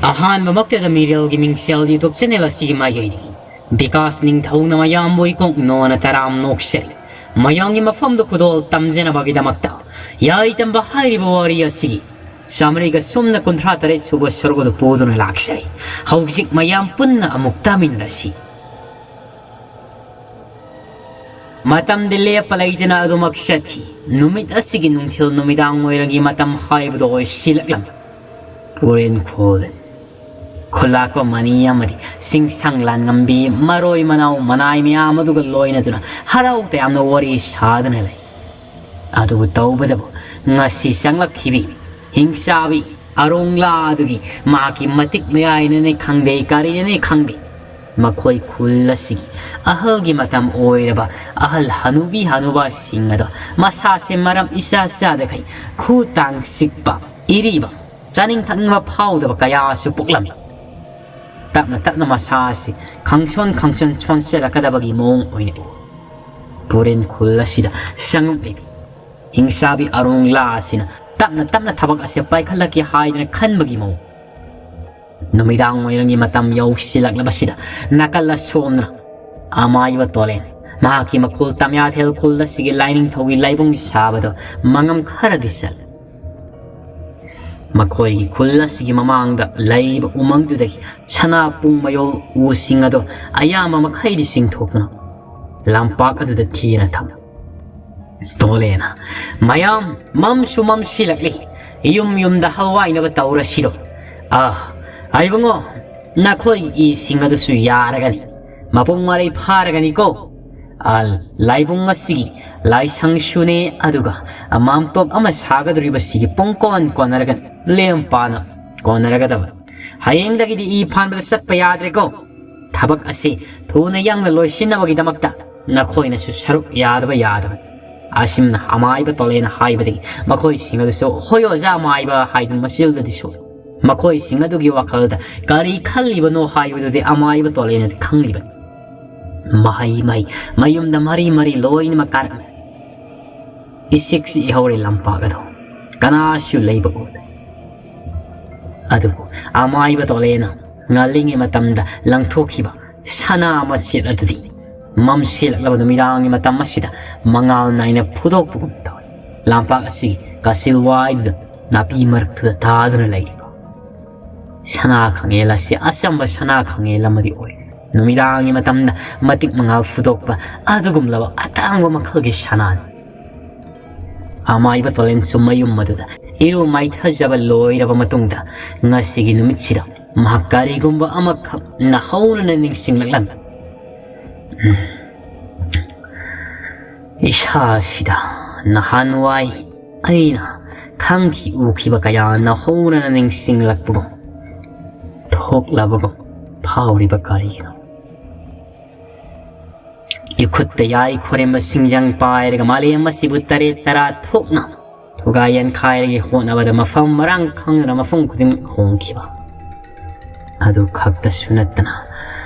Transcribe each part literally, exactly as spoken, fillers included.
ꯑꯍꯥꯟꯕꯃꯛꯇꯗ ꯃꯤꯔꯦꯜꯒꯤ ꯃꯤꯡꯁꯦꯜ YouTube channel ꯑꯁꯤꯒꯤ ꯃꯥꯏꯀꯩꯗꯒꯤ ꯕꯤꯀꯥꯁ ꯅꯤꯡꯊꯧꯅ ꯃꯌꯥꯝꯕꯨ ꯏꯀꯣꯛ ꯅꯣꯟꯅ ꯇꯔꯥꯝ ꯅꯣꯛꯆꯔꯤ꯫ ꯃꯌꯥꯝꯒꯤ ꯃꯐꯝꯗ ꯈꯨꯗꯣꯜ ꯇꯝꯖꯅꯕꯒꯤꯗꯃꯛꯇ ꯌꯥꯏ ꯇꯝꯕ ꯍꯥꯏꯔꯤꯕ ꯋꯥꯔꯤ ꯑꯁꯤꯒꯤ ꯆꯥꯃꯔꯤꯒ ꯁꯨꯝꯅ ꯀꯨꯟꯊ꯭ꯔꯥ ꯇꯔꯦꯠ ꯁꯨꯕ ꯁꯔꯨꯛ ꯑꯗꯨ ꯄꯨꯗꯨꯅ ꯂꯥꯛꯆꯔꯤ꯫ ꯍꯧꯖꯤꯛ ꯃꯌꯥꯝ ꯄꯨꯟꯅ ꯑꯃꯨꯛ ꯇꯥꯃꯤꯟꯅꯔꯁꯤ꯫ ꯃꯇꯝꯗꯤ ꯂꯦꯞꯄ ꯂꯩꯇꯅ ꯑꯗꯨꯃꯛ ꯆꯠꯈꯤ꯫ ꯅꯨꯃꯤꯠ ꯑꯁꯤꯒꯤ ꯅꯨꯡꯊꯤꯜ ꯅꯨꯃꯤꯗꯥꯡ ꯑꯣꯏꯔꯒꯤ ꯃꯇꯝ ꯍꯥꯏꯕꯗꯨ ꯑꯣꯏꯁꯤꯜꯂꯛꯂꯝꯃꯤ꯫ ꯄꯨꯔꯦꯟ ꯈꯨꯜ ꯈꯨꯜꯂꯥꯛꯄ ꯃꯅꯤ ꯑꯃꯗꯤ ꯆꯤꯡꯁꯥꯡ ꯂꯥꯟꯉꯝꯕꯤ ꯃꯔꯣꯏ ꯃꯅꯥꯎ ꯃꯅꯥꯏ ꯃꯌꯥꯝ ꯑꯗꯨꯒ ꯂꯣꯏꯅꯗꯨꯅ ꯍꯔꯥꯎ ꯇꯌꯥꯝꯅ ꯋꯥꯔꯤ ꯁꯥꯗꯨꯅ ꯂꯩ꯫ ꯑꯗꯨꯕꯨ ꯇꯧꯕꯗꯕꯨ ꯉꯁꯤ ꯆꯪꯂꯛꯈꯤꯕꯤ ꯍꯤꯡꯆꯥꯕꯤ ꯑꯔꯣꯡꯂꯥ ꯑꯗꯨꯒꯤ ꯃꯍꯥꯛꯀꯤ ꯃꯇꯤꯛ ꯃꯌꯥꯏꯅꯅꯤ ꯈꯪꯗꯦ, ꯀꯔꯤꯅꯅꯤ ꯈꯪꯗꯦ, ꯃꯈꯣꯏ ꯈꯨꯜ ꯑꯁꯤꯒꯤ ꯑꯍꯜꯒꯤ ꯃꯇꯝ ꯑꯣꯏꯔꯕ ꯑꯍꯜ ꯍꯅꯨꯕꯤ ꯍꯅꯨꯕꯁꯤꯡ ꯑꯗꯣ ꯃꯁꯥꯁꯦ ꯃꯔꯝ ꯏꯆꯥ ꯆꯥꯗꯈꯩ ꯈꯨ ꯇꯥꯡ ꯆꯤꯛꯄ, ꯏꯔꯤꯕ, ꯆꯥꯅꯤꯡ ꯊꯛꯅꯤꯡꯕ ꯐꯥꯎꯗꯕ ꯀꯌꯥꯁꯨ ꯄꯣꯛꯂꯝꯃꯤ꯫ ꯇꯞꯅ ꯇꯞꯅ ꯃꯁꯥ ꯑꯁꯤ ꯈꯪꯁꯣꯟ ꯈꯪꯁꯣꯟ ꯁꯣꯟꯁꯤꯜꯂꯛꯀꯗꯕꯒꯤ ꯃꯑꯣꯡ ꯑꯣꯏꯅ ꯎꯏ꯫ ꯄꯨꯔꯦꯟ ꯈꯨꯜ ꯑꯁꯤꯗ ꯆꯪꯂꯛꯂꯤꯕꯤ ꯍꯤꯡꯆꯥꯕꯤ ꯑꯔꯣꯡꯂꯥ ꯑꯁꯤꯅ ꯇꯞꯅ ꯇꯞꯅ ꯊꯕꯛ ꯑꯁꯦ ꯄꯥꯏꯈꯠꯂꯛꯀꯦ ꯍꯥꯏꯗꯅ ꯈꯟꯕꯒꯤ ꯃꯑꯣꯡ꯫ ꯅꯨꯃꯤꯗꯥꯡ ꯋꯥꯏꯔꯝꯒꯤ ꯃꯇꯝ ꯌꯧꯁꯤꯜꯂꯛꯂꯕꯁꯤꯗ ꯅꯥꯀꯜ ꯑꯁꯣꯝꯗꯅ ꯑꯃꯥꯏꯕ ꯇꯣꯂꯦꯟ ꯃꯍꯥꯛꯀꯤ ꯃꯈꯨꯜ ꯇꯝꯌꯥꯊꯦꯜ ꯈꯨꯜ ꯑꯁꯤꯒꯤ ꯂꯥꯏꯅꯤꯡꯊꯧꯒꯤ ꯂꯥꯏꯕꯨꯡ ꯁꯥꯕꯗꯣ ꯃꯉꯝ ꯈꯔꯗꯤ ꯆꯠꯂꯤ꯫ ꯃꯈꯣꯏꯒꯤ ꯈꯨꯜ ꯑꯁꯤꯒꯤ ꯃꯃꯥꯡꯗ ꯂꯩꯔꯤꯕ ꯎꯃꯪꯗꯨꯗꯒꯤ ꯁꯅꯥ ꯄꯨꯡ ꯃꯌꯣꯜ ꯎꯁꯤꯡ ꯑꯗꯣ ꯑꯌꯥꯝꯕ ꯃꯈꯩꯗꯤ ꯆꯤꯡꯊꯣꯛꯇꯨꯅ ꯂꯝꯄꯥꯛ ꯑꯗꯨꯗ ꯊꯤꯅ ꯊꯝꯃꯤ꯫ ꯇꯣꯂꯦꯅ ꯃꯌꯥꯝ ꯃꯝꯁꯨ ꯃꯝꯁꯤꯜꯂꯛꯂꯤ꯫ ꯌꯨꯝ ꯌꯨꯝꯗ ꯍꯜꯋꯥꯏꯅꯕ ꯇꯧꯔꯁꯤꯔꯣ? ꯑꯥ, ꯏꯕꯨꯡꯉꯣ, ꯅꯈꯣꯏꯒꯤ ꯏꯁꯤꯡ ꯑꯗꯨꯁꯨ ꯌꯥꯔꯒꯅꯤ, ꯃꯄꯨꯡ ꯃꯔꯩ ꯐꯥꯔꯒꯅꯤꯀꯣ꯫ ꯑ, ꯂꯥꯏꯕꯨꯡ ꯑꯁꯤꯒꯤ ꯂꯥꯏꯁꯪꯁꯨꯅꯦ, ꯑꯗꯨꯒ ꯃꯥꯝꯇꯣꯞ ꯑꯃ ꯁꯥꯒꯗꯧꯔꯤꯕꯁꯤꯒꯤ ꯄꯨꯡ ꯀꯣꯟ ꯀꯣꯟꯅꯔꯒꯅꯤ, ꯂꯦꯝ ꯄꯥꯅ ꯀꯣꯟꯅꯔꯒꯗꯕ꯫ ꯍꯌꯦꯡꯗꯒꯤꯗꯤ ꯏ ꯐꯥꯟꯕꯗ ꯆꯠꯄ ꯌꯥꯗ꯭ꯔꯦꯀꯣ꯫ ꯊꯕꯛ ꯑꯁꯤ ꯊꯨꯅ ꯌꯥꯡꯅ ꯂꯣꯏꯁꯤꯟꯅꯕꯒꯤꯗꯃꯛꯇ ꯅꯈꯣꯏꯅꯁꯨ ꯁꯔꯨꯛ ꯌꯥꯗꯕ ꯌꯥꯗꯕ꯫ ꯑꯁꯤꯝꯅ ꯑꯃꯥꯏꯕ ꯇꯣꯂꯦꯅ ꯍꯥꯏꯕꯗꯒꯤ ꯃꯈꯣꯏꯁꯤꯡ ꯑꯗꯨꯁꯨ "ꯍꯣꯏ ꯑꯣꯖꯥ ꯑꯃꯥꯏꯕ" ꯍꯥꯏꯗꯨꯅ ꯃꯆꯤꯜꯗꯗꯤ ꯁꯣꯛꯏ꯫ ꯃꯈꯣꯏꯁꯤꯡ ꯑꯗꯨꯒꯤ ꯋꯥꯈꯜꯗ ꯀꯔꯤ ꯈꯜꯂꯤꯕꯅꯣ ꯍꯥꯏꯕꯗꯨꯗꯤ ꯑꯃꯥꯏꯕ ꯇꯣꯂꯦꯅꯗꯤ ꯈꯪꯂꯤꯕꯅꯤ꯫ ꯃꯍꯩ ꯃꯍꯩ ꯃꯌꯨꯝꯗ ꯃꯔꯤ ꯃꯔꯤ ꯂꯣꯏꯅꯃꯛ ꯀꯥꯔꯛꯂꯦ꯫ ꯏꯆꯤꯛ ꯆꯤꯛꯏ ꯍꯧꯔꯦ ꯂꯝꯄꯥꯛ ꯑꯗꯣ꯫ ꯀꯅꯥꯁꯨ ꯂꯩꯕ ꯎꯗꯦ꯫ ꯑꯗꯨꯕꯨ ꯑꯃꯥꯏꯕ ꯇꯣꯂꯦꯅ ꯉꯜꯂꯤꯉꯩ ꯃꯇꯝꯗ ꯂꯪꯊꯣꯛꯈꯤꯕ ꯁꯅꯥ ꯃꯆꯦꯠ ꯑꯗꯨꯗꯤ ꯃꯝꯁꯤꯜꯂꯛꯂꯕ ꯅꯨꯃꯤꯗꯥꯡꯒꯤ ꯃꯇꯝ ꯑꯁꯤꯗ ꯃꯉꯥꯜ ꯅꯥꯏꯅ ꯐꯨꯗꯣꯛꯄꯒꯨꯝ ꯇꯧꯏ꯫ ꯂꯝꯄꯥꯛ ꯑꯁꯤꯒꯤ ꯀꯥꯆꯤꯜ ꯋꯥꯏꯗꯨꯗ ꯅꯥꯄꯤ ꯃꯔꯛꯇꯨꯗ ꯇꯥꯗꯨꯅ ꯂꯩꯔꯤꯕ ꯁꯅꯥ ꯈꯥꯡꯉꯦꯜ ꯑꯁꯤ ꯑꯆꯝꯕ ꯁꯅꯥ ꯈꯥꯡꯉꯦꯜ ꯑꯃꯗꯤ ꯑꯣꯏ꯫ ꯅꯨꯃꯤꯗꯥꯡꯒꯤ ꯃꯇꯝꯗ ꯃꯇꯤꯛ ꯃꯉꯥꯜ ꯐꯨꯗꯣꯛꯄ ꯑꯗꯨꯒꯨꯝꯂꯕ ꯑꯇꯥꯡꯕ ꯃꯈꯜꯒꯤ ꯁꯅꯥꯅꯤ꯫ ꯑꯃꯥꯏꯕ ꯇꯣꯂꯦꯟꯁꯨ ꯃꯌꯨꯝ ꯑꯗꯨꯗ ꯏꯔꯨ ꯃꯥꯏꯊꯖꯕ ꯂꯣꯏꯔꯕ ꯃꯇꯨꯡꯗ ꯉꯁꯤꯒꯤ ꯅꯨꯃꯤꯠꯁꯤꯗ ꯃꯍꯥꯛ ꯀꯔꯤꯒꯨꯝꯕ ꯑꯃꯈꯛ ꯅꯧꯍꯧꯅꯅ ꯅꯤꯡꯁꯤꯡꯂꯛꯂꯝꯃꯤ꯫ ꯎꯝ꯫ ꯏꯁꯥꯁꯤꯗ ꯅꯍꯥꯟꯋꯥꯏ ꯑꯩꯅ ꯈꯪꯈꯤ ꯎꯈꯤꯕ ꯀꯌꯥ ꯅꯧꯍꯧꯅꯅ ꯅꯤꯡꯁꯤꯡꯂꯛꯄꯒꯨꯝ ꯊꯣꯛꯂꯕꯒꯨꯝ ꯐꯥꯎꯔꯤꯕ ꯀꯔꯤꯒꯤꯅꯣ? ꯏꯈꯨꯠꯇ ꯌꯥꯏ ꯈꯣꯔꯦꯝꯕ ꯁꯤꯡꯖꯪ ꯄꯥꯏꯔꯒ ꯃꯥꯂꯦꯝ ꯑꯁꯤꯕꯨ ꯇꯔꯦꯠ ꯇꯔꯥ ꯊꯣꯛꯅ ꯊꯨꯒꯥꯏ ꯌꯥꯟꯈꯥꯏꯔꯒꯦ ꯍꯣꯠꯅꯕꯗ ꯃꯐꯝ ꯃꯔꯥꯡ ꯈꯪꯗꯅ ꯃꯐꯝ ꯈꯨꯗꯤꯡ ꯍꯣꯡꯈꯤꯕ ꯑꯗꯨ ꯈꯛꯇꯁꯨ ꯅꯠꯇꯅ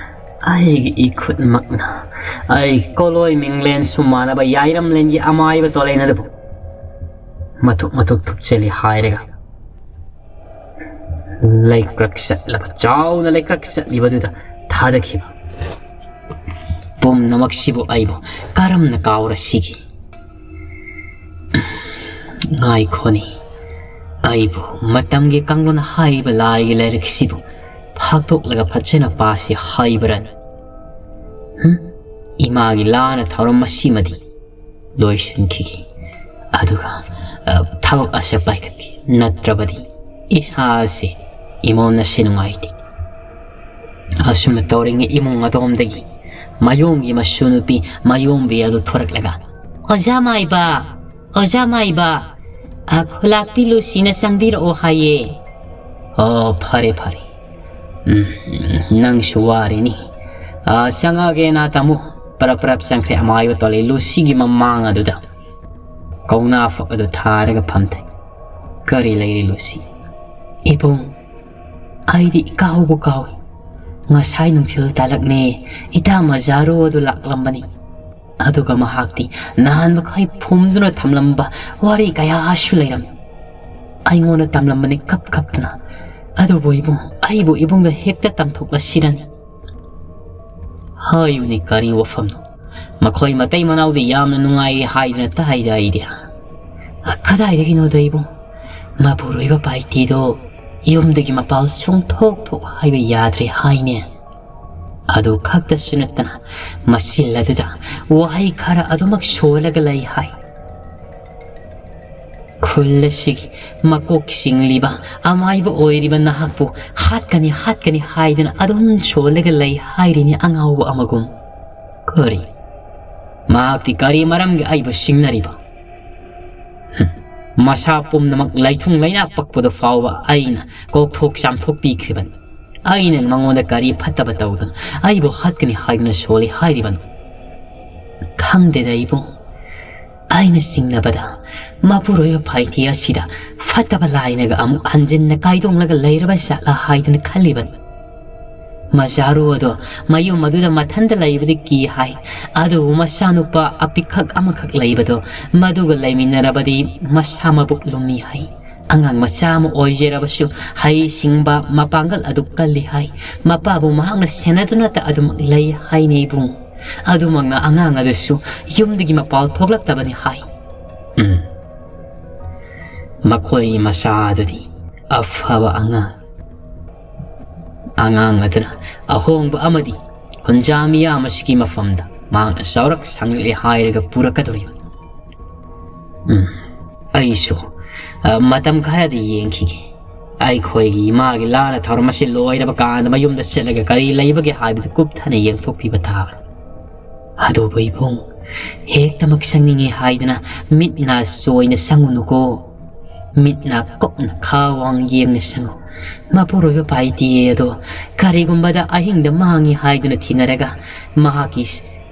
ꯑꯩꯒꯤ ꯏꯈꯨꯠꯃꯛꯅ ꯑꯩꯒꯤ ꯀꯣꯂꯣꯏ ꯃꯤꯡꯂꯦꯟ ꯁꯨꯃꯥꯟꯅꯕ ꯌꯥꯏꯔꯝꯂꯦꯟꯒꯤ ꯑꯃꯥꯏꯕ ꯇꯣꯂꯦꯟ ꯑꯗꯨꯕꯨ ꯃꯊꯨꯞ ꯃꯊꯨꯞ ꯊꯨꯞꯆꯜꯂꯤ ꯍꯥꯏꯔꯒ ꯂꯩꯀ꯭ꯔꯛ ꯆꯠꯂꯕ, ꯆꯥꯎꯅ ꯂꯩꯀ꯭ꯔꯛ ꯆꯠꯂꯤꯕꯗꯨꯗ ꯊꯥꯗꯈꯤꯕ꯫ ꯄꯨꯝꯅꯃꯛꯁꯤꯕꯨ ꯑꯩꯕꯨ ꯀꯔꯝꯅ ꯀꯥꯎꯔꯁꯤꯒꯦ? ꯉꯥꯏꯈꯣꯅꯦ, ꯑꯩꯕꯨ ꯃꯇꯝꯒꯤ ꯀꯥꯡꯂꯣꯟ ꯍꯥꯏꯕ ꯂꯥꯏꯒꯤ ꯂꯥꯏꯔꯤꯛꯁꯤꯕꯨ ꯐꯥꯛꯇꯣꯛꯂꯒ ꯐꯖꯅ ꯄꯥꯁꯤ ꯍꯥꯏꯕ꯭ꯔꯅꯤ? ꯍꯨꯝ? ꯏꯃꯥꯒꯤ ꯂꯥꯟꯅ ꯊꯧꯔꯝ ꯑꯁꯤꯃꯗꯤ ꯂꯣꯏꯁꯤꯟꯈꯤꯒꯦ꯫ ꯑꯗꯨꯒ, ꯑ, ꯊꯕꯛ ꯑꯁꯦ ꯄꯥꯏꯈꯠꯀꯦ꯫ ꯅꯠꯇ꯭ꯔꯕꯗꯤ ꯏꯁꯥꯁꯦ ꯏꯃꯣꯟ ꯑꯁꯦ ꯅꯨꯡꯉꯥꯏꯇꯦ꯫ ꯑꯁꯨꯝꯅ ꯇꯧꯔꯤꯉꯩ ꯏꯃꯨꯡ ꯑꯗꯣꯝꯗꯒꯤ ꯃꯌꯣꯝꯒꯤ ꯃꯁꯨ ꯅꯨꯄꯤ ꯃꯌꯣꯝꯕꯤ ꯑꯗꯨ ꯊꯣꯔꯛꯂꯒ, "ꯑꯣꯖꯥ ꯃꯥꯏꯕ, ꯑꯣꯖꯥ ꯃꯥꯏꯕ, ꯑ, ꯈꯨꯂꯥꯛꯄꯤ ꯂꯨꯁꯤꯅ ꯆꯪꯕꯤꯔꯛꯑꯣ ꯍꯥꯏꯌꯦ꯫" "ꯑꯣ, ꯐꯔꯦ, ꯐꯔꯦ꯫ ꯎꯝ, ꯅꯪꯁꯨ ꯋꯥꯔꯤꯅꯤ꯫ ꯑ, ꯆꯪꯉꯒꯦꯅ ꯇꯥꯃꯣ꯫" ꯄꯔꯞ ꯄꯔꯞ ꯆꯪꯈ꯭ꯔꯦ ꯑꯃꯥꯏꯕ ꯇꯣꯂꯦ ꯂꯨꯁꯤꯒꯤ ꯃꯃꯥꯡ ꯑꯗꯨꯗ꯫ ꯀꯧꯅꯥ ꯐꯛ ꯑꯗꯨ ꯊꯥꯔꯒ ꯐꯝꯊꯩ꯫ "ꯀꯔꯤ ꯂꯩꯔꯦ ꯂꯨꯁꯤ?" "ꯏꯕꯨꯡ, ꯑꯩꯗꯤ ꯏꯀꯥꯎꯕꯨ ꯀꯥꯎꯏ꯫ ꯉꯁꯥꯏ ꯅꯨꯡꯊꯤꯜ ꯇꯥꯂꯛꯅꯦ, ꯏꯇꯥ ꯃꯖꯥꯔꯨ ꯑꯗꯨ ꯂꯥꯛꯂꯝꯕꯅꯤ꯫ ꯑꯗꯨꯒ ꯃꯍꯥꯛꯇꯤ ꯅꯍꯥꯟ ꯃꯈꯩ ꯐꯨꯝꯗꯨꯅ ꯊꯝꯂꯝꯕ ꯋꯥꯔꯤ ꯀꯌꯥꯁꯨ ꯂꯩꯔꯝꯃꯤ꯫ ꯑꯩꯉꯣꯟꯗ ꯇꯝꯂꯝꯕꯅꯤ ꯀꯞ ꯀꯞꯇꯨꯅ꯫ ꯑꯗꯨꯕꯨ ꯏꯕꯨꯡ, ꯑꯩꯕꯨ ꯏꯕꯨꯡꯗ ꯍꯦꯛꯇ ꯇꯝꯊꯣꯛꯂꯁꯤꯔꯅꯤ꯫ ꯍꯥꯏꯌꯨꯅꯦ, ꯀꯔꯤ ꯋꯥꯐꯝꯅꯣ? ꯃꯈꯣꯏ ꯃꯇꯩ ꯃꯅꯥꯎꯗꯤ ꯌꯥꯝꯅ ꯅꯨꯡꯉꯥꯏꯔꯦ ꯍꯥꯏꯗꯨꯅ ꯇꯥꯏꯗ ꯑꯩꯗꯤ꯫ ꯀꯗꯥꯏꯗꯒꯤꯅꯣꯗ ꯏꯕꯨꯡ? ꯃꯄꯨꯔꯣꯏꯕ ꯄꯥꯏꯇꯤꯗꯣ ꯌꯨꯝꯗꯒꯤ ꯃꯄꯥꯜ ꯁꯨꯡꯊꯣꯛ ꯊꯣꯛ ꯍꯥꯏꯕ ꯌꯥꯗ꯭ꯔꯦ ꯍꯥꯏꯅꯦ꯫ ꯑꯗꯨ ꯈꯛꯇꯁꯨ ꯅꯠꯇꯅ ꯃꯆꯤꯜ ꯑꯗꯨꯗ ꯋꯥꯍꯩ ꯈꯔ ꯑꯗꯨꯃꯛ ꯁꯣꯜꯂꯒ ꯂꯩ ꯍꯥꯏ꯫ ꯈꯨꯜ ꯑꯁꯤꯒꯤ ꯃꯀꯣꯛ ꯆꯤꯡꯂꯤꯕ, ꯑꯃꯥꯏꯕ ꯑꯣꯏꯔꯤꯕ ꯅꯍꯥꯛꯄꯨ ꯍꯥꯠꯀꯅꯤ, ꯍꯥꯠꯀꯅꯤ ꯍꯥꯏꯗꯨꯅ ꯑꯗꯨꯝ ꯁꯣꯜꯂꯒ ꯂꯩ ꯍꯥꯏꯔꯤꯅꯤ ꯑꯉꯥꯎꯕ ꯑꯃꯒꯨꯝ꯫ ꯀꯔꯤ? ꯃꯍꯥꯛꯇꯤ ꯀꯔꯤ ꯃꯔꯝꯒꯤ ꯑꯩꯕꯨ ꯁꯤꯡꯅꯔꯤꯕ? ꯍꯨꯝ, ꯃꯁꯥ ꯄꯨꯝꯅꯃꯛ ꯂꯩꯊꯨꯡ ꯂꯩꯅꯥ ꯄꯛꯄꯗꯨ ꯐꯥꯎꯕ ꯑꯩꯅ ꯀꯣꯛꯊꯣꯛ ꯆꯥꯝꯊꯣꯛꯄꯤꯈ꯭ꯔꯤꯕꯅꯤ꯫ ꯑꯩꯅ ꯃꯉꯣꯟꯗ ꯀꯔꯤ ꯐꯠꯇꯕ ꯇꯧꯗꯅ ꯑꯩꯕꯨ ꯍꯥꯠꯀꯅꯤ ꯍꯥꯏꯗꯨꯅ ꯁꯣꯜꯂꯤ ꯍꯥꯏꯔꯤꯕꯅꯣ? ꯈꯪꯗꯦꯗ ꯏꯕꯨꯡ꯫ ꯑꯩꯅ ꯆꯤꯡꯅꯕꯗ ꯃꯄꯨꯔꯣꯏꯕ ꯐꯥꯏꯊꯤ ꯑꯁꯤꯗ ꯐꯠꯇꯕ ꯂꯥꯏꯅꯒ ꯑꯃꯨꯛ ꯍꯟꯖꯤꯟꯅ ꯀꯥꯏꯗꯣꯡꯂꯒ ꯂꯩꯔꯕ ꯖꯥꯠꯂꯥ ꯍꯥꯏꯗꯨꯅ ꯈꯜꯂꯤꯕꯅꯤ꯫ ꯃꯖꯥꯔꯨ ꯑꯗꯣ ꯃꯌꯨꯝ ꯑꯗꯨꯗ ꯃꯊꯟꯇ ꯂꯩꯕꯗꯤ ꯀꯤ ꯍꯥꯏ, ꯑꯗꯨꯕꯨ ꯃꯆꯥꯅꯨꯄꯥ ꯑꯄꯤꯛꯈꯛ ꯑꯃꯈꯛ ꯂꯩꯕꯗꯣ ꯃꯗꯨꯒ ꯂꯩꯃꯤꯟꯅꯔꯕꯗꯤ ꯃꯁꯥ ꯃꯕꯨꯛ ꯂꯨꯝꯃꯤ ꯍꯥꯏ꯫ ꯑꯉꯥꯡ ꯃꯆꯥ ꯑꯃ ꯑꯣꯏꯖꯔꯕꯁꯨ ꯍꯩ ꯁꯤꯡꯕ ꯃꯄꯥꯡꯒꯜ ꯑꯗꯨ ꯀꯜꯂꯤ ꯍꯥꯏ꯫ ꯃꯄꯥꯕꯨ ꯃꯍꯥꯛꯅ ꯁꯦꯟꯅꯗꯨꯅꯇ ꯑꯗꯨꯃꯛ ꯂꯩ ꯍꯥꯏꯅꯦ ꯏꯕꯨꯡ꯫ ꯑꯗꯨꯃꯛꯅ ꯑꯉꯥꯡ ꯑꯗꯨꯁꯨ ꯌꯨꯝꯗꯒꯤ ꯃꯄꯥꯜ ꯊꯣꯛꯂꯛꯇꯕꯅꯤ ꯍꯥꯏ꯫ ꯎꯝ꯫ ꯃꯈꯣꯏ ꯃꯆꯥ ꯑꯗꯨꯗꯤ ꯑꯐꯕ ꯑꯉꯥꯡ꯫ ꯑꯉꯥꯡ ꯑꯗꯨꯅ ꯑꯍꯣꯡꯕ ꯑꯃꯗꯤ ꯈꯨꯟꯖꯥ ꯃꯤꯌꯥꯝ ꯑꯁꯤꯒꯤ ꯃꯐꯝꯗ ꯃꯍꯥꯛꯅ ꯆꯥꯎꯔꯛ ꯁꯥꯡꯂꯛꯂꯦ ꯍꯥꯏꯔꯒ ꯄꯨꯔꯛꯀꯗꯧꯔꯤꯕꯅꯤ꯫ ꯎꯝ, ꯑꯩꯁꯨ, ꯑ, ꯃꯇꯝ ꯈꯔꯗꯤ ꯌꯦꯡꯈꯤꯒꯦ꯫ ꯑꯩꯈꯣꯏꯒꯤ ꯏꯃꯥꯒꯤ ꯂꯥꯟꯅ ꯊꯧꯔꯝ ꯑꯁꯤ ꯂꯣꯏꯔꯕ ꯀꯥꯟꯗ ꯃꯌꯨꯝꯗ ꯆꯠꯂꯒ ꯀꯔꯤ ꯂꯩꯕꯒꯦ ꯍꯥꯏꯕꯗꯨ ꯀꯨꯞꯊꯅ ꯌꯦꯡꯊꯣꯛꯄꯤꯕ ꯇꯥꯕꯅꯤ꯫ ꯑꯗꯨꯕꯨ ꯏꯕꯨꯡ, ꯍꯦꯛꯇꯃꯛ ꯆꯪꯅꯤꯡꯉꯤ ꯍꯥꯏꯗꯨꯅ ꯃꯤꯠ ꯅꯥ ꯆꯣꯏꯅ ꯆꯪꯉꯨꯅꯨꯀꯣ꯫ ꯃꯤꯠ ꯅꯥ ꯀꯨꯞꯅ ꯈꯥ ꯋꯥꯡ ꯌꯦꯡꯅ ꯆꯪꯉꯨ꯫ ꯃꯄꯨꯔꯣꯏꯕ ꯄꯥꯏꯇꯤꯌꯦ ꯑꯗꯣ ꯀꯔꯤꯒꯨꯝꯕꯗ ꯑꯍꯤꯡꯗ ꯃꯥꯡꯉꯤ ꯍꯥꯏꯗꯨꯅ ꯊꯤꯅꯔꯒ ꯃꯍꯥꯛꯀꯤ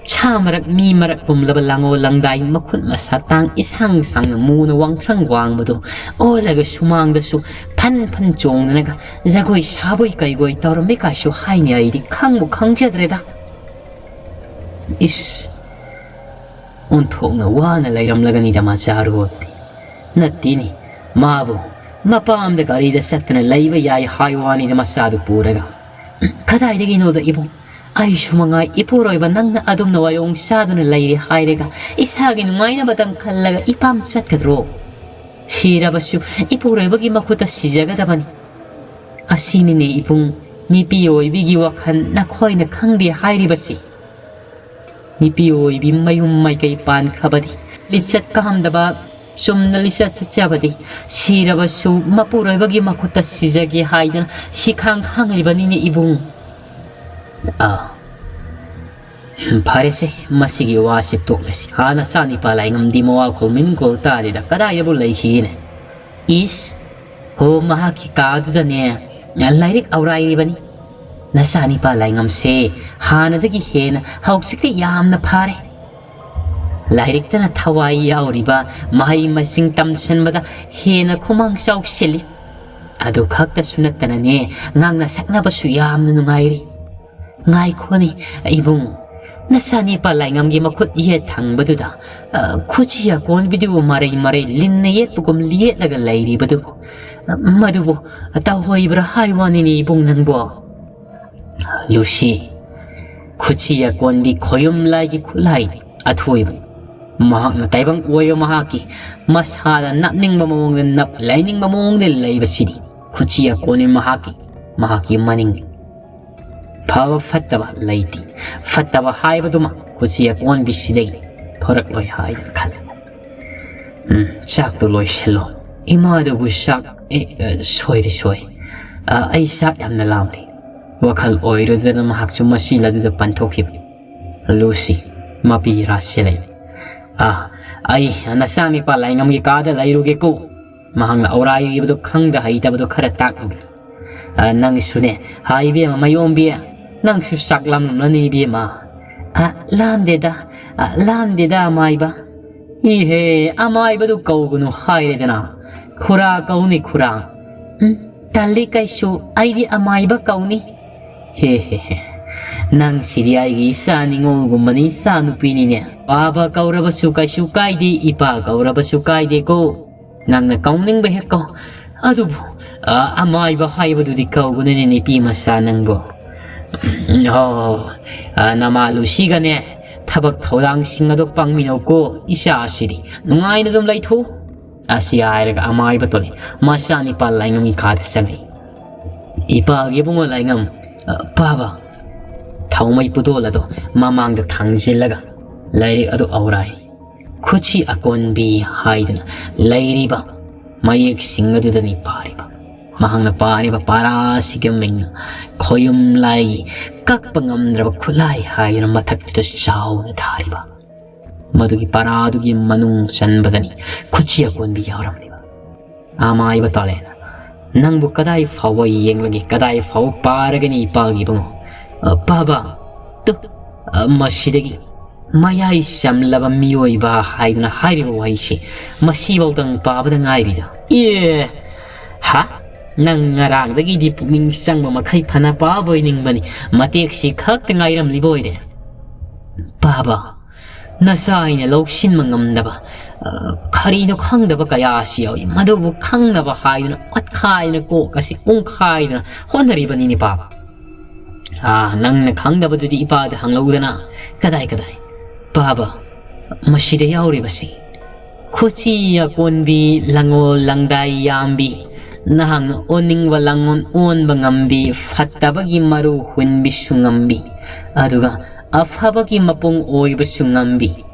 ꯁꯥ ꯃꯔꯛ, ꯃꯤ ꯃꯔꯛ ꯄꯨꯝꯂꯕ ꯂꯥꯡꯉꯣ ꯂꯪꯗꯥꯏ, ꯃꯈꯨꯠ ꯃꯁꯥ ꯇꯥꯡ ꯏꯁꯥꯡ ꯁꯥꯡꯅ ꯃꯨꯅ ꯋꯥꯡꯊ꯭ꯔꯪ ꯋꯥꯡꯕꯗꯣ ꯑꯣꯜꯂꯒ ꯁꯨꯃꯥꯡꯗꯁꯨ ꯐꯟ ꯐꯟ ꯆꯣꯡꯗꯅꯒ ꯖꯒꯣꯏ ꯁꯥꯕꯣꯏ ꯀꯩꯕꯣꯏ ꯇꯧꯔꯝꯃꯤ ꯀꯥꯏꯁꯨ ꯍꯥꯏꯅꯤ꯫ ꯑꯩꯗꯤ ꯈꯪꯕꯨ ꯈꯪꯖꯗ꯭ꯔꯦꯗ꯫ ꯏꯁ, ꯑꯣꯟꯊꯣꯛꯅ ꯋꯥꯅ ꯂꯩꯔꯝꯂꯒꯅꯤꯗ ꯃꯆꯥꯔꯣꯗꯤ꯫ ꯅꯠꯇꯦꯅꯦ, ꯃꯥꯕꯨ ꯃꯄꯥꯝꯗ ꯒꯥꯔꯤꯗ ꯆꯠꯇꯅ ꯂꯩꯕ ꯌꯥꯏ ꯍꯥꯏ ꯋꯥꯅꯤꯗ ꯃꯆꯥꯗꯨ ꯄꯨꯔꯒ꯫ ꯀꯗꯥꯏꯗꯒꯤꯅꯣꯗ ꯏꯕꯨꯡ? ꯑꯩꯁꯨ ꯃꯉꯥꯏ ꯏꯄꯨꯔꯣꯏꯕ ꯅꯪꯅ ꯑꯗꯨꯝ ꯅꯋꯥꯌꯣꯡ ꯆꯥꯗꯨꯅ ꯂꯩꯔꯦ ꯍꯥꯏꯔꯒ ꯏꯁꯥꯒꯤ ꯅꯨꯡꯉꯥꯏꯅꯕꯇꯪ ꯈꯜꯂꯒ ꯏꯄꯥꯝ ꯆꯠꯀꯗ꯭ꯔꯣ? ꯁꯤꯔꯕꯁꯨ ꯏꯄꯨꯔꯣꯏꯕꯒꯤ ꯃꯈꯨꯠꯇ ꯁꯤꯖꯒꯗꯕꯅꯤ꯫ ꯑꯁꯤꯅꯤꯅꯦ ꯏꯕꯨꯡ, ꯅꯨꯄꯤ ꯑꯣꯏꯕꯤꯒꯤ ꯋꯥꯈꯜ ꯅꯈꯣꯏꯅ ꯈꯪꯗꯦ ꯍꯥꯏꯔꯤꯕꯁꯤ꯫ ꯅꯨꯄꯤ ꯑꯣꯏꯕꯤ ꯃꯌꯨꯝ ꯃꯥꯏꯀꯩ ꯄꯥꯟꯈ꯭ꯔꯕꯗꯤ, ꯂꯤꯆꯠ ꯀꯥꯝꯗꯕ, ꯆꯨꯝꯅ ꯂꯤꯆꯠ ꯆꯠꯆꯕꯗꯤ, ꯁꯤꯔꯕꯁꯨ ꯃꯄꯨꯔꯣꯏꯕꯒꯤ ꯃꯈꯨꯠꯇ ꯁꯤꯖꯒꯦ ꯍꯥꯏꯗꯅ ꯁꯤꯈꯥꯡ ꯈꯥꯡꯂꯤꯕꯅꯤꯅꯦ ꯏꯕꯨꯡ꯫ ꯑꯥ, ꯐꯔꯦꯁꯦ, ꯃꯁꯤꯒꯤ ꯋꯥꯁꯤ ꯇꯣꯛꯂꯁꯤ꯫ ꯍꯥꯟꯅ ꯆꯥꯅꯤꯄꯥ ꯂꯥꯏꯉꯝꯗꯤ ꯃꯋꯥ ꯈꯣꯜꯃꯤꯟ ꯈꯣꯜ ꯇꯥꯗꯦꯗ, ꯀꯗꯥꯏꯗꯕꯨ ꯂꯩꯈꯤꯅꯦ? ꯏꯁ, ꯍꯣ, ꯃꯍꯥꯛꯀꯤ ꯀꯥꯗꯨꯗꯅꯦ, ꯂꯥꯏꯔꯤꯛ ꯑꯧꯔꯥꯏꯔꯤꯕꯅꯤ꯫ ꯅꯆꯥꯅꯤꯄꯥ ꯂꯥꯏꯉꯝꯁꯦ ꯍꯥꯟꯅꯗꯒꯤ ꯍꯦꯟꯅ ꯍꯧꯖꯤꯛꯇꯤ ꯌꯥꯝꯅ ꯐꯔꯦ꯫ ꯂꯥꯏꯔꯤꯛꯇꯅ ꯊꯋꯥꯏ ꯌꯥꯎꯔꯤꯕ, ꯃꯍꯩ ꯃꯁꯤꯡ ꯇꯝꯁꯟꯕꯗ ꯍꯦꯟꯅ ꯈꯨꯃꯥꯡ ꯆꯥꯎꯁꯤꯜꯂꯤ꯫ ꯑꯗꯨ ꯈꯛꯇꯁꯨ ꯅꯠꯇꯅꯅꯦ, ꯉꯥꯡꯅ ꯁꯛꯅꯕꯁꯨ ꯌꯥꯝꯅ ꯅꯨꯡꯉꯥꯏꯔꯤ꯫ ꯉꯥꯏꯈꯣꯅꯦ, ꯏꯕꯨꯡ, ꯅꯆꯥꯅꯤꯄꯥ ꯂꯥꯏꯉꯝꯒꯤ ꯃꯈꯨꯠ ꯌꯦꯠ ꯊꯪꯕꯗꯨꯗ, ꯑ, ꯈꯨꯖꯤ ꯑꯀꯣꯟꯕꯤꯗꯨꯕꯨ ꯃꯔꯩ ꯃꯔꯩ ꯂꯤꯟꯅ ꯌꯦꯠꯄꯒꯨꯝ ꯌꯦꯠꯂꯒ ꯂꯩꯔꯤꯕꯗꯨꯕꯨ, ꯑ, ꯃꯗꯨꯕꯨ ꯇꯧꯍꯣꯏꯕ꯭ꯔꯥ ꯍꯥꯏ ꯋꯥꯅꯤꯅꯦ ꯏꯕꯨꯡ ꯅꯪꯕꯣ? ꯂꯨꯁꯤ, ꯈꯨꯠꯁꯤ ꯑꯀꯣꯟꯕꯤ ꯈꯣꯌꯨꯝ ꯂꯥꯏꯒꯤ ꯈꯨꯠꯂꯥꯏꯅꯤ, ꯑꯊꯣꯏꯕꯅꯤ꯫ ꯃꯍꯥꯛꯅ ꯇꯥꯏꯕꯪ ꯑꯣꯏꯕ ꯃꯍꯥꯛꯀꯤ ꯃꯁꯥꯗ ꯅꯞꯅꯤꯡꯕ ꯃꯑꯣꯡꯗ ꯅꯞ, ꯂꯩꯅꯤꯡꯕ ꯃꯑꯣꯡꯗ ꯂꯩꯕꯁꯤꯗꯤ ꯈꯨꯠꯁꯤ ꯑꯀꯣꯟꯕꯤ ꯃꯍꯥꯛꯀꯤ, ꯃꯍꯥꯛꯀꯤ ꯃꯅꯤꯡꯅꯤ꯫ ꯐꯕ ꯐꯠꯇꯕ ꯂꯩꯇꯦ꯫ ꯐꯠꯇꯕ ꯍꯥꯏꯕꯗꯨꯃ ꯈꯨꯠꯁꯤ ꯑꯀꯣꯟꯕꯤꯁꯤꯗꯒꯤ ꯊꯣꯔꯛꯂꯣꯏ ꯍꯥꯏꯗꯅ ꯈꯜꯂꯤ꯫ ꯎꯝ, ꯆꯥꯛꯇꯨ ꯂꯣꯏꯁꯤꯜꯂꯣ꯫ ꯏꯃꯥꯗꯨꯕꯨ ꯆꯥꯛ, ꯑꯦ, ꯑ, ꯁꯣꯏꯔꯦ, ꯁꯣꯏꯔꯦ꯫ ꯑ, ꯑꯩ ꯆꯥꯛ ꯌꯥꯝꯅ ꯂꯥꯝꯂꯦ꯫ ꯋꯥꯈꯜ ꯑꯣꯏꯔꯨꯗꯅ ꯃꯍꯥꯛꯁꯨ ꯃꯁꯤ ꯂꯗꯨꯗ ꯄꯟꯊꯣꯛꯈꯤꯕ꯫ ꯂꯨꯁꯤ, ꯃꯄꯤ ꯔꯥꯁꯤꯂꯩ꯫ ꯑ, ꯑꯩ ꯅꯆꯥꯅꯤꯄꯥ ꯂꯥꯏꯉꯝꯒꯤ ꯀꯥꯗ ꯂꯩꯔꯨꯒꯦꯀꯣ꯫ ꯃꯍꯥꯛꯅ ꯑꯧꯔꯥꯏꯔꯤꯕꯗꯨ ꯈꯪꯗ ꯍꯩꯇꯕꯗꯨ ꯈꯔ ꯇꯥꯛꯂꯨꯒꯦ꯫ ꯑ, ꯅꯪꯁꯨꯅꯦ, ꯍꯥ, ꯏꯕꯦꯝꯃ ꯃꯌꯣꯝꯕꯤ, ꯅꯪꯁꯨ ꯆꯥꯛ ꯂꯥꯝꯂꯝꯂꯅꯤ, ꯏꯕꯦꯝꯃ꯫ ꯑ, ꯂꯥꯝꯗꯦꯗ, ꯑ, ꯂꯥꯝꯗꯦꯗ, ꯑꯃꯥꯏꯕ꯫ ꯏꯍꯦ, ꯑꯃꯥꯏꯕꯗꯨ ꯀꯧꯒꯅꯨ ꯍꯥꯏꯔꯦꯗꯅ꯫ ꯈꯨꯔꯥ ꯀꯧꯅꯤ, ꯈꯨꯔꯥ꯫ ꯎꯝ, ꯇꯜꯂꯤ ꯀꯩꯁꯨ, ꯑꯩꯗꯤ ꯑꯃꯥꯏꯕ ꯀꯧꯅꯤ꯫ ꯍꯦ, ꯍꯦ, ꯍꯦ꯫ ꯅꯪꯁꯤꯗꯤ ꯑꯩꯒꯤ ꯏꯆꯥ ꯅꯤꯉꯣꯜꯒꯨꯝꯕꯅꯤ, ꯏꯆꯥ ꯅꯨꯄꯤꯅꯤꯅꯦ꯫ ꯕꯥꯕꯥ ꯀꯧꯔꯕꯁꯨ ꯀꯩꯁꯨ ꯀꯥꯏꯗꯦ, ꯏꯄꯥ ꯀꯧꯔꯕꯁꯨ ꯀꯥꯏꯗꯦꯀꯣ꯫ ꯅꯪꯅ ꯀꯧꯅꯤꯡꯕ ꯍꯦꯛ ꯀꯧ꯫ ꯑꯗꯨꯕꯨ, ꯑ, ꯑꯃꯥꯏꯕ ꯍꯥꯏꯕꯗꯨꯗꯤ ꯀꯧꯒꯅꯨꯅꯦ, ꯅꯨꯄꯤ ꯃꯆꯥ ꯅꯪꯕꯨ꯫ ꯎꯝ, ꯍꯣ, ꯑ, ꯅꯃꯥ ꯂꯨꯁꯤꯒꯅꯦ, ꯊꯕꯛ ꯊꯧꯔꯥꯡꯁꯤꯡ ꯑꯗꯨ ꯄꯥꯡꯃꯤꯟꯅꯧꯀꯣ, ꯏꯆꯥꯁꯤꯗꯤ꯫ ꯅꯨꯡꯉꯥꯏꯅ ꯑꯗꯨꯝ ꯂꯩꯊꯣꯛꯎ꯫ ꯑꯁꯤ ꯍꯥꯏꯔꯒ ꯑꯃꯥꯏꯕ ꯇꯣꯂꯤ ꯃꯆꯥꯅꯤꯄꯥ ꯂꯥꯏꯉꯝꯒꯤ ꯀꯥꯗ ꯆꯪꯉꯤ꯫ ꯏꯄꯥꯒꯤ ꯏꯕꯨꯡꯉꯣ ꯂꯥꯏꯉꯝ, ꯑ, ꯄꯥꯕ, ꯊꯥꯎꯃꯩ ꯄꯨꯗꯣꯜ ꯑꯗꯨ ꯃꯃꯥꯡꯗ ꯊꯥꯡꯖꯤꯜꯂꯒ ꯂꯥꯏꯔꯤꯛ ꯑꯗꯨ ꯑꯧꯔꯥꯏ꯫ ꯈꯨꯠꯁꯤ ꯑꯀꯣꯟꯕꯤ ꯍꯥꯏꯗꯅ ꯂꯩꯔꯤꯕ ꯃꯌꯦꯛꯁꯤꯡ ꯑꯗꯨꯗꯅꯤ ꯄꯥꯔꯤꯕ꯫ ꯃꯍꯥꯛꯅ ꯄꯥꯔꯤꯕ ꯄꯥꯔꯥꯁꯤꯒꯤ ꯃꯤꯡꯅ ꯈꯣꯌꯨꯝ ꯂꯥꯏꯒꯤ ꯀꯛꯄ ꯉꯝꯗ꯭ꯔꯕ ꯈꯨꯠꯂꯥꯏ ꯍꯥꯏꯗꯨꯅ ꯃꯊꯛꯇꯨꯗ ꯆꯥꯎꯅ ꯊꯥꯔꯤꯕ꯫ ꯃꯗꯨꯒꯤ ꯄꯥꯔꯥꯗꯨꯒꯤ ꯃꯅꯨꯡ ꯆꯟꯕꯗꯅꯤ ꯈꯨꯠꯁꯤ ꯑꯀꯣꯟꯕꯤ ꯌꯥꯎꯔꯝꯂꯤꯕ꯫ ꯑꯃꯥꯏꯕ ꯇꯥꯂꯦꯅ, "ꯅꯪꯕꯨ ꯀꯗꯥꯏ ꯐꯥꯎꯕ ꯌꯦꯡꯂꯒꯦ, ꯀꯗꯥꯏ ꯐꯥꯎꯕ ꯄꯥꯔꯒꯅꯤ ꯏꯄꯥꯒꯤ ꯏꯕꯨꯡꯉꯣ?" "ꯑ, ꯄꯥꯕ, ꯇꯨ, ꯑ, ꯃꯁꯤꯗꯒꯤ ꯃꯌꯥꯏ ꯆꯝꯂꯕ ꯃꯤꯑꯣꯏꯕ ꯍꯥꯏꯗꯨꯅ ꯍꯥꯏꯔꯤꯕ ꯋꯥꯍꯩꯁꯤ ꯃꯁꯤꯐꯥꯎꯗꯪ ꯄꯥꯕꯗ ꯉꯥꯏꯔꯤꯗ꯫" "ꯑꯦ, ꯍꯥ? ꯅꯪ ꯉꯔꯥꯡꯗꯒꯤꯗꯤ ꯄꯨꯛꯅꯤꯡ ꯆꯪꯕ ꯃꯈꯩ ꯐꯅ ꯄꯥꯕ ꯑꯣꯏꯅꯤꯡꯕꯅꯤ, ꯃꯇꯦꯛꯁꯤ ꯈꯛꯇ ꯉꯥꯏꯔꯝꯂꯤꯕ ꯑꯣꯏꯔꯦ꯫" "ꯄꯥꯕ, ꯅꯆꯥ ꯑꯩꯅ ꯂꯧꯁꯤꯟꯕ ꯉꯝꯗꯕ, ꯑ, ꯀꯔꯤꯅꯣ ꯈꯪꯗꯕ ꯀꯌꯥꯁꯨ ꯌꯥꯎꯏ꯫ ꯃꯗꯨꯕꯨ ꯈꯪꯅꯕ ꯍꯥꯏꯗꯨꯅ ꯑꯣꯠꯈꯥꯏꯗꯅ ꯀꯣꯛ ꯑꯁꯤ ꯎꯪꯈꯥꯏꯗꯅ ꯍꯣꯠꯅꯔꯤꯕꯅꯤꯅꯦ ꯄꯥꯕ꯫ ꯑꯥ, ꯅꯪꯅ ꯈꯪꯗꯕꯗꯨꯗꯤ ꯏꯄꯥꯗ ꯍꯪꯂꯛꯎꯗꯅ꯫ ꯀꯗꯥꯏ, ꯀꯗꯥꯏ? ꯄꯥꯕ, ꯃꯁꯤꯗ ꯌꯥꯎꯔꯤꯕꯁꯤ ꯈꯨꯆꯤ ꯑꯀꯣꯟꯕꯤ, ꯂꯪꯉꯣꯜ ꯂꯪꯗꯥꯏ ꯌꯥꯝꯕꯤ, ꯅꯍꯥꯛꯅ ꯑꯣꯟꯅꯤꯡꯕ ꯂꯪꯉꯣꯜ ꯑꯣꯟꯕ ꯉꯝꯕꯤ, ꯐꯠꯇꯕꯒꯤ ꯃꯔꯨ ꯍꯨꯟꯕꯤꯁꯨ ꯉꯝꯕꯤ, ꯑꯗꯨꯒ ꯑꯐꯕꯒꯤ ꯃꯄꯨꯡ ꯑꯣꯏꯕꯁꯨ ꯉꯝꯕꯤ꯫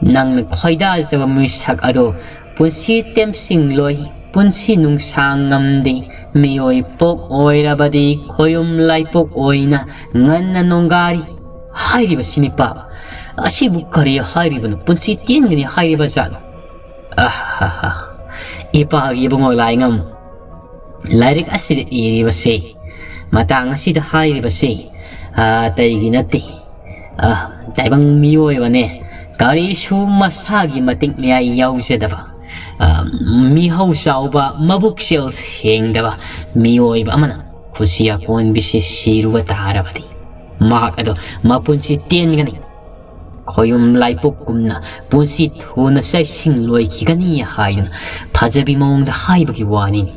ꯅꯪꯅ ꯈꯣꯏꯗꯥꯖꯕ ꯃꯤꯁꯛ ꯑꯗꯣ ꯄꯨꯟꯁꯤ ꯇꯦꯝꯁꯤꯡꯂꯣꯏ, ꯄꯨꯟꯁꯤ ꯅꯨꯡꯁꯥꯡ ꯉꯝꯗꯦ꯫ ꯃꯤꯑꯣꯏ ꯄꯣꯛ ꯑꯣꯏꯔꯕꯗꯤ ꯈꯣꯌꯨꯝ ꯂꯥꯏꯄꯣꯛ ꯑꯣꯏꯅ ꯉꯟꯅ ꯅꯣꯡꯒꯥꯔꯤ꯫ ꯍꯥꯏꯔꯤꯕꯁꯤꯅꯤ ꯄꯥꯕ꯫ ꯑꯁꯤꯕꯨ ꯀꯔꯤ ꯍꯥꯏꯔꯤꯕꯅꯣ? ꯄꯨꯟꯁꯤ ꯇꯦꯟꯒꯅꯤ ꯍꯥꯏꯔꯤꯕ ꯖꯥꯠꯂꯣ? ꯑꯍꯥꯍꯥ꯫ ꯏꯄꯥꯒꯤ ꯏꯕꯨꯡꯉꯣ ꯂꯥꯏꯉꯝ, ꯂꯥꯏꯔꯤꯛ ꯑꯁꯤꯗ ꯏꯔꯤꯕꯁꯤ, ꯃꯇꯥꯡ ꯑꯁꯤꯗ ꯍꯥꯏꯔꯤꯕꯁꯤ, ꯑ, ꯑꯇꯩꯒꯤ ꯅꯠꯇꯦ꯫ ꯑ, ꯇꯥꯏꯕꯪ ꯃꯤꯑꯣꯏꯕꯅꯦ, ꯀꯔꯤꯁꯨ ꯃꯁꯥꯒꯤ ꯃꯇꯤꯛ ꯃꯌꯥꯏ ꯌꯥꯎꯖꯗꯕ, ꯑ, ꯃꯤꯍꯧ ꯆꯥꯎꯕ, ꯃꯕꯨꯛꯆꯦꯜ ꯁꯦꯡꯗꯕ ꯃꯤꯑꯣꯏꯕ ꯑꯃꯅ ꯈꯨꯁꯤ ꯑꯀꯣꯟꯕꯤꯁꯤ ꯁꯤꯔꯨꯕ ꯇꯥꯔꯕꯗꯤ, ꯃꯍꯥꯛ ꯑꯗꯣ ꯃꯄꯨꯟꯁꯤ ꯇꯦꯟꯒꯅꯤ꯫ ꯈꯣꯌꯨꯝ ꯂꯥꯏꯄꯣꯛꯀꯨꯝꯅ ꯄꯨꯟꯁꯤ ꯊꯨꯅ ꯆꯩꯁꯤꯡ ꯂꯣꯏꯈꯤꯒꯅꯤ ꯍꯥꯏꯗꯨꯅ ꯐꯖꯕꯤ ꯃꯑꯣꯡꯗ ꯍꯥꯏꯕꯒꯤ ꯋꯥꯅꯤꯅꯦ꯫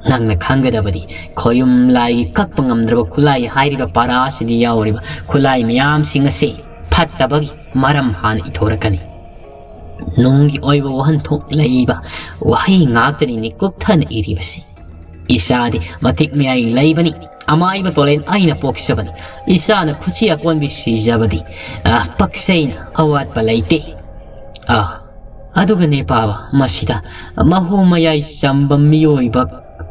ꯅꯪꯅ ꯈꯪꯒꯗꯕꯗꯤ, ꯈꯣꯌꯨꯝ ꯂꯥꯏꯒꯤ ꯀꯛꯄ ꯉꯝꯗ꯭ꯔꯕ ꯈꯨꯠꯂꯥꯏ ꯍꯥꯏꯔꯤꯕ ꯄꯥꯔꯥ ꯑꯁꯤꯗ ꯌꯥꯎꯔꯤꯕ ꯈꯨꯠꯂꯥꯏ ꯃꯌꯥꯝꯁꯤꯡ ꯑꯁꯤ ꯐꯠꯇꯕꯒꯤ ꯃꯔꯝ ꯍꯥꯟꯅ ꯏꯊꯣꯔꯛꯀꯅꯤ꯫ ꯅꯨꯡꯒꯤ ꯑꯣꯏꯕ ꯋꯥꯍꯟꯊꯣꯛ ꯂꯩꯕ ꯋꯥꯍꯩ ꯉꯥꯛꯇꯅꯤꯅꯦ ꯀꯨꯞꯊꯅ ꯏꯔꯤꯕꯁꯤ꯫ ꯏꯆꯥꯗꯤ ꯃꯇꯤꯛ ꯃꯌꯥꯏ ꯂꯩꯕꯅꯤ, ꯑꯃꯥꯏꯕ ꯇꯣꯂꯦꯟ ꯑꯩꯅ ꯄꯣꯛꯆꯕꯅꯤ꯫ ꯏꯆꯥꯅ ꯈꯨꯠꯁꯤ ꯑꯀꯣꯟꯕꯤ ꯁꯤꯖꯕꯗꯤ, ꯑ, ꯄꯛꯆꯩꯅ ꯑꯋꯥꯠꯄ ꯂꯩꯇꯦ꯫ ꯑ, ꯑꯗꯨꯒꯅꯦ ꯄꯥꯕ, ꯃꯁꯤꯗ ꯃꯍꯨ ꯃꯌꯥꯏ ꯆꯝꯕ ꯃꯤꯑꯣꯏꯕ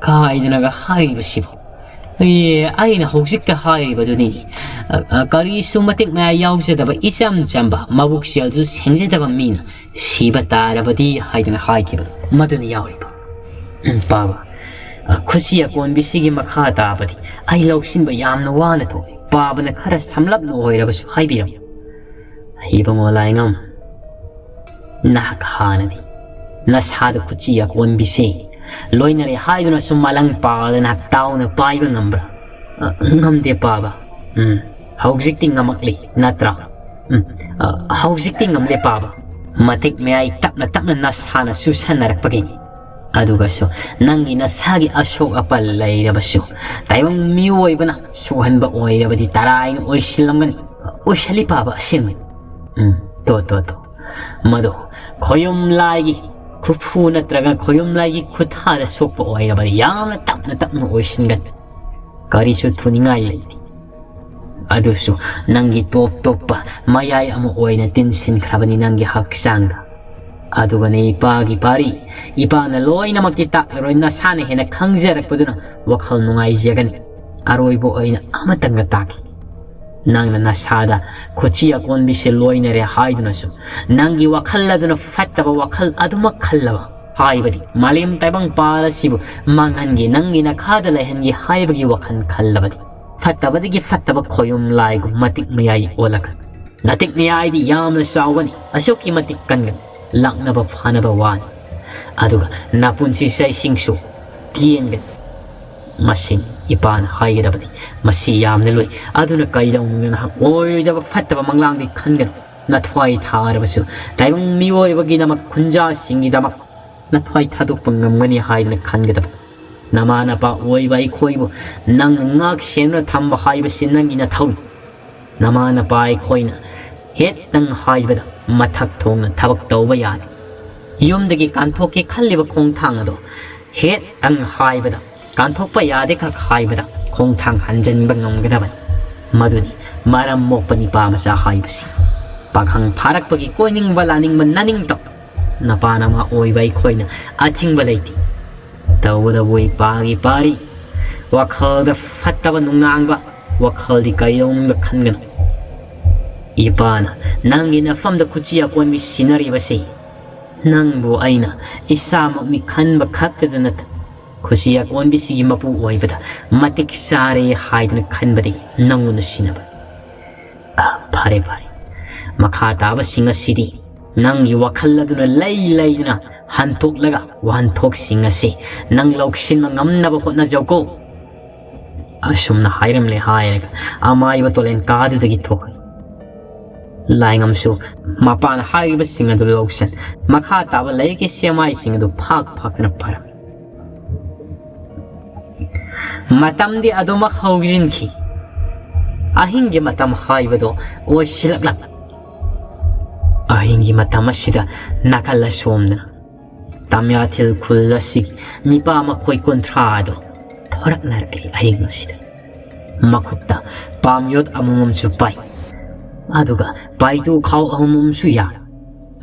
ꯀꯥꯏꯗꯅꯒ ꯍꯥꯏꯔꯤꯕꯁꯤꯕꯨ? ꯑꯦ, ꯑꯩꯅ ꯍꯧꯖꯤꯛꯇ ꯍꯥꯏꯔꯤꯕꯗꯨꯅꯤꯅꯦ꯫ ꯑ, ꯑ, ꯀꯔꯤꯁꯨ ꯃꯇꯤꯛ ꯃꯌꯥꯏ ꯌꯥꯎꯖꯗꯕ, ꯏꯆꯝ ꯆꯝꯕ, ꯃꯕꯨꯛ ꯆꯦꯜꯁꯨ ꯁꯦꯡꯖꯗꯕ ꯃꯤꯅ ꯁꯤꯕ ꯇꯥꯔꯕꯗꯤ ꯍꯥꯏꯗꯅ ꯍꯥꯏꯈꯤꯕꯗꯣ, ꯃꯗꯨꯅ ꯌꯥꯎꯔꯤꯕ꯫ ꯎꯝ, ꯄꯥꯕ, ꯑ, ꯈꯨꯠꯁꯤ ꯑꯀꯣꯟꯕꯤꯁꯤꯒꯤ ꯃꯈꯥ ꯇꯥꯕꯗꯤ ꯑꯩ ꯂꯧꯁꯤꯟꯕ ꯌꯥꯝꯅ ꯋꯥꯅ ꯊꯣꯛꯏ꯫ ꯄꯥꯕꯅ ꯈꯔ ꯁꯝꯂꯞꯅ ꯑꯣꯏꯔꯕꯁꯨ ꯍꯥꯏꯕꯤꯔꯝꯃꯨ꯫ ꯏꯕꯨꯡꯉꯣ ꯂꯥꯏꯉꯝ, ꯅꯍꯥꯛ ꯍꯥꯟꯅꯗꯤ ꯅꯁꯥꯗ ꯈꯨꯠꯁꯤ ꯑꯀꯣꯟꯕꯤꯁꯦ ꯂꯣꯏꯅꯔꯦ ꯍꯥꯏꯗꯨꯅ ꯁꯨꯝ ꯃꯂꯪ ꯄꯥꯗꯅ ꯇꯥꯎꯅ ꯄꯥꯏꯕ ꯉꯝꯕ꯭ꯔꯥ? ꯑ, ꯉꯝꯗꯦ ꯄꯥꯕ꯫ ꯎꯝ, ꯍꯧꯖꯤꯛꯇꯤ ꯉꯝꯃꯛꯂꯤ ꯅꯠꯇ꯭ꯔꯥ? ꯎꯝ, ꯑ, ꯍꯧꯖꯤꯛꯇꯤ ꯉꯝꯂꯦ ꯄꯥꯕ꯫ ꯃꯇꯤꯛ ꯃꯌꯥꯏ ꯇꯞꯅ ꯇꯞꯅ ꯅꯁꯥꯅ ꯆꯨꯁꯟꯅꯔꯛꯄꯒꯤꯅꯤ꯫ ꯑꯗꯨꯒꯁꯨ ꯅꯪꯒꯤ ꯅꯁꯥꯒꯤ ꯑꯁꯣꯛ ꯑꯄꯜ ꯂꯩꯔꯕꯁꯨ, ꯇꯥꯏꯕꯪ ꯃꯤꯑꯣꯏꯕꯅ ꯁꯣꯛꯍꯟꯕ ꯑꯣꯏꯔꯕꯗꯤ ꯇꯔꯥꯏꯅ ꯑꯣꯏꯁꯤꯜꯂꯝꯒꯅꯤ꯫ ꯑꯣꯏꯁꯤꯜꯂꯤ ꯄꯥꯕ, ꯑꯁꯦꯡꯕꯅꯤ꯫ ꯎꯝ, ꯇꯣ, ꯇꯣ, ꯇꯣ꯫ ꯃꯗꯨ ꯈꯣꯌꯨꯝ ꯂꯥꯏꯒꯤ ꯈꯨꯐꯨ ꯅꯠꯇ꯭ꯔꯒ ꯈꯣꯌꯨꯝ ꯂꯥꯏꯒꯤ ꯈꯨꯠꯊꯥꯗ ꯁꯣꯛꯄ ꯑꯣꯏꯔꯕꯗꯤ ꯌꯥꯝꯅ ꯇꯞꯅ ꯇꯞꯅ ꯑꯣꯏꯁꯤꯟꯒꯅꯤ꯫ ꯀꯔꯤꯁꯨ ꯊꯨꯅꯤꯡꯉꯥꯏ ꯂꯩꯇꯦ꯫ ꯑꯗꯨꯁꯨ ꯅꯪꯒꯤ ꯇꯣꯞ ꯇꯣꯞꯄ ꯃꯌꯥꯏ ꯑꯃ ꯑꯣꯏꯅ ꯇꯤꯟꯁꯤꯟꯈ꯭ꯔꯕꯅꯤ ꯅꯪꯒꯤ ꯍꯛꯆꯥꯡꯗ꯫ ꯑꯗꯨꯒꯅꯦ ꯏꯄꯥꯒꯤ ꯄꯥꯔꯤ, ꯏꯄꯥꯅ ꯂꯣꯏꯅꯃꯛꯇꯤ ꯇꯥꯛꯂꯔꯣꯏ, ꯅꯁꯥꯅ ꯍꯦꯟꯅ ꯈꯪꯖꯔꯛꯄꯗꯨꯅ ꯋꯥꯈꯜ ꯅꯨꯡꯉꯥꯏꯖꯒꯅꯤ꯫ ꯑꯔꯣꯏꯕ ꯑꯣꯏꯅ ꯑꯃꯇꯪꯒ ꯇꯥꯛꯀꯦ꯫ ꯅꯪꯅ ꯅꯁꯥꯗ ꯈꯨꯠꯁꯤ ꯑꯀꯣꯟꯕꯤꯁꯦ ꯂꯣꯏꯅꯔꯦ ꯍꯥꯏꯗꯨꯅꯁꯨ, ꯅꯪꯒꯤ ꯋꯥꯈꯜ ꯑꯗꯨꯅ ꯐꯠꯇꯕ ꯋꯥꯈꯜ ꯑꯗꯨꯃꯛ ꯈꯜꯂꯕ, ꯍꯥꯏꯕꯗꯤ ꯃꯥꯂꯦꯝ ꯇꯥꯏꯕꯪ ꯄꯥꯜ ꯑꯁꯤꯕꯨ ꯃꯥꯡꯍꯟꯒꯦ, ꯅꯪꯒꯤ ꯅꯈꯥꯗ ꯂꯩꯍꯟꯒꯦ ꯍꯥꯏꯕꯒꯤ ꯋꯥꯈꯜ ꯈꯜꯂꯕꯗꯤ, ꯐꯠꯇꯕꯗꯒꯤ ꯐꯠꯇꯕ ꯈꯣꯌꯨꯝ ꯂꯥꯏꯒꯨꯝ ꯃꯇꯤꯛ ꯃꯌꯥꯏ ꯑꯣꯜꯂꯛꯀꯅꯤ꯫ ꯃꯇꯤꯛ ꯃꯌꯥꯏꯗꯤ ꯌꯥꯝꯅ ꯆꯥꯎꯒꯅꯤ, ꯑꯁꯨꯛꯀꯤ ꯃꯇꯤꯛ ꯀꯟꯒꯅꯤ, ꯂꯥꯛꯅꯕ ꯐꯥꯅꯕ ꯋꯥꯅꯤ꯫ ꯑꯗꯨꯒ ꯅꯄꯨꯟꯁꯤ ꯆꯩꯁꯤꯡꯁꯨ ꯇꯦꯟꯒꯅꯤ꯫ ꯃꯁꯤꯅꯤ ꯏꯄꯥꯅ ꯍꯥꯏꯒꯗꯕꯅꯤ, "ꯃꯁꯤ ꯌꯥꯝꯅ ꯂꯨꯏ꯫ ꯑꯗꯨꯅ ꯀꯩꯗꯧꯅꯨꯡꯗ ꯅꯍꯥꯛ ꯑꯣꯏꯔꯣꯏꯗꯕ ꯐꯠꯇꯕ ꯃꯪꯂꯥꯡꯗꯤ ꯈꯟꯒꯅꯨ꯫ ꯅꯊ꯭ꯋꯥꯏ ꯊꯥꯔꯕꯁꯨ ꯇꯥꯏꯕꯪ ꯃꯤꯑꯣꯏꯕꯒꯤꯗꯃꯛ, ꯈꯨꯟꯖꯥꯁꯤꯡꯒꯤꯗꯃꯛ ꯅꯊ꯭ꯋꯥꯏ ꯊꯥꯗꯣꯛꯄ ꯉꯝꯒꯅꯤ ꯍꯥꯏꯗꯨꯅ ꯈꯟꯒꯗꯕ꯫ ꯅꯃꯥ ꯅꯄꯥ ꯑꯣꯏꯕ ꯑꯩꯈꯣꯏꯕꯨ ꯅꯪꯅ ꯉꯥꯛ ꯁꯦꯟꯗꯨꯅ ꯊꯝꯕ ꯍꯥꯏꯕꯁꯤ ꯅꯪꯒꯤ ꯅꯊꯧꯅꯤ꯫ ꯅꯃꯥ ꯅꯄꯥ ꯑꯩꯈꯣꯏꯅ ꯍꯦꯛꯇꯪ ꯍꯥꯏꯕꯗ ꯃꯊꯛ ꯊꯣꯡꯅ ꯊꯕꯛ ꯇꯧꯕ ꯌꯥꯗꯦ꯫ ꯌꯨꯝꯗꯒꯤ ꯀꯥꯟꯊꯣꯛꯀꯦ ꯈꯜꯂꯤꯕ ꯈꯣꯡꯊꯥꯡ ꯑꯗꯣ ꯍꯦꯛꯇꯪ ꯍꯥꯏꯕꯗ, ꯀꯥꯟꯊꯣꯛꯄ ꯌꯥꯗꯦ ꯈꯛ ꯍꯥꯏꯕꯗ ꯈꯣꯡꯊꯥꯡ ꯍꯟꯖꯤꯟꯕ ꯉꯝꯒꯗꯕꯅꯤ꯫ ꯃꯗꯨꯅꯤ ꯃꯔꯝ ꯃꯣꯛꯄ ꯅꯤꯄꯥ ꯃꯆꯥ ꯍꯥꯏꯕꯁꯤ꯫ ꯄꯥꯈꯪ ꯐꯥꯔꯛꯄꯒꯤ ꯀꯣꯏꯅꯤꯡꯕ ꯂꯥꯅꯤꯡꯕ ꯅꯅꯤꯡꯇꯧ ꯅꯄꯥ ꯅꯃꯥ ꯑꯣꯏꯕ ꯑꯩꯈꯣꯏꯅ ꯑꯊꯤꯡꯕ ꯂꯩꯇꯦ꯫ ꯇꯧꯕꯇꯕꯨ ꯏꯄꯥꯒꯤ ꯄꯥꯔꯤ꯫ ꯋꯥꯈꯜꯗ ꯐꯠꯇꯕ ꯅꯨꯡꯅꯥꯡꯕ ꯋꯥꯈꯜꯗꯤ ꯀꯩꯗꯧꯅꯨꯡꯗ ꯈꯟꯒꯅꯨ꯫ ꯏꯄꯥꯅ ꯅꯪꯒꯤ ꯅꯐꯝꯗ ꯈꯨꯠꯁꯤ ꯑꯀꯣꯟꯕꯤ ꯁꯤꯟꯅꯔꯤꯕꯁꯤ ꯅꯪꯕꯨ ꯑꯩꯅ ꯏꯁꯥꯃꯛꯅꯤ ꯈꯟꯕ ꯈꯛꯇꯗ ꯅꯠꯇ, ꯈꯨꯠꯁꯤ ꯑꯀꯣꯟꯕꯤꯁꯤꯒꯤ ꯃꯄꯨ ꯑꯣꯏꯕꯗ ꯃꯇꯤꯛ ꯆꯥꯔꯦ ꯍꯥꯏꯗꯨꯅ ꯈꯟꯕꯗꯒꯤ ꯅꯪꯉꯣꯟꯗ ꯁꯤꯟꯅꯕ꯫ ꯑ, ꯐꯔꯦ, ꯐꯔꯦ꯫ ꯃꯈꯥ ꯇꯥꯕꯁꯤꯡ ꯑꯁꯤꯗꯤ ꯅꯪꯒꯤ ꯋꯥꯈꯜ ꯑꯗꯨꯅ ꯂꯩ ꯂꯩꯗꯨꯅ ꯍꯟꯊꯣꯛꯂꯒ ꯋꯥꯍꯟꯊꯣꯛꯁꯤꯡ ꯑꯁꯤ ꯅꯪ ꯂꯧꯁꯤꯟꯕ ꯉꯝꯅꯕ ꯍꯣꯠꯅꯖꯧꯀꯣ꯫ ꯑꯁꯨꯝꯅ ꯍꯥꯏꯔꯝꯂꯦ ꯍꯥꯏꯔꯒ ꯑꯃꯥꯏꯕ ꯇꯣꯂꯦꯟ ꯀꯥꯗꯨꯗꯒꯤ ꯊꯣꯛꯈ꯭ꯔꯦ꯫ ꯂꯥꯏꯉꯝꯁꯨ ꯃꯄꯥꯅ ꯍꯥꯏꯔꯤꯕꯁꯤꯡ ꯑꯗꯨ ꯂꯧꯁꯤꯟ, ꯃꯈꯥ ꯇꯥꯕ ꯂꯥꯏꯔꯤꯛꯀꯤ ꯁꯦꯃꯥꯏꯁꯤꯡ ꯑꯗꯨ ꯐꯥꯛ ꯐꯥꯛꯇꯨꯅ ꯄꯥꯔꯝꯃꯤ꯫ ꯃꯇꯝꯗꯤ ꯑꯗꯨꯃꯛ ꯍꯧꯖꯤꯟꯈꯤ꯫ ꯑꯍꯤꯡꯒꯤ ꯃꯇꯝ ꯍꯥꯏꯕꯗꯣ ꯑꯣꯏꯁꯤꯜꯂꯛꯂꯝꯃꯤ꯫ ꯑꯍꯤꯡꯒꯤ ꯃꯇꯝ ꯑꯁꯤꯗ ꯅꯥꯀꯜ ꯑꯁꯣꯝꯗꯅ ꯇꯥꯃꯤꯌꯥꯊꯤꯜ ꯈꯨꯜ ꯑꯁꯤꯒꯤ ꯅꯤꯄꯥ ꯃꯈꯣꯏ ꯀꯨꯟꯊ꯭ꯔꯥ ꯑꯗꯨ ꯊꯣꯔꯛꯅꯔꯛꯂꯤ꯫ ꯑꯍꯤꯡ ꯑꯁꯤꯗ ꯃꯈꯨꯠꯇ ꯄꯥꯝꯌꯣꯠ ꯑꯃꯃꯝꯁꯨ ꯄꯥꯏ, ꯑꯗꯨꯒ ꯄꯥꯏꯇꯨ ꯈꯥꯎ ꯑꯃꯃꯝꯁꯨ ꯌꯥꯜꯂꯤ꯫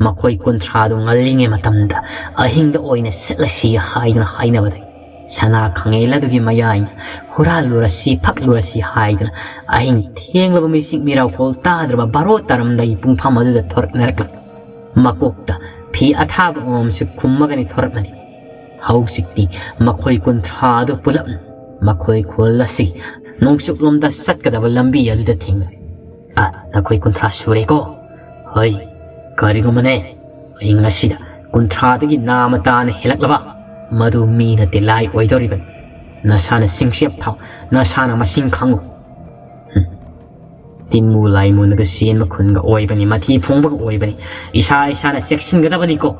ꯃꯈꯣꯏ ꯀꯨꯟꯊ꯭ꯔꯥꯗꯨ ꯉꯜꯂꯤꯉꯩ ꯃꯇꯝꯗ ꯑꯍꯤꯡꯗ ꯑꯣꯏꯅ ꯆꯠꯂꯁꯤ ꯍꯥꯏꯗꯨꯅ ꯍꯥꯏꯅꯕꯗꯒꯤ ꯁꯅꯥ ꯈꯥꯡꯉꯦꯜ ꯑꯗꯨꯒꯤ ꯃꯌꯥꯏꯅ ꯍꯨꯔꯥꯜꯂꯨꯔꯁꯤ, ꯐꯛꯂꯨꯔꯁꯤ ꯍꯥꯏꯗꯨꯅ ꯑꯍꯤꯡ ꯊꯦꯡꯂꯕ ꯃꯤꯆꯤꯛ ꯃꯤꯔꯥꯎꯈꯣꯜ ꯇꯥꯗ꯭ꯔꯕ ꯕꯥꯔꯣ ꯇꯥꯔꯝꯗꯥꯏꯒꯤ ꯄꯨꯡꯐꯝ ꯑꯗꯨꯗ ꯊꯣꯔꯛꯅꯔꯛꯂꯤ꯫ ꯃꯀꯣꯛꯇ ꯐꯤ ꯑꯊꯥꯕ ꯑꯃꯃꯝꯁꯨ ꯈꯨꯝꯃꯒꯅꯤ ꯊꯣꯔꯛꯂꯅꯤ꯫ ꯍꯧꯖꯤꯛꯇꯤ ꯃꯈꯣꯏ ꯀꯨꯟꯊ꯭ꯔꯥ ꯑꯗꯨ ꯄꯨꯂꯞꯅ ꯃꯈꯣꯏ ꯈꯨꯜ ꯑꯁꯤ ꯅꯣꯡꯆꯨꯞꯂꯣꯝꯗ ꯆꯠꯀꯗꯕ ꯂꯝꯕꯤ ꯑꯗꯨꯗ ꯊꯦꯡꯅꯔꯦ꯫ "ꯑ, ꯅꯈꯣꯏ ꯀꯨꯟꯊ꯭ꯔꯥ ꯁꯨꯔꯦꯀꯣ?" "ꯍꯣꯏ, ꯀꯔꯤꯒꯨꯝꯕꯅꯦ, ꯑꯍꯤꯡ ꯑꯁꯤꯗ ꯀꯨꯟꯊ꯭ꯔꯥꯗꯒꯤ ꯅꯥꯃ ꯇꯥꯅ ꯍꯦꯜꯂꯛꯂꯕ, ꯃꯗꯨ ꯃꯤ ꯅꯠꯇꯦ, ꯂꯥꯏ ꯑꯣꯏꯗꯧꯔꯤꯕꯅꯤ꯫ ꯅꯁꯥꯅ ꯁꯤꯡꯆꯦꯞ ꯊꯥꯎ, ꯅꯁꯥꯅ ꯃꯁꯤꯡ ꯈꯪꯉꯨ꯫ ꯍꯨꯝ꯫ ꯇꯤꯟꯃꯨ ꯂꯥꯏꯃꯨꯅꯒ ꯆꯦꯟꯕ ꯈꯨꯟꯒ ꯑꯣꯏꯕꯅꯤ, ꯃꯊꯤ ꯐꯣꯡꯕꯒ ꯑꯣꯏꯕꯅꯤ꯫ ꯏꯁꯥ ꯏꯁꯥꯅ ꯆꯦꯛꯁꯤꯟꯒꯗꯕꯅꯤꯀꯣ꯫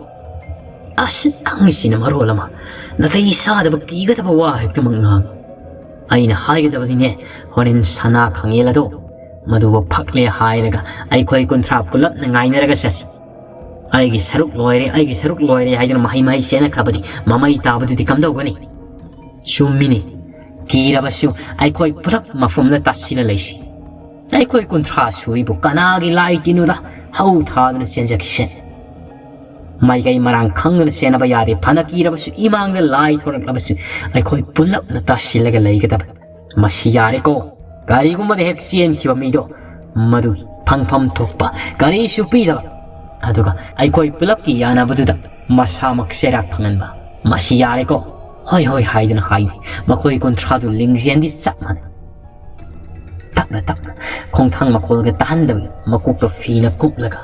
ꯑꯁ, ꯅꯪꯁꯤꯅ ꯃꯔꯣꯜ ꯑꯃ ꯅꯥꯇꯩ ꯆꯥꯗꯕ, ꯀꯤꯒꯗꯕ ꯋꯥ ꯍꯦꯛꯇꯃꯛ ꯉꯥꯡꯏ꯫ ꯑꯩꯅ ꯍꯥꯏꯒꯗꯕꯅꯤꯅꯦ, ꯍꯣꯔꯦꯟ ꯁꯅꯥ ꯈꯥꯡꯉꯦꯜ ꯑꯗꯣ ꯃꯗꯨꯕꯨ ꯐꯛꯂꯦ ꯍꯥꯏꯔꯒ ꯑꯩꯈꯣꯏ ꯀꯨꯟꯊ꯭ꯔꯥ ꯄꯨꯂꯞꯅ ꯉꯥꯏꯅꯔꯒ ꯆꯠꯁꯤ꯫ ꯑꯩꯒꯤ ꯁꯔꯨꯛ ꯂꯣꯏꯔꯦ, ꯑꯩꯒꯤ ꯁꯔꯨꯛ ꯂꯣꯏꯔꯦ ꯍꯥꯏꯗꯨꯅ ꯃꯍꯩ ꯃꯍꯩ ꯆꯦꯟꯅꯈ꯭ꯔꯕꯗꯤ ꯃꯃꯩ ꯇꯥꯕꯗꯨꯗꯤ ꯀꯝꯗꯧꯒꯅꯤ? ꯆꯨꯝꯃꯤꯅꯦ꯫ ꯀꯤꯔꯕꯁꯨ ꯑꯩꯈꯣꯏ ꯄꯨꯂꯞ ꯃꯐꯝꯗ ꯇꯥꯁꯤꯜꯂ ꯂꯩꯁꯤ꯫ ꯑꯩꯈꯣꯏ ꯀꯨꯟꯊ꯭ꯔꯥ ꯁꯨꯔꯤꯕꯨ ꯀꯅꯥꯒꯤ ꯂꯥꯏ ꯇꯤꯟꯅꯣꯗ ꯍꯧ ꯊꯥꯗꯨꯅ ꯆꯦꯟꯖꯈꯤꯁꯦ꯫ ꯃꯥꯏꯀꯩ ꯃꯔꯥꯡ ꯈꯪꯗꯅ ꯆꯦꯟꯅꯕ ꯌꯥꯗꯦ꯫ ꯐꯅ ꯀꯤꯔꯕꯁꯨ ꯏꯃꯥꯡꯗ ꯂꯥꯏ ꯊꯣꯔꯛꯂꯕꯁꯨ ꯑꯩꯈꯣꯏ ꯄꯨꯂꯞꯅ ꯇꯥꯁꯤꯜꯂꯒ ꯂꯩꯒꯗꯕ꯫ ꯃꯁꯤ ꯌꯥꯔꯦꯀꯣ꯫ ꯀꯔꯤꯒꯨꯝꯕꯗ ꯍꯦꯛ ꯆꯦꯟꯈꯤꯕ ꯃꯤꯗꯣ ꯃꯗꯨꯒꯤ ꯐꯪꯐꯝ ꯊꯣꯛꯄ ꯀꯔꯤꯁꯨ ꯄꯤꯗꯕ, ꯑꯗꯨꯒ ꯑꯩꯈꯣꯏ ꯄꯨꯂꯞꯀꯤ ꯌꯥꯅꯕꯗꯨꯗ ꯃꯁꯥꯃꯛ ꯆꯩꯔꯥꯛ ꯐꯪꯍꯟꯕ꯫ ꯃꯁꯤ ꯌꯥꯔꯦꯀꯣ꯫ "ꯍꯣꯏ, ꯍꯣꯏ" ꯍꯥꯏꯗꯨꯅ ꯍꯥꯏ꯫ ꯃꯈꯣꯏ ꯀꯨꯟꯊ꯭ꯔꯥꯗꯨ ꯂꯤꯡꯖꯦꯜꯗꯤ ꯆꯞ ꯃꯥꯟꯅꯩ꯫ ꯇꯞꯅ ꯇꯞꯅ, ꯈꯣꯡꯊꯥꯡ ꯃꯈꯣꯜꯒ ꯇꯥꯍꯟꯗꯕꯤ, ꯃꯀꯣꯛꯇ ꯐꯤꯅ ꯀꯨꯞꯂꯒ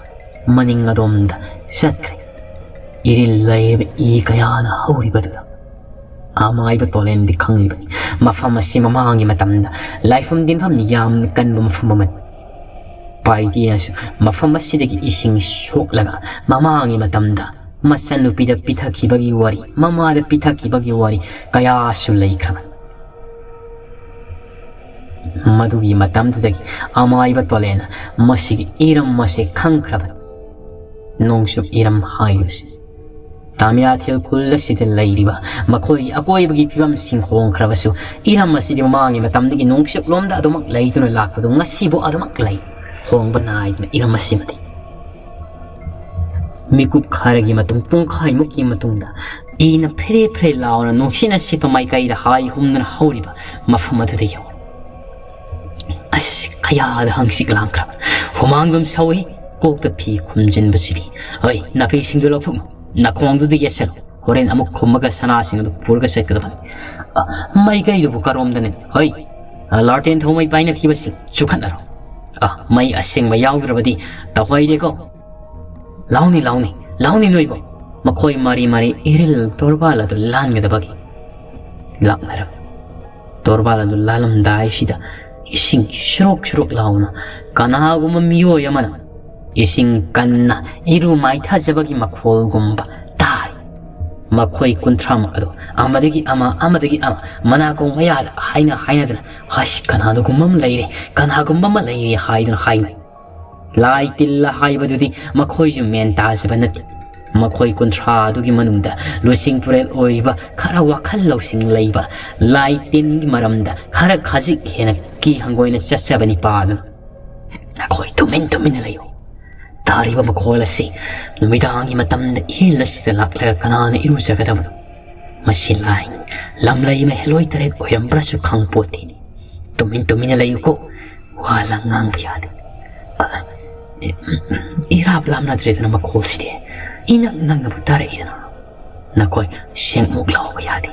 ꯃꯅꯤꯡ ꯑꯗꯣꯝꯗ ꯆꯠꯈ꯭ꯔꯦ꯫ ꯏꯔꯤꯜ ꯂꯩꯔꯕ ꯏ ꯀꯌꯥꯅ ꯍꯧꯔꯤꯕꯗꯨꯗ ꯑꯃꯥꯏꯕ ꯇꯣꯂꯦꯟꯗꯤ ꯈꯪꯂꯤꯕꯅꯤ꯫ ꯃꯐꯝ ꯑꯁꯤ ꯃꯃꯥꯡꯒꯤ ꯃꯇꯝꯗ ꯂꯥꯏꯐꯝ ꯇꯤꯟꯐꯝ ꯌꯥꯝꯅ ꯀꯟꯕ ꯃꯐꯝ ꯑꯃꯅꯤ꯫ ꯄꯥꯏꯗꯤꯅꯁꯨ ꯃꯐꯝ ꯑꯁꯤꯗꯒꯤ ꯏꯁꯤꯡ ꯁꯣꯛꯂꯒ ꯃꯃꯥꯡꯒꯤ ꯃꯇꯝꯗ ꯃꯆꯟꯅꯨꯄꯤꯗ ꯄꯤꯊꯛꯈꯤꯕꯒꯤ ꯋꯥꯔꯤ, ꯃꯃꯥꯗ ꯄꯤꯊꯛꯈꯤꯕꯒꯤ ꯋꯥꯔꯤ ꯀꯌꯥꯁꯨ ꯂꯩꯈ꯭ꯔꯕꯅꯤ꯫ ꯃꯗꯨꯒꯤ ꯃꯇꯝꯗꯨꯗꯒꯤ ꯑꯃꯥꯏꯕ ꯇꯣꯂꯦꯅ ꯃꯁꯤꯒꯤ ꯏꯔꯝ ꯑꯁꯤ ꯈꯪꯈ꯭ꯔꯕꯅꯤ꯫ ꯅꯣꯡꯆꯨꯞ ꯏꯔꯝ ꯍꯥꯏꯕꯁꯤ ꯇꯥꯃꯤꯌꯥꯊꯦꯜ ꯈꯨꯜ ꯑꯁꯤꯗ ꯂꯩꯔꯤꯕ ꯃꯈꯣꯏꯒꯤ ꯑꯀꯣꯏꯕꯒꯤ ꯐꯤꯕꯝꯁꯤꯡ ꯍꯣꯡꯈ꯭ꯔꯕꯁꯨ, ꯏꯔꯝ ꯑꯁꯤꯗꯤ ꯃꯃꯥꯡꯒꯤ ꯃꯇꯝꯗꯒꯤ ꯅꯣꯡꯆꯨꯞꯂꯣꯝꯗ ꯑꯗꯨꯃꯛ ꯂꯩꯗꯨꯅ ꯂꯥꯛꯄꯗꯨ ꯉꯁꯤꯕꯨ ꯑꯗꯨꯃꯛ ꯂꯩ꯫ ꯍꯣꯡꯕ ꯅꯥꯏꯗꯅ ꯏꯔꯝ ꯑꯁꯤꯃꯗꯤ꯫ ꯃꯤꯀꯨꯞ ꯈꯔꯒꯤ ꯃꯇꯨꯡ, ꯄꯨꯡꯈꯥꯏꯃꯨꯛꯀꯤ ꯃꯇꯨꯡꯗ, ꯏꯅ ꯐꯦꯔꯦ ꯐꯦꯔꯦ ꯂꯥꯎꯅ ꯅꯨꯡꯁꯤꯠꯅ ꯁꯤꯠꯄ ꯃꯥꯏꯀꯩꯗ ꯍꯥꯏ ꯍꯨꯝꯗꯨꯅ ꯍꯧꯔꯤꯕ ꯃꯐꯝ ꯑꯗꯨꯗ ꯌꯧꯔꯦ꯫ ꯑꯁ, ꯀꯌꯥꯗ ꯍꯪꯆꯤꯠ ꯂꯥꯡꯈ꯭ꯔꯕ! ꯍꯨꯃꯥꯡꯗꯨꯝ ꯁꯧꯏ, ꯀꯣꯛꯇ ꯐꯤ ꯈꯨꯝꯖꯤꯟꯕꯁꯤꯗꯤ꯫ "ꯍꯣꯏ, ꯅꯥꯄꯤꯁꯤꯡꯗꯨ ꯂꯧꯊꯣꯛꯎ, ꯅꯈꯣꯡꯗꯨꯗ ꯌꯦꯠꯁꯜꯂꯨ, ꯍꯣꯔꯦꯟ ꯑꯃꯨꯛ ꯈꯨꯝꯃꯒ ꯁꯅꯥꯁꯤꯡ ꯑꯗꯨ ꯄꯨꯔꯒ ꯆꯠꯀꯗꯕꯅꯤ꯫" "ꯑ, ꯃꯥꯏꯀꯩꯗꯨꯕꯨ ꯀꯔꯣꯝꯗꯅꯤ?" "ꯍꯣꯏ, ꯑ, ꯂꯥꯔꯇꯦꯟ ꯊꯧꯃꯩ ꯄꯥꯏꯅꯈꯤꯕꯁꯤꯡ ꯆꯨꯈꯠꯅꯔꯣ꯫ ꯑ, ꯃꯩ ꯑꯁꯦꯡꯕ ꯌꯥꯎꯗ꯭ꯔꯕꯗꯤ ꯇꯧꯍꯩꯗꯦꯀꯣ꯫ ꯂꯥꯎꯅꯤ, ꯂꯥꯎꯅꯤ, ꯂꯥꯎꯅꯤ ꯅꯣꯏꯕꯨ!" ꯃꯈꯣꯏ ꯃꯔꯤ ꯃꯔꯤ ꯏꯔꯤꯜ ꯇꯣꯔꯕꯥꯜ ꯑꯗꯨ ꯂꯥꯟꯒꯗꯕꯒꯤ ꯂꯥꯛꯅꯔꯝꯃꯤ꯫ ꯇꯣꯔꯕꯥꯜ ꯑꯗꯨ ꯂꯥꯜꯂꯝꯗꯥꯏꯁꯤꯗ ꯏꯁꯤꯡ ꯁꯨꯔꯨꯛ ꯁꯨꯔꯨꯛ ꯂꯥꯎꯅ ꯀꯅꯥꯒꯨꯝꯕ ꯃꯤꯑꯣꯏ ꯑꯃꯅ ꯏꯁꯤꯡ ꯀꯟꯅ ꯏꯔꯨ ꯃꯥꯏꯊꯖꯕꯒꯤ ꯃꯈꯣꯜꯒꯨꯝꯕ ꯇꯥꯏ꯫ ꯃꯈꯣꯏ ꯀꯨꯟꯊ꯭ꯔꯥꯃꯨꯛ ꯑꯗꯨ ꯑꯃꯗꯒꯤ ꯑꯃ, ꯑꯃꯗꯒꯤ ꯑꯃ, ꯃꯅꯥꯀꯣꯡ ꯃꯌꯥꯗ ꯍꯥꯏꯅ ꯍꯥꯏꯅꯗꯅ, "ꯍꯁ, ꯀꯅꯥꯅꯣꯒꯨꯝꯕ ꯑꯃ ꯂꯩꯔꯦ, ꯀꯅꯥꯒꯨꯝꯕ ꯑꯃ ꯂꯩꯔꯦ" ꯍꯥꯏꯗꯨꯅ ꯍꯥꯏꯅꯩ꯫ ꯂꯥꯏ ꯇꯤꯜꯂ ꯍꯥꯏꯕꯗꯨꯗꯤ ꯃꯈꯣꯏꯁꯨ ꯃꯦꯟ ꯇꯥꯖꯕ ꯅꯠꯇꯦ꯫ ꯃꯈꯣꯏ ꯀꯨꯟꯊ꯭ꯔꯥ ꯑꯗꯨꯒꯤ ꯃꯅꯨꯡꯗ ꯂꯨꯆꯤꯡ ꯄꯨꯔꯦꯜ ꯑꯣꯏꯔꯤꯕ, ꯈꯔ ꯋꯥꯈꯜ ꯂꯧꯁꯤꯡ ꯂꯩꯕ, ꯂꯥꯏ ꯇꯤꯟꯒꯤ ꯃꯔꯝꯗ ꯈꯔ ꯈꯖꯤꯛ ꯍꯦꯟꯅ ꯀꯤ ꯍꯪꯒꯣꯏꯅ ꯆꯠꯆꯕ ꯅꯤꯄꯥ ꯑꯗꯨꯅ, "ꯅꯈꯣꯏ ꯇꯨꯃꯤꯟ ꯇꯨꯃꯤꯟꯅ ꯂꯩꯌꯨ꯫ ꯇꯥꯔꯤꯕ ꯃꯈꯣꯜ ꯑꯁꯤ ꯅꯨꯃꯤꯗꯥꯡꯒꯤ ꯃꯇꯝꯗ ꯏꯜ ꯑꯁꯤꯗ ꯂꯥꯛꯂꯒ ꯀꯅꯥꯅ ꯏꯔꯨꯖꯒꯗꯕꯅꯣ? ꯃꯁꯤ ꯂꯥꯏꯅꯤ, ꯂꯝꯂꯩ ꯃꯍꯦꯂꯣꯏ ꯇꯔꯦꯠ ꯑꯣꯏꯔꯝꯕ꯭ꯔꯁꯨ ꯈꯪꯄꯣꯠꯇꯦꯅꯦ꯫ ꯇꯨꯃꯤꯟ ꯇꯨꯃꯤꯟꯅ ꯂꯩꯌꯨꯀꯣ, ꯋꯥ ꯂꯥꯡ ꯉꯥꯡꯕ ꯌꯥꯗꯦ꯫ ꯑ, ꯏꯔꯥꯞ ꯂꯥꯞꯅꯗ꯭ꯔꯦꯗꯅ ꯃꯈꯣꯜꯁꯤꯗꯤ, ꯏꯅꯛ ꯅꯛꯅꯕꯨ ꯇꯥꯔꯛꯏꯗꯅ꯫ ꯅꯈꯣꯏ ꯁꯦꯡꯃꯨꯛ ꯂꯥꯎꯕ ꯌꯥꯗꯦ꯫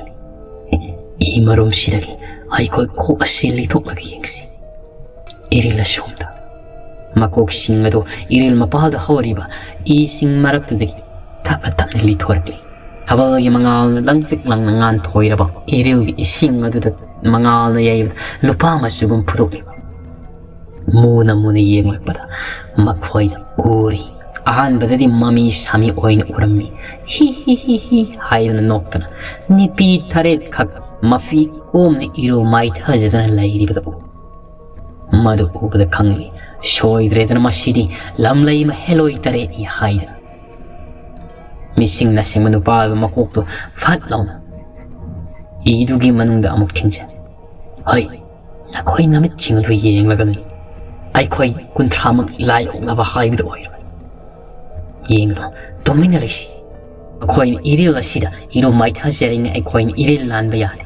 ꯏ ꯃꯔꯨꯝꯁꯤꯗꯒꯤ ꯑꯩꯈꯣꯏ ꯀꯣꯛ ꯑꯁꯤ ꯂꯤꯊꯣꯛꯂꯒ ꯌꯦꯡꯁꯤ꯫ ꯏꯔꯤꯜ ꯑꯁꯣꯝꯗ ꯃꯀꯣꯛꯁꯤꯡ ꯑꯗꯨ ꯏꯔꯤꯜ ꯃꯄꯥꯜꯗ ꯍꯧꯔꯤꯕ ꯏꯁꯤꯡ ꯃꯔꯛꯇꯨꯗꯒꯤ ꯇꯞꯅ ꯇꯞꯅ ꯂꯤꯊꯣꯔꯛꯂꯤ꯫ ꯊꯥꯕꯜꯒꯤ ꯃꯉꯥꯜꯅ ꯂꯪꯇ꯭ꯔꯤꯛ ꯂꯪꯅ ꯉꯥꯟꯊꯣꯏꯔꯕ ꯏꯔꯤꯜꯒꯤ ꯏꯁꯤꯡ ꯑꯗꯨꯗ ꯃꯉꯥꯜꯅ ꯌꯩꯕꯗ ꯂꯨꯄꯥ ꯃꯆꯨꯒꯨꯝ ꯐꯨꯗꯣꯛꯂꯤꯕ꯫ ꯃꯨꯅ ꯃꯨꯅ ꯌꯦꯡꯂꯛꯄꯗ ꯃꯈꯣꯏꯅ ꯎꯔꯤ꯫ ꯑꯍꯥꯟꯕꯗꯗꯤ ꯃꯃꯤ ꯁꯥꯃꯤ ꯑꯣꯏꯅ ꯎꯔꯝꯃꯤ꯫ "ꯍꯤ ꯍꯤ ꯍꯤ ꯍꯤ" ꯍꯥꯏꯗꯨꯅ ꯅꯣꯛꯇꯅ ꯅꯤꯄꯤ ꯇꯔꯦꯠꯈꯛ ꯃꯐꯤ ꯀꯣꯝꯅ ꯏꯔꯨ ꯃꯥꯏꯊꯖꯗꯅ ꯂꯩꯔꯤꯕꯗ ꯎ꯫ ꯃꯗꯨ ꯎꯕꯗ ꯈꯪꯂꯤ, ꯁꯣꯏꯗ꯭ꯔꯦꯗꯅ ꯃꯁꯤꯗꯤ ꯂꯝꯂꯩ ꯃꯍꯦꯂꯣꯏ ꯇꯔꯦꯠꯅꯤ ꯍꯥꯏꯗꯅ꯫ ꯃꯤꯁꯤꯡꯅ ꯁꯤꯡꯕ ꯅꯨꯄꯥ ꯑꯗꯨ ꯃꯀꯣꯛꯇꯨ ꯐꯠ ꯂꯥꯎꯅ ꯏꯗꯨꯒꯤ ꯃꯅꯨꯡꯗ ꯑꯃꯨꯛ ꯊꯤꯡꯖꯤꯟ꯫ "ꯍꯣꯏ, ꯅꯈꯣꯏ ꯅꯃꯤꯠꯁꯤꯡ ꯑꯗꯨ ꯌꯦꯡꯂꯒꯅꯤ꯫ ꯑꯩꯈꯣꯏ ꯀꯨꯟꯊ꯭ꯔꯥꯃꯛ ꯂꯥꯏ ꯑꯣꯛꯅꯕ ꯍꯥꯏꯕꯗꯨ ꯑꯣꯏꯔꯕꯅꯤ꯫ ꯌꯦꯡꯂꯣ, ꯇꯨꯃꯤꯟꯅ ꯂꯩꯁꯤ꯫ ꯑꯩꯈꯣꯏꯅ ꯏꯔꯤꯜ ꯑꯁꯤꯗ ꯏꯔꯨ ꯃꯥꯏꯊꯖꯔꯤꯉꯩ ꯑꯩꯈꯣꯏꯅ ꯏꯔꯤꯜ ꯂꯥꯟꯕ ꯌꯥꯔꯦ꯫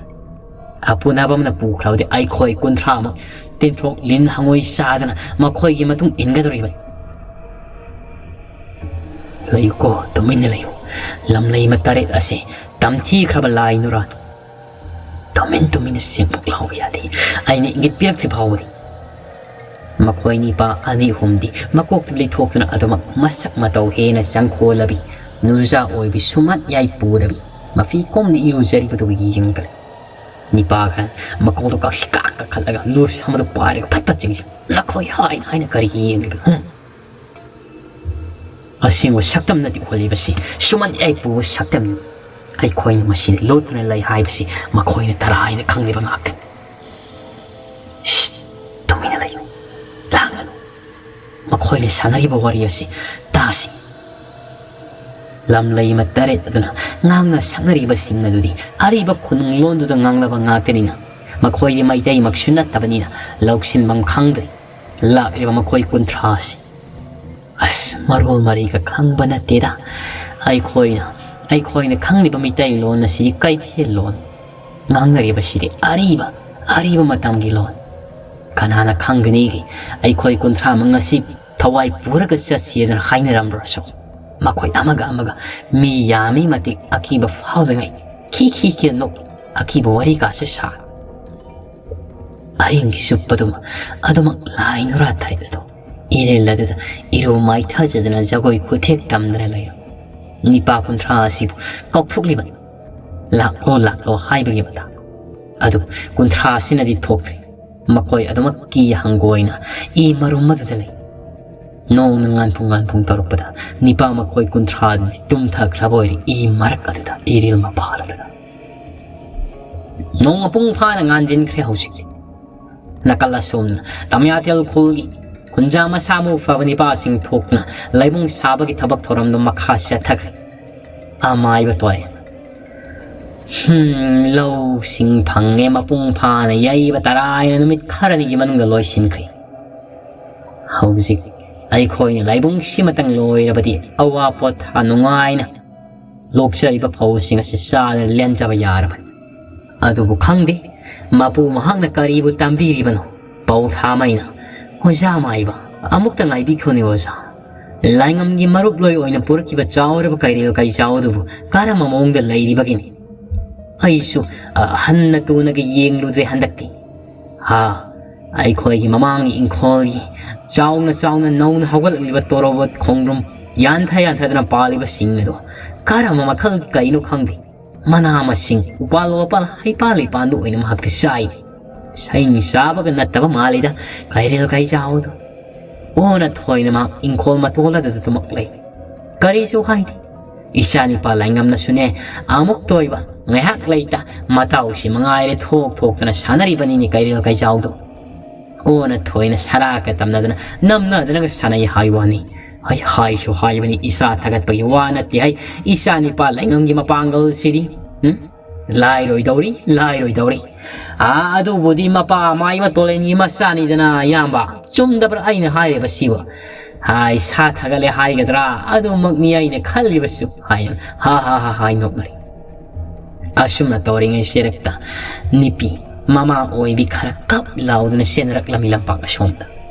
ꯑꯄꯨꯅꯕ ꯑꯃꯅ ꯄꯨꯈ꯭ꯔꯕꯗꯤ ꯑꯩꯈꯣꯏ ꯀꯨꯟꯊ꯭ꯔꯥꯃꯛ ꯇꯤꯟꯊ꯭ꯔꯣꯛ ꯂꯤꯟ ꯍꯪꯉꯣꯏ ꯆꯥꯗꯅ ꯃꯈꯣꯏꯒꯤ ꯃꯇꯨꯡ ꯏꯟꯒꯗꯧꯔꯤꯕꯅꯤ꯫ ꯂꯩꯌꯨꯀꯣ, ꯇꯨꯃꯤꯟꯅ ꯂꯩꯌꯨ꯫ ꯂꯝꯂꯩꯃ ꯇꯔꯦꯠ ꯑꯁꯤ ꯇꯝꯊꯤꯈ꯭ꯔꯕ ꯂꯥꯏ ꯅꯨꯔꯥꯅꯤ꯫ ꯇꯨꯃꯤꯟ ꯇꯨꯃꯤꯟꯅ ꯁꯦꯡꯗꯣꯛ ꯂꯥꯎꯕ ꯌꯥꯗꯦ꯫ ꯑꯩꯅ ꯏꯪꯒꯤꯠ ꯄꯤꯔꯛꯇ꯭ꯔꯤ ꯐꯥꯎꯕꯗꯤ꯫ ꯃꯈꯣꯏ ꯅꯤꯄꯥ ꯑꯅꯤ ꯑꯍꯨꯝꯗꯤ ꯃꯀꯣꯛꯇ ꯂꯩꯊꯣꯛꯇꯨꯅ ꯑꯗꯨꯃꯛ ꯃꯁꯛ ꯃꯇꯧ ꯍꯦꯟꯅ ꯆꯪꯈꯣꯜꯂꯕꯤ, ꯅꯨꯖꯥ ꯑꯣꯏꯕꯤ ꯁꯨꯃꯥꯠ ꯌꯥꯏ ꯄꯨꯔꯕꯤ, ꯃꯐꯤ ꯀꯣꯝꯅ ꯏꯔꯨꯖꯔꯤꯕꯗꯨ ꯌꯦꯡꯂꯒ ꯂꯩ꯫ ꯅꯤꯄꯥ ꯈꯔ ꯃꯀꯣꯛꯇꯣ ꯀꯛꯁꯤ ꯀꯥꯛ ꯀꯥꯈꯠꯂꯒ ꯂꯨꯁ ꯑꯃꯗꯣ ꯄꯥꯏꯔꯒ ꯐꯠ ꯐꯠ ꯆꯤꯡꯁꯤ꯫ "ꯅꯈꯣꯏ ꯍꯥꯏꯅ ꯍꯥꯏꯅ ꯀꯔꯤ ꯌꯦꯡꯂꯤꯕ? ꯍꯨꯝ? ꯑꯁꯦꯡꯕ ꯁꯛꯇꯝ ꯅꯠꯇꯦ ꯎꯍꯜꯂꯤꯕꯁꯤ꯫ ꯁꯨꯃꯟ ꯑꯩ ꯄꯨꯕ ꯁꯛꯇꯝꯅꯤ꯫ ꯑꯩꯈꯣꯏꯅ ꯃꯁꯤ ꯂꯣꯠꯇꯨꯅ ꯂꯩ ꯍꯥꯏꯕꯁꯤ ꯃꯈꯣꯏꯅ ꯇꯔꯥ ꯍꯥꯏꯅ ꯈꯪꯂꯤꯕ ꯉꯥꯛꯇꯅꯤ꯫ ꯁꯤꯠ! ꯇꯨꯃꯤꯟꯅ ꯂꯩꯌꯨ꯫ ꯂꯥꯡꯒꯅꯨ꯫ ꯃꯈꯣꯏꯅ ꯁꯥꯟꯅꯔꯤꯕ ꯋꯥꯔꯤ ꯑꯁꯤ ꯇꯥꯁꯤ꯫" ꯂꯝꯂꯩꯃ ꯇꯔꯦꯠ ꯑꯗꯨꯅ ꯉꯥꯡꯅ ꯁꯛꯅꯔꯤꯕꯁꯤꯡ ꯑꯗꯨꯗꯤ ꯑꯔꯤꯕ ꯈꯨꯅꯨꯡ ꯂꯣꯟꯗꯨꯗ ꯉꯥꯡꯂꯕ ꯉꯥꯛꯇꯅꯤꯅ, ꯃꯈꯣꯏꯗꯤ ꯃꯩꯇꯩꯃꯛꯁꯨ ꯅꯠꯇꯕꯅꯤꯅ ꯂꯧꯁꯤꯟꯐꯝ ꯈꯪꯗ꯭ꯔꯦ꯫ ꯂꯥꯛꯂꯤꯕ ꯃꯈꯣꯏ ꯀꯨꯟꯊ꯭ꯔꯥ ꯑꯁꯤ꯫ ꯑꯁ, ꯃꯔꯣꯜ ꯃꯔꯤꯒ ꯈꯪꯕ ꯅꯠꯇꯦꯗ꯫ ꯑꯩꯈꯣꯏꯅ, ꯑꯩꯈꯣꯏꯅ ꯈꯪꯂꯤꯕ ꯃꯤꯇꯩꯂꯣꯟ ꯑꯁꯤꯗꯤ ꯀꯩꯊꯦꯜ ꯂꯣꯟ꯫ ꯉꯥꯡꯅꯔꯤꯕꯁꯤꯗꯤ ꯑꯔꯤꯕ, ꯑꯔꯤꯕ ꯃꯇꯝꯒꯤ ꯂꯣꯟ꯫ ꯀꯅꯥꯅ ꯈꯪꯒꯅꯤꯒꯦ? ꯑꯩꯈꯣꯏ ꯀꯨꯟꯊ꯭ꯔꯥꯃꯛ ꯉꯁꯤ ꯊꯋꯥꯏ ꯄꯨꯔꯒ ꯆꯠꯁꯤ ꯍꯥꯏꯗꯅ ꯍꯥꯏꯅꯔꯝꯕ꯭ꯔꯁꯨ, ꯃꯈꯣꯏ ꯑꯃꯒ ꯑꯃꯒ ꯃꯤ ꯌꯥꯝꯃꯤ ꯃꯇꯤꯛ ꯑꯀꯤꯕ ꯐꯥꯎꯗꯉꯩ ꯈꯤ ꯈꯤ ꯈꯤ ꯅꯣꯛ, ꯑꯀꯤꯕ ꯋꯥꯔꯤ ꯀꯥꯁꯦ ꯁꯥ꯫ ꯑꯍꯤꯡꯒꯤ ꯆꯨꯞꯄꯗꯨꯃ ꯑꯗꯨꯃꯛ ꯂꯥꯏ ꯅꯨꯔꯥ ꯇꯔꯦꯠ ꯑꯗꯨ ꯏꯔꯤꯜ ꯑꯗꯨꯗ ꯏꯔꯨ ꯃꯥꯏꯊꯖꯗꯅ ꯖꯒꯣꯏ ꯈꯨꯊꯦꯛ ꯇꯝꯗꯅ ꯂꯩꯔꯝ꯫ ꯅꯤꯄꯥ ꯀꯨꯟꯊ꯭ꯔꯥ ꯑꯁꯤꯕꯨ ꯀꯧꯊꯣꯛꯂꯤꯕ ꯂꯥꯛꯂꯣ, ꯂꯥꯛꯂꯣ ꯍꯥꯏꯕꯒꯤ ꯃꯇꯥꯡ꯫ ꯑꯗꯨ ꯀꯨꯟꯊ꯭ꯔꯥ ꯑꯁꯤꯅꯗꯤ ꯊꯣꯛꯇ꯭ꯔꯤ꯫ ꯃꯈꯣꯏ ꯑꯗꯨꯃꯛꯀꯤ ꯍꯪꯒꯣꯏꯅ ꯏ ꯃꯔꯨꯝ ꯑꯗꯨꯗ ꯂꯩ꯫ ꯅꯣꯡꯅ ꯉꯥꯟꯐꯨꯡ ꯉꯥꯟꯐꯨꯡ ꯇꯧꯔꯛꯄꯗ ꯅꯤꯄꯥ ꯃꯈꯣꯏ ꯀꯨꯟꯊ꯭ꯔꯥ ꯑꯗꯨꯗꯤ ꯇꯨꯝꯊꯈ꯭ꯔꯕ ꯑꯣꯏꯔꯦ, ꯏ ꯃꯔꯛ ꯑꯗꯨꯗ, ꯏꯔꯤꯜ ꯃꯄꯥꯜ ꯑꯗꯨꯗ꯫ ꯅꯣꯡ ꯃꯄꯨꯡ ꯐꯥꯅ ꯉꯥꯟꯖꯤꯟꯈ꯭ꯔꯦ ꯍꯧꯖꯤꯛꯇꯤ꯫ ꯅꯥꯀꯜ ꯑꯁꯣꯝꯅ ꯇꯃꯌꯥꯊꯦꯜ ꯈꯨꯜꯒꯤ ꯈꯨꯟꯖꯥ ꯃꯁꯥ ꯃꯎ ꯐꯕ ꯅꯤꯄꯥꯁꯤꯡ ꯊꯣꯛꯇꯨꯅ ꯂꯩꯕꯨꯡ ꯁꯥꯕꯒꯤ ꯊꯕꯛ ꯊꯧꯔꯝꯗꯨ ꯃꯈꯥ ꯆꯠꯊꯈ꯭ꯔꯦ꯫ ꯑꯃꯥꯏꯕ ꯇꯣꯔꯦ꯫ ꯍꯨꯝ, ꯂꯧꯁꯤꯡ ꯐꯪꯉꯦ ꯃꯄꯨꯡ ꯐꯥꯅ ꯌꯩꯕ ꯇꯔꯥꯏꯅ ꯅꯨꯃꯤꯠ ꯈꯔꯅꯤꯒꯤ ꯃꯅꯨꯡꯗ ꯂꯣꯏꯁꯤꯟꯈ꯭ꯔꯦ꯫ ꯍꯧꯖꯤꯛ ꯑꯩꯈꯣꯏꯅ ꯂꯥꯏꯕꯨꯡ ꯁꯤꯃꯇꯪ ꯂꯣꯏꯔꯕꯗꯤ ꯑꯋꯥ ꯄꯣꯊꯥ ꯅꯨꯡꯉꯥꯏꯅ ꯂꯣꯛꯆꯔꯤꯕ ꯐꯧꯁꯤꯡ ꯑꯁꯤ ꯆꯥꯗꯅ ꯂꯦꯟꯖꯕ ꯌꯥꯔꯕꯅꯤ꯫ ꯑꯗꯨꯕꯨ ꯈꯪꯗꯦ, ꯃꯄꯨ ꯃꯍꯥꯛꯅ ꯀꯔꯤꯕꯨ ꯇꯝꯕꯤꯔꯤꯕꯅꯣ? ꯄꯧ ꯊꯥꯃꯩꯅ, "ꯑꯣꯖꯥ ꯃꯥꯏꯕ, ꯑꯃꯨꯛꯇ ꯉꯥꯏꯕꯤꯈꯣꯅꯦ ꯑꯣꯖꯥ꯫ ꯂꯥꯏꯉꯝꯒꯤ ꯃꯔꯨꯞꯂꯣꯏ ꯑꯣꯏꯅ ꯄꯨꯔꯛꯈꯤꯕ ꯆꯥꯎꯔꯕ ꯀꯩꯔꯦꯜ ꯀꯩꯆꯥꯎ ꯑꯗꯨꯕꯨ ꯀꯔꯝꯕ ꯃꯑꯣꯡꯗ ꯂꯩꯔꯤꯕꯒꯦꯅꯦ? ꯑꯩꯁꯨ, ꯑ, ꯍꯟꯅ ꯇꯨꯅꯒ ꯌꯦꯡꯂꯨꯗ꯭ꯔꯦ ꯍꯟꯗꯛꯇꯤ꯫ ꯍꯥ, ꯑꯩꯈꯣꯏꯒꯤ ꯃꯃꯥꯡꯒꯤ ꯏꯪꯈꯣꯜꯒꯤ ꯆꯥꯎꯅ ꯆꯥꯎꯅ ꯅꯧꯅ ꯍꯧꯒꯠꯂꯛꯂꯤꯕ ꯇꯣꯔꯣꯕꯣꯠ ꯈꯣꯡꯗ꯭ꯔꯨꯝ ꯌꯥꯟꯊ ꯌꯥꯟꯊꯗꯅ ꯄꯥꯜꯂꯤꯕꯁꯤꯡ ꯑꯗꯣ ꯀꯔꯝꯕ ꯃꯈꯜꯒꯤ ꯀꯩꯅꯣ ꯈꯪꯗꯦ꯫ ꯃꯅꯥ ꯃꯁꯤꯡ, ꯎꯄꯥꯜ ꯋꯥꯄꯥꯜ, ꯍꯩꯄꯥꯜ ꯂꯩꯄꯥꯜꯗꯨ ꯑꯣꯏꯅ ꯃꯍꯥꯛꯇꯤ ꯆꯥꯏ꯫ ꯁꯩ ꯆꯥꯕꯒ ꯅꯠꯇꯕ ꯃꯥꯜꯂꯤꯗ ꯀꯩꯔꯦꯜ ꯀꯩꯖꯥꯎꯗꯣ꯫ ꯑꯣꯟꯅ ꯊꯣꯏꯅ ꯃꯍꯥꯛ ꯏꯪꯈꯣꯜ ꯃꯇꯣꯜ ꯑꯗꯨꯗ ꯇꯨꯝꯃꯛ ꯂꯩ꯫ ꯀꯔꯤꯁꯨ ꯍꯥꯏꯗꯦ꯫ ꯏꯆꯥꯅꯤꯄꯥ ꯂꯥꯏꯉꯝꯅꯁꯨꯅꯦ, ꯑꯃꯨꯛꯇ ꯑꯣꯏꯕ ꯉꯥꯏꯍꯥꯛ ꯂꯩꯇ ꯃꯇꯥꯎꯁꯤ ꯃꯉꯥꯏꯔꯦ ꯊꯣꯛ ꯊꯣꯛꯇꯅ ꯁꯥꯟꯅꯔꯤꯕꯅꯤꯅꯦ ꯀꯩꯔꯦꯜ ꯀꯩꯖꯥꯎꯗꯣ꯫ ꯑꯣꯟꯅ ꯊꯣꯏꯅ ꯁꯔꯥꯛꯀ ꯇꯝꯅꯗꯅ ꯅꯝꯅꯗꯅꯒ ꯁꯥꯟꯅꯩ ꯍꯥꯏ ꯋꯥꯅꯤ꯫ ꯑꯩ ꯍꯥꯏꯁꯨ ꯍꯥꯏꯕꯅꯤ, ꯏꯆꯥ ꯊꯥꯒꯠꯄꯒꯤ ꯋꯥ ꯅꯠꯇꯦ ꯍꯥꯏ, ꯏꯆꯥ ꯅꯤꯄꯥ ꯂꯩꯉꯝꯒꯤ ꯃꯄꯥꯡꯒꯜꯁꯤꯗꯤ꯫ ꯎꯝ? ꯂꯥꯏꯔꯣꯏꯗꯧꯔꯤ, ꯂꯥꯏꯔꯣꯏꯗꯧꯔꯤ꯫ ꯑꯥ, ꯑꯗꯨꯕꯨꯗꯤ ꯃꯄꯥ ꯃꯥꯏꯕ ꯇꯣꯂꯦꯟꯒꯤ ꯃꯆꯥꯅꯤꯗꯅ, ꯏꯌꯥꯝꯕ꯫ ꯆꯨꯝꯗꯕ꯭ꯔꯥ ꯑꯩꯅ ꯍꯥꯏꯔꯤꯕꯁꯤꯕꯨ? ꯍꯥꯏ, ꯁꯥ ꯊꯥꯒꯠꯂꯦ ꯍꯥꯏꯒꯗ꯭ꯔꯥ? ꯑꯗꯨꯃꯛꯅꯤ ꯑꯩꯅ ꯈꯜꯂꯤꯕꯁꯨ, ꯍꯥꯏꯅ ꯍꯥ ꯍꯥ ꯍꯥ ꯍꯥꯏ ꯅꯣꯛꯅꯔꯤ꯫ ꯑꯁꯨꯝꯅ ꯇꯧꯔꯤꯉꯩ ꯆꯦꯔꯛꯇ ꯅꯨꯄꯤ ꯃꯃꯥ ꯑꯣꯏꯕꯤ ꯈꯔ ꯀꯞ ꯂꯥꯎꯗꯨꯅ ꯆꯦꯟꯅꯔꯛꯂꯝꯃꯤ ꯂꯝꯄꯥꯛ ꯑꯁꯣꯝꯗ꯫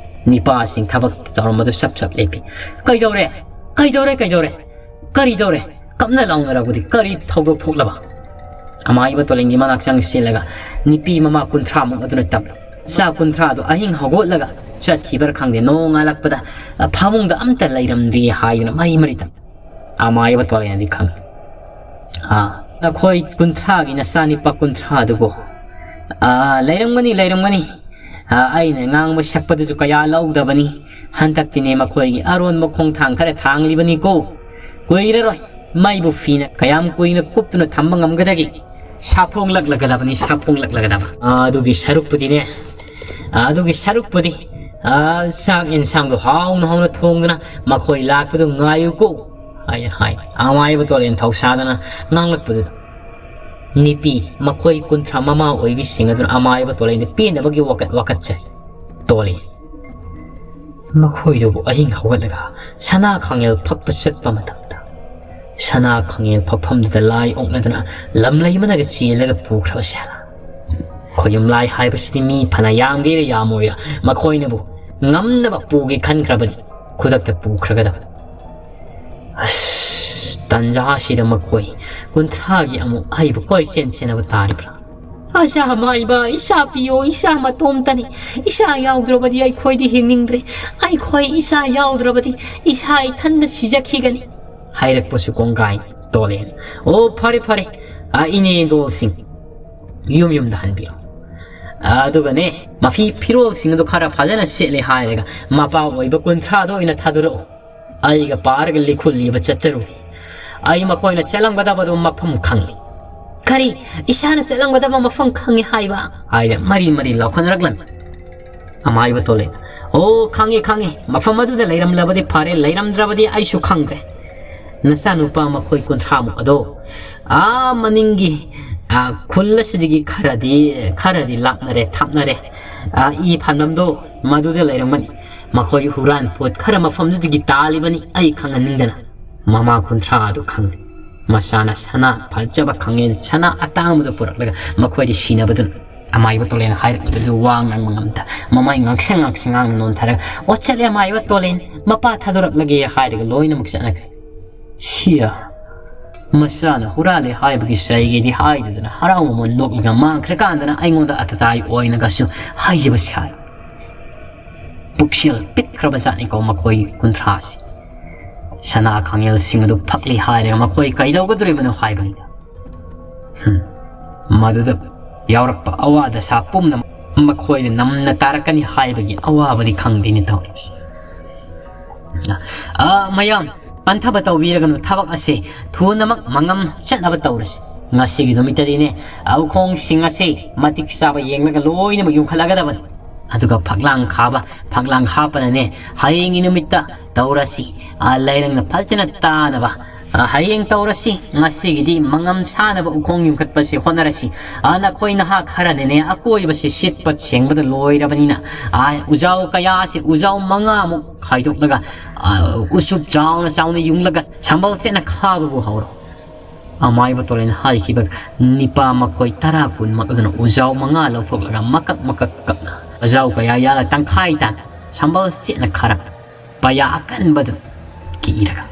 ꯅꯤꯄꯥꯁꯤꯡ ꯊꯕꯛ ꯇꯧꯔꯝꯕꯗꯨ ꯆꯞ ꯆꯞ ꯂꯦꯞꯄꯤ꯫ "ꯀꯩꯗꯧꯔꯦ? ꯀꯩꯗꯧꯔꯦ? ꯀꯩꯗꯧꯔꯦ? ꯀꯔꯤ ꯇꯧꯔꯦ? ꯀꯞꯅ ꯂꯥꯎꯅꯔꯛꯄꯗꯤ ꯀꯔꯤ ꯊꯧꯗꯣꯛ ꯊꯣꯛꯂꯕ?" ꯑꯃꯥꯏꯕ ꯇꯣꯂꯦꯟꯒꯤ ꯃꯅꯥꯛ ꯆꯪ ꯆꯦꯜꯂꯒ ꯅꯨꯄꯤ ꯃꯃꯥ ꯀꯨꯟꯊ꯭ꯔꯥꯃꯨꯛ ꯑꯗꯨꯅ ꯇꯞꯂꯤ꯫ ꯆꯥ ꯀꯨꯟꯊ꯭ꯔꯥꯗꯣ ꯑꯍꯤꯡ ꯍꯧꯒꯠꯂꯒ ꯆꯠꯈꯤꯕ꯭ꯔꯥ ꯈꯪꯗꯦ, ꯅꯣꯡꯉꯥꯜꯂꯛꯄꯗ ꯐꯃꯨꯡꯗ ꯑꯝꯇ ꯂꯩꯔꯝꯗ꯭ꯔꯤ ꯍꯥꯏꯗꯨꯅ ꯃꯔꯤ ꯃꯔꯤ ꯇꯞꯂꯤ꯫ ꯑꯃꯥꯏꯕ ꯇꯣꯂꯦꯟꯅꯗꯤ ꯈꯪꯉꯤ꯫ "ꯑꯥ, ꯅꯈꯣꯏ ꯀꯨꯟꯊ꯭ꯔꯥꯒꯤ ꯅꯆꯥꯅꯤꯄꯥ ꯀꯨꯟꯊ꯭ꯔꯥꯗꯨꯕꯨ?" "ꯑꯥ, ꯂꯩꯔꯝꯒꯅꯤ, ꯂꯩꯔꯝꯒꯅꯤ꯫ ꯑꯥ, ꯑꯩꯅ ꯉꯥꯡꯕ ꯁꯛꯄꯗꯁꯨ ꯀꯌꯥ ꯂꯧꯗꯕꯅꯤ꯫ ꯍꯟꯗꯛꯇꯤꯅꯦ ꯃꯈꯣꯏꯒꯤ ꯑꯔꯣꯟꯕ ꯈꯣꯡꯊꯥꯡ ꯈꯔ ꯊꯥꯡꯂꯤꯕꯅꯤꯀꯣ꯫ ꯀꯨꯏꯔꯔꯣꯏ꯫ ꯃꯩꯕꯨ ꯐꯤꯅ ꯀꯌꯥꯝ ꯀꯨꯏꯅ ꯀꯨꯞꯇꯨꯅ ꯊꯝꯕ ꯉꯝꯒꯗꯒꯦ? ꯁꯥꯐꯣꯡꯂꯛꯂꯒꯗꯕꯅꯤ, ꯁꯥꯐꯣꯡꯂꯛꯂꯒꯗꯕ꯫ ꯑꯥ, ꯑꯗꯨꯒꯤ ꯁꯔꯨꯛꯄꯨꯗꯤꯅꯦ, ꯑꯥ, ꯑꯗꯨꯒꯤ ꯁꯔꯨꯛꯄꯨꯗꯤ, ꯑꯥ, ꯆꯥꯛ ꯌꯦꯟꯁꯥꯡꯗꯣ ꯍꯥꯎꯅ ꯍꯥꯎꯅ ꯊꯣꯡꯗꯨꯅ ꯃꯈꯣꯏ ꯂꯥꯛꯄꯗꯨ ꯉꯥꯏꯌꯨꯀꯣ" ꯍꯥꯏꯅ ꯍꯥꯏ꯫ ꯑꯃꯥꯏꯕ ꯇꯣꯂꯦꯟ ꯊꯧꯁꯥꯗꯅ ꯉꯥꯡꯂꯛꯄꯗꯨꯗ ꯅꯨꯄꯤ ꯃꯈꯣꯏ ꯀꯨꯟꯊ꯭ꯔꯥ ꯃꯃꯥ ꯑꯣꯏꯕꯤꯁꯤꯡ ꯑꯗꯨꯅ ꯑꯃꯥꯏꯕ ꯇꯣꯂꯦꯟꯗ ꯄꯦꯟꯗꯕꯒꯤ ꯋꯥꯀꯠ ꯋꯥꯀꯠꯆꯩ꯫ "ꯇꯣꯂꯦꯟ, ꯃꯈꯣꯏꯗꯨꯕꯨ ꯑꯍꯤꯡ ꯍꯧꯒꯠꯂꯒ ꯁꯅꯥ ꯈꯥꯡꯉꯦꯜ ꯐꯛꯄ ꯆꯠꯄ ꯃꯇꯝꯗ ꯁꯅꯥ ꯈꯥꯡꯉꯦꯜ ꯐꯛꯐꯝꯗꯨꯗ ꯂꯥꯏ ꯑꯣꯛꯅꯗꯅ ꯂꯝꯂꯩ ꯑꯃꯅꯒ ꯆꯦꯜꯂꯒ ꯄꯨꯈ꯭ꯔꯕ ꯁꯦꯜ꯫ ꯈꯣꯌꯨꯝ ꯂꯥꯏ ꯍꯥꯏꯕꯁꯤꯗꯤ ꯃꯤ ꯐꯅ ꯌꯥꯝꯒꯦꯔꯥ ꯌꯥꯝꯃꯣꯏꯔꯥ ꯃꯈꯣꯏꯅꯕꯨ ꯉꯝꯅꯕ ꯄꯨꯒꯦ ꯈꯟꯈ꯭ꯔꯕꯗꯤ ꯈꯨꯗꯛꯇ ꯄꯨꯈ꯭ꯔꯒꯗꯕ꯫ ꯑꯁ, ꯇꯟꯖꯥꯁꯤꯗ ꯃꯈꯣꯏ ꯀꯨꯟꯊ꯭ꯔꯥꯒꯤ ꯑꯃꯨꯛ ꯑꯩꯕꯨ ꯀꯣꯏ ꯆꯦꯟ ꯆꯦꯟꯅꯕ ꯇꯥꯔꯤꯕ꯭ꯔꯥ? ꯑꯁꯥ ꯃꯥꯏꯕ, ꯏꯁꯥ ꯄꯤꯌꯣ, ꯏꯁꯥ ꯃꯇꯣꯝꯇꯅꯤ꯫ ꯏꯁꯥ ꯌꯥꯎꯗ꯭ꯔꯕꯗꯤ ꯑꯩꯈꯣꯏꯗꯤ ꯍꯤꯡꯅꯤꯡꯗ꯭ꯔꯦ꯫ ꯑꯩꯈꯣꯏ ꯏꯁꯥ ꯌꯥꯎꯗ꯭ꯔꯕꯗꯤ ꯏꯁꯥ ꯏꯊꯟꯗ ꯁꯤꯖꯈꯤꯒꯅꯤ" ꯍꯥꯏꯔꯛꯄꯁꯨ ꯀꯣꯡꯒꯥꯏ ꯇꯣꯂꯦꯟ꯫ "ꯑꯣ, ꯐꯔꯦ, ꯐꯔꯦ, "ꯑ, ꯏꯅꯦ ꯏꯟꯗꯣꯜꯁꯤꯡ, ꯌꯨꯝ ꯌꯨꯝꯗ ꯍꯟꯕꯤꯔꯣ꯫ ꯑꯗꯨꯒꯅꯦ, ꯃꯐꯤ ꯐꯤꯔꯣꯜꯁꯤꯡ ꯑꯗꯨ ꯈꯔ ꯐꯖꯅ ꯁꯦꯠꯂꯦ ꯍꯥꯏꯔꯒ ꯃꯄꯥ ꯑꯣꯏꯕ ꯀꯨꯟꯊ꯭ꯔꯥꯗꯣ ꯑꯣꯏꯅ ꯊꯥꯗꯣꯔꯛꯎ꯫ ꯑꯩꯒ ꯄꯥꯔꯒ ꯂꯤꯈꯨꯜ ꯂꯤꯕ ꯆꯠꯆꯔꯨꯒꯦ꯫ ꯑꯩ ꯃꯈꯣꯏꯅ ꯆꯠꯂꯝꯒꯗꯕꯗꯨ ꯃꯐꯝ ꯈꯪꯏ꯫" "ꯀꯔꯤ? ꯏꯁꯥꯅ ꯆꯠꯂꯝꯒꯗꯕ ꯃꯐꯝ ꯈꯪꯉꯤ ꯍꯥꯏꯕ?" ꯍꯥꯏꯅ ꯃꯔꯤ ꯃꯔꯤ ꯂꯥꯎꯈꯠꯅꯔꯛꯂꯝꯃꯤ꯫ ꯑꯃꯥꯏꯕ ꯇꯣꯂꯦꯟ, "ꯑꯣ, ꯈꯪꯉꯤ, ꯈꯪꯉꯤ꯫ ꯃꯐꯝ ꯑꯗꯨꯗ ꯂꯩꯔꯝꯂꯕꯗꯤ ꯐꯔꯦ, ꯂꯩꯔꯝꯗ꯭ꯔꯕꯗꯤ ꯑꯩꯁꯨ ꯈꯪꯗ꯭ꯔꯦ꯫ ꯅꯆꯥꯅꯨꯄꯥ ꯃꯈꯣꯏ ꯀꯨꯟꯊ꯭ꯔꯥꯃꯨꯛ ꯑꯗꯣ ꯑꯥ ꯃꯅꯤꯡꯒꯤ, ꯑꯥ, ꯈꯨꯜ ꯑꯁꯤꯗꯒꯤ ꯈꯔꯗꯤ, ꯈꯔꯗꯤ ꯂꯥꯞꯅꯔꯦ, ꯊꯥꯞꯅꯔꯦ꯫ ꯑꯥ, ꯏ ꯐꯥꯟꯐꯝꯗꯣ ꯃꯗꯨꯗ ꯂꯩꯔꯝꯒꯅꯤ꯫ ꯃꯈꯣꯏ ꯍꯨꯔꯥꯟ ꯄꯣꯠ ꯈꯔ ꯃꯐꯝꯗꯨꯗꯒꯤ ꯇꯥꯜꯂꯤꯕꯅꯤ, ꯑꯩ ꯈꯪꯍꯟꯅꯤꯡꯗꯅ꯫" ꯃꯃꯥ ꯀꯨꯟꯊ꯭ꯔꯥ ꯑꯗꯨ ꯈꯪꯂꯦ꯫ ꯃꯆꯥꯅ ꯁꯅꯥ ꯐꯖꯕ ꯈꯪꯉꯦ, ꯁꯅꯥ ꯑꯇꯥꯡꯕꯗꯨ ꯄꯨꯔꯛꯂꯒ ꯃꯈꯣꯏꯗ ꯁꯤꯅꯕꯗꯨꯅ ꯑꯃꯥꯏꯕ ꯇꯣꯂꯦꯟ ꯍꯥꯏꯔꯛꯂꯤꯕꯗꯨ ꯋꯥ ꯉꯥꯡꯕ ꯉꯝꯗ ꯃꯃꯥꯏ ꯉꯥꯛꯁꯪ ꯉꯥꯛꯁꯪ ꯉꯥꯡꯅ ꯅꯣꯟꯊꯔꯒ, "ꯑꯣ, ꯆꯠꯂꯦ ꯑꯃꯥꯏꯕ ꯇꯣꯂꯦꯟ, ꯃꯄꯥ ꯊꯥꯗꯣꯔꯛꯂꯒꯦ" ꯍꯥꯏꯔꯒ ꯂꯣꯏꯅꯃꯛ ꯆꯠꯅꯈ꯭ꯔꯦ꯫ ꯁꯤꯌꯥ, ꯃꯆꯥꯅ ꯍꯨꯔꯥꯜꯂꯦ ꯍꯥꯏꯕꯒꯤ ꯆꯩꯒꯦꯗꯤ ꯍꯥꯏꯗꯗꯅ ꯍꯔꯥꯎ ꯃꯃꯣꯟ ꯅꯣꯛꯂꯒ ꯃꯥꯡꯈ꯭ꯔꯀꯥꯟꯗꯅ ꯑꯩꯉꯣꯟꯗ ꯑꯇꯇꯥꯏ ꯑꯣꯏꯅꯒꯁꯨ ꯍꯥꯏꯖꯕ ꯁꯥꯏ꯫ ꯄꯨꯛꯁꯦꯜ ꯄꯤꯛꯈ꯭ꯔꯕ ꯖꯥꯠꯅꯤꯀꯣ ꯃꯈꯣꯏ ꯀꯨꯟꯊ꯭ꯔꯥꯁꯤ꯫ ꯁꯅꯥ ꯈꯥꯡꯉꯦꯜꯁꯤꯡ ꯑꯗꯨ ꯐꯛꯂꯤ ꯍꯥꯏꯔꯒ ꯃꯈꯣꯏ ꯀꯩꯗꯧꯒꯗꯧꯔꯤꯕꯅꯣ ꯍꯥꯏꯕꯅꯤꯗ꯫ ꯍꯨꯝ, ꯃꯗꯨꯗ ꯌꯥꯎꯔꯛꯄ ꯑꯋꯥ ꯗꯁꯥ ꯄꯨꯝꯅꯃꯛ ꯃꯈꯣꯏꯗ ꯅꯝꯅ ꯇꯥꯔꯛꯀꯅꯤ ꯍꯥꯏꯕꯒꯤ ꯑꯋꯥꯕꯗꯤ ꯈꯪꯗꯦꯅꯦ ꯇꯧꯔꯤꯕꯁꯦ꯫ ꯑ, ꯃꯌꯥꯝ, ꯄꯟꯊꯕ ꯇꯧꯕꯤꯔꯒꯅꯨ, ꯊꯕꯛ ꯑꯁꯦ ꯊꯨꯅꯃꯛ ꯃꯉꯝ ꯆꯠꯅꯕ ꯇꯧꯔꯁꯤ꯫ ꯉꯁꯤꯒꯤ ꯅꯨꯃꯤꯠꯇꯗꯤꯅꯦ, ꯎꯈꯣꯡꯁꯤꯡ ꯑꯁꯦ ꯃꯇꯤꯛ ꯆꯥꯕ ꯌꯦꯡꯂꯒ ꯂꯣꯏꯅꯃꯛ ꯌꯨꯡꯈꯠꯂꯒꯗꯕꯅꯤ꯫ ꯑꯗꯨꯒ ꯐꯛꯂꯥꯡ ꯈꯥꯕ, ꯐꯛꯂꯥꯡ ꯍꯥꯞꯄꯅꯅꯦ, ꯍꯌꯦꯡꯒꯤ ꯅꯨꯃꯤꯠꯇ ꯇꯧꯔꯁꯤ꯫ ꯑ, ꯂꯩꯔꯪꯅ ꯐꯖꯅ ꯇꯥꯅꯕ, ꯑ, ꯍꯌꯦꯡ ꯇꯧꯔꯁꯤ꯫ ꯉꯁꯤꯒꯤꯗꯤ ꯃꯉꯝ ꯁꯥꯅꯕ ꯎꯈꯣꯡ ꯌꯨꯡꯈꯠꯄꯁꯤ ꯍꯣꯠꯅꯔꯁꯤ꯫ ꯑ, ꯅꯈꯣꯏ ꯅꯍꯥ ꯈꯔꯅꯅꯦ, ꯑꯀꯣꯏꯕꯁꯤ ꯁꯤꯠꯄ ꯁꯦꯡꯕꯗ ꯂꯣꯏꯔꯕꯅꯤꯅ, ꯑ, ꯎꯖꯥꯎ ꯀꯌꯥꯁꯤ, ꯎꯖꯥꯎ ꯃꯉꯥꯃꯨꯛ ꯈꯥꯏꯗꯣꯛꯂꯒ, ꯑ, ꯎꯆꯨꯞ ꯆꯥꯎꯅ ꯆꯥꯎꯅ ꯌꯨꯡꯂꯒ ꯁꯝꯕꯜ ꯆꯦꯠꯅ ꯈꯥꯕꯕꯨ ꯍꯧꯔꯣ꯫ ꯑꯃꯥꯏꯕ ꯇꯣꯂꯦꯟ ꯍꯥꯏꯈꯤꯕ ꯅꯤꯄꯥ ꯃꯈꯣꯏ ꯇꯔꯥ ꯀꯨꯟꯃꯛ ꯑꯗꯨꯅ ꯎꯖꯥꯎ ꯃꯉꯥ ꯂꯧꯊꯣꯛꯂꯒ ꯃꯀꯛ ꯃꯀꯛ ꯀꯛꯅ ꯎꯖꯥꯎ ꯀꯌꯥ ꯌꯥꯜꯂ ꯇꯪꯈꯥꯏ ꯇꯥꯅ ꯁꯝꯕꯜ ꯆꯦꯠꯅ ꯈꯥꯔꯛ ꯄꯌꯥ ꯑꯀꯟꯕꯗꯨ ꯀꯤꯔꯒ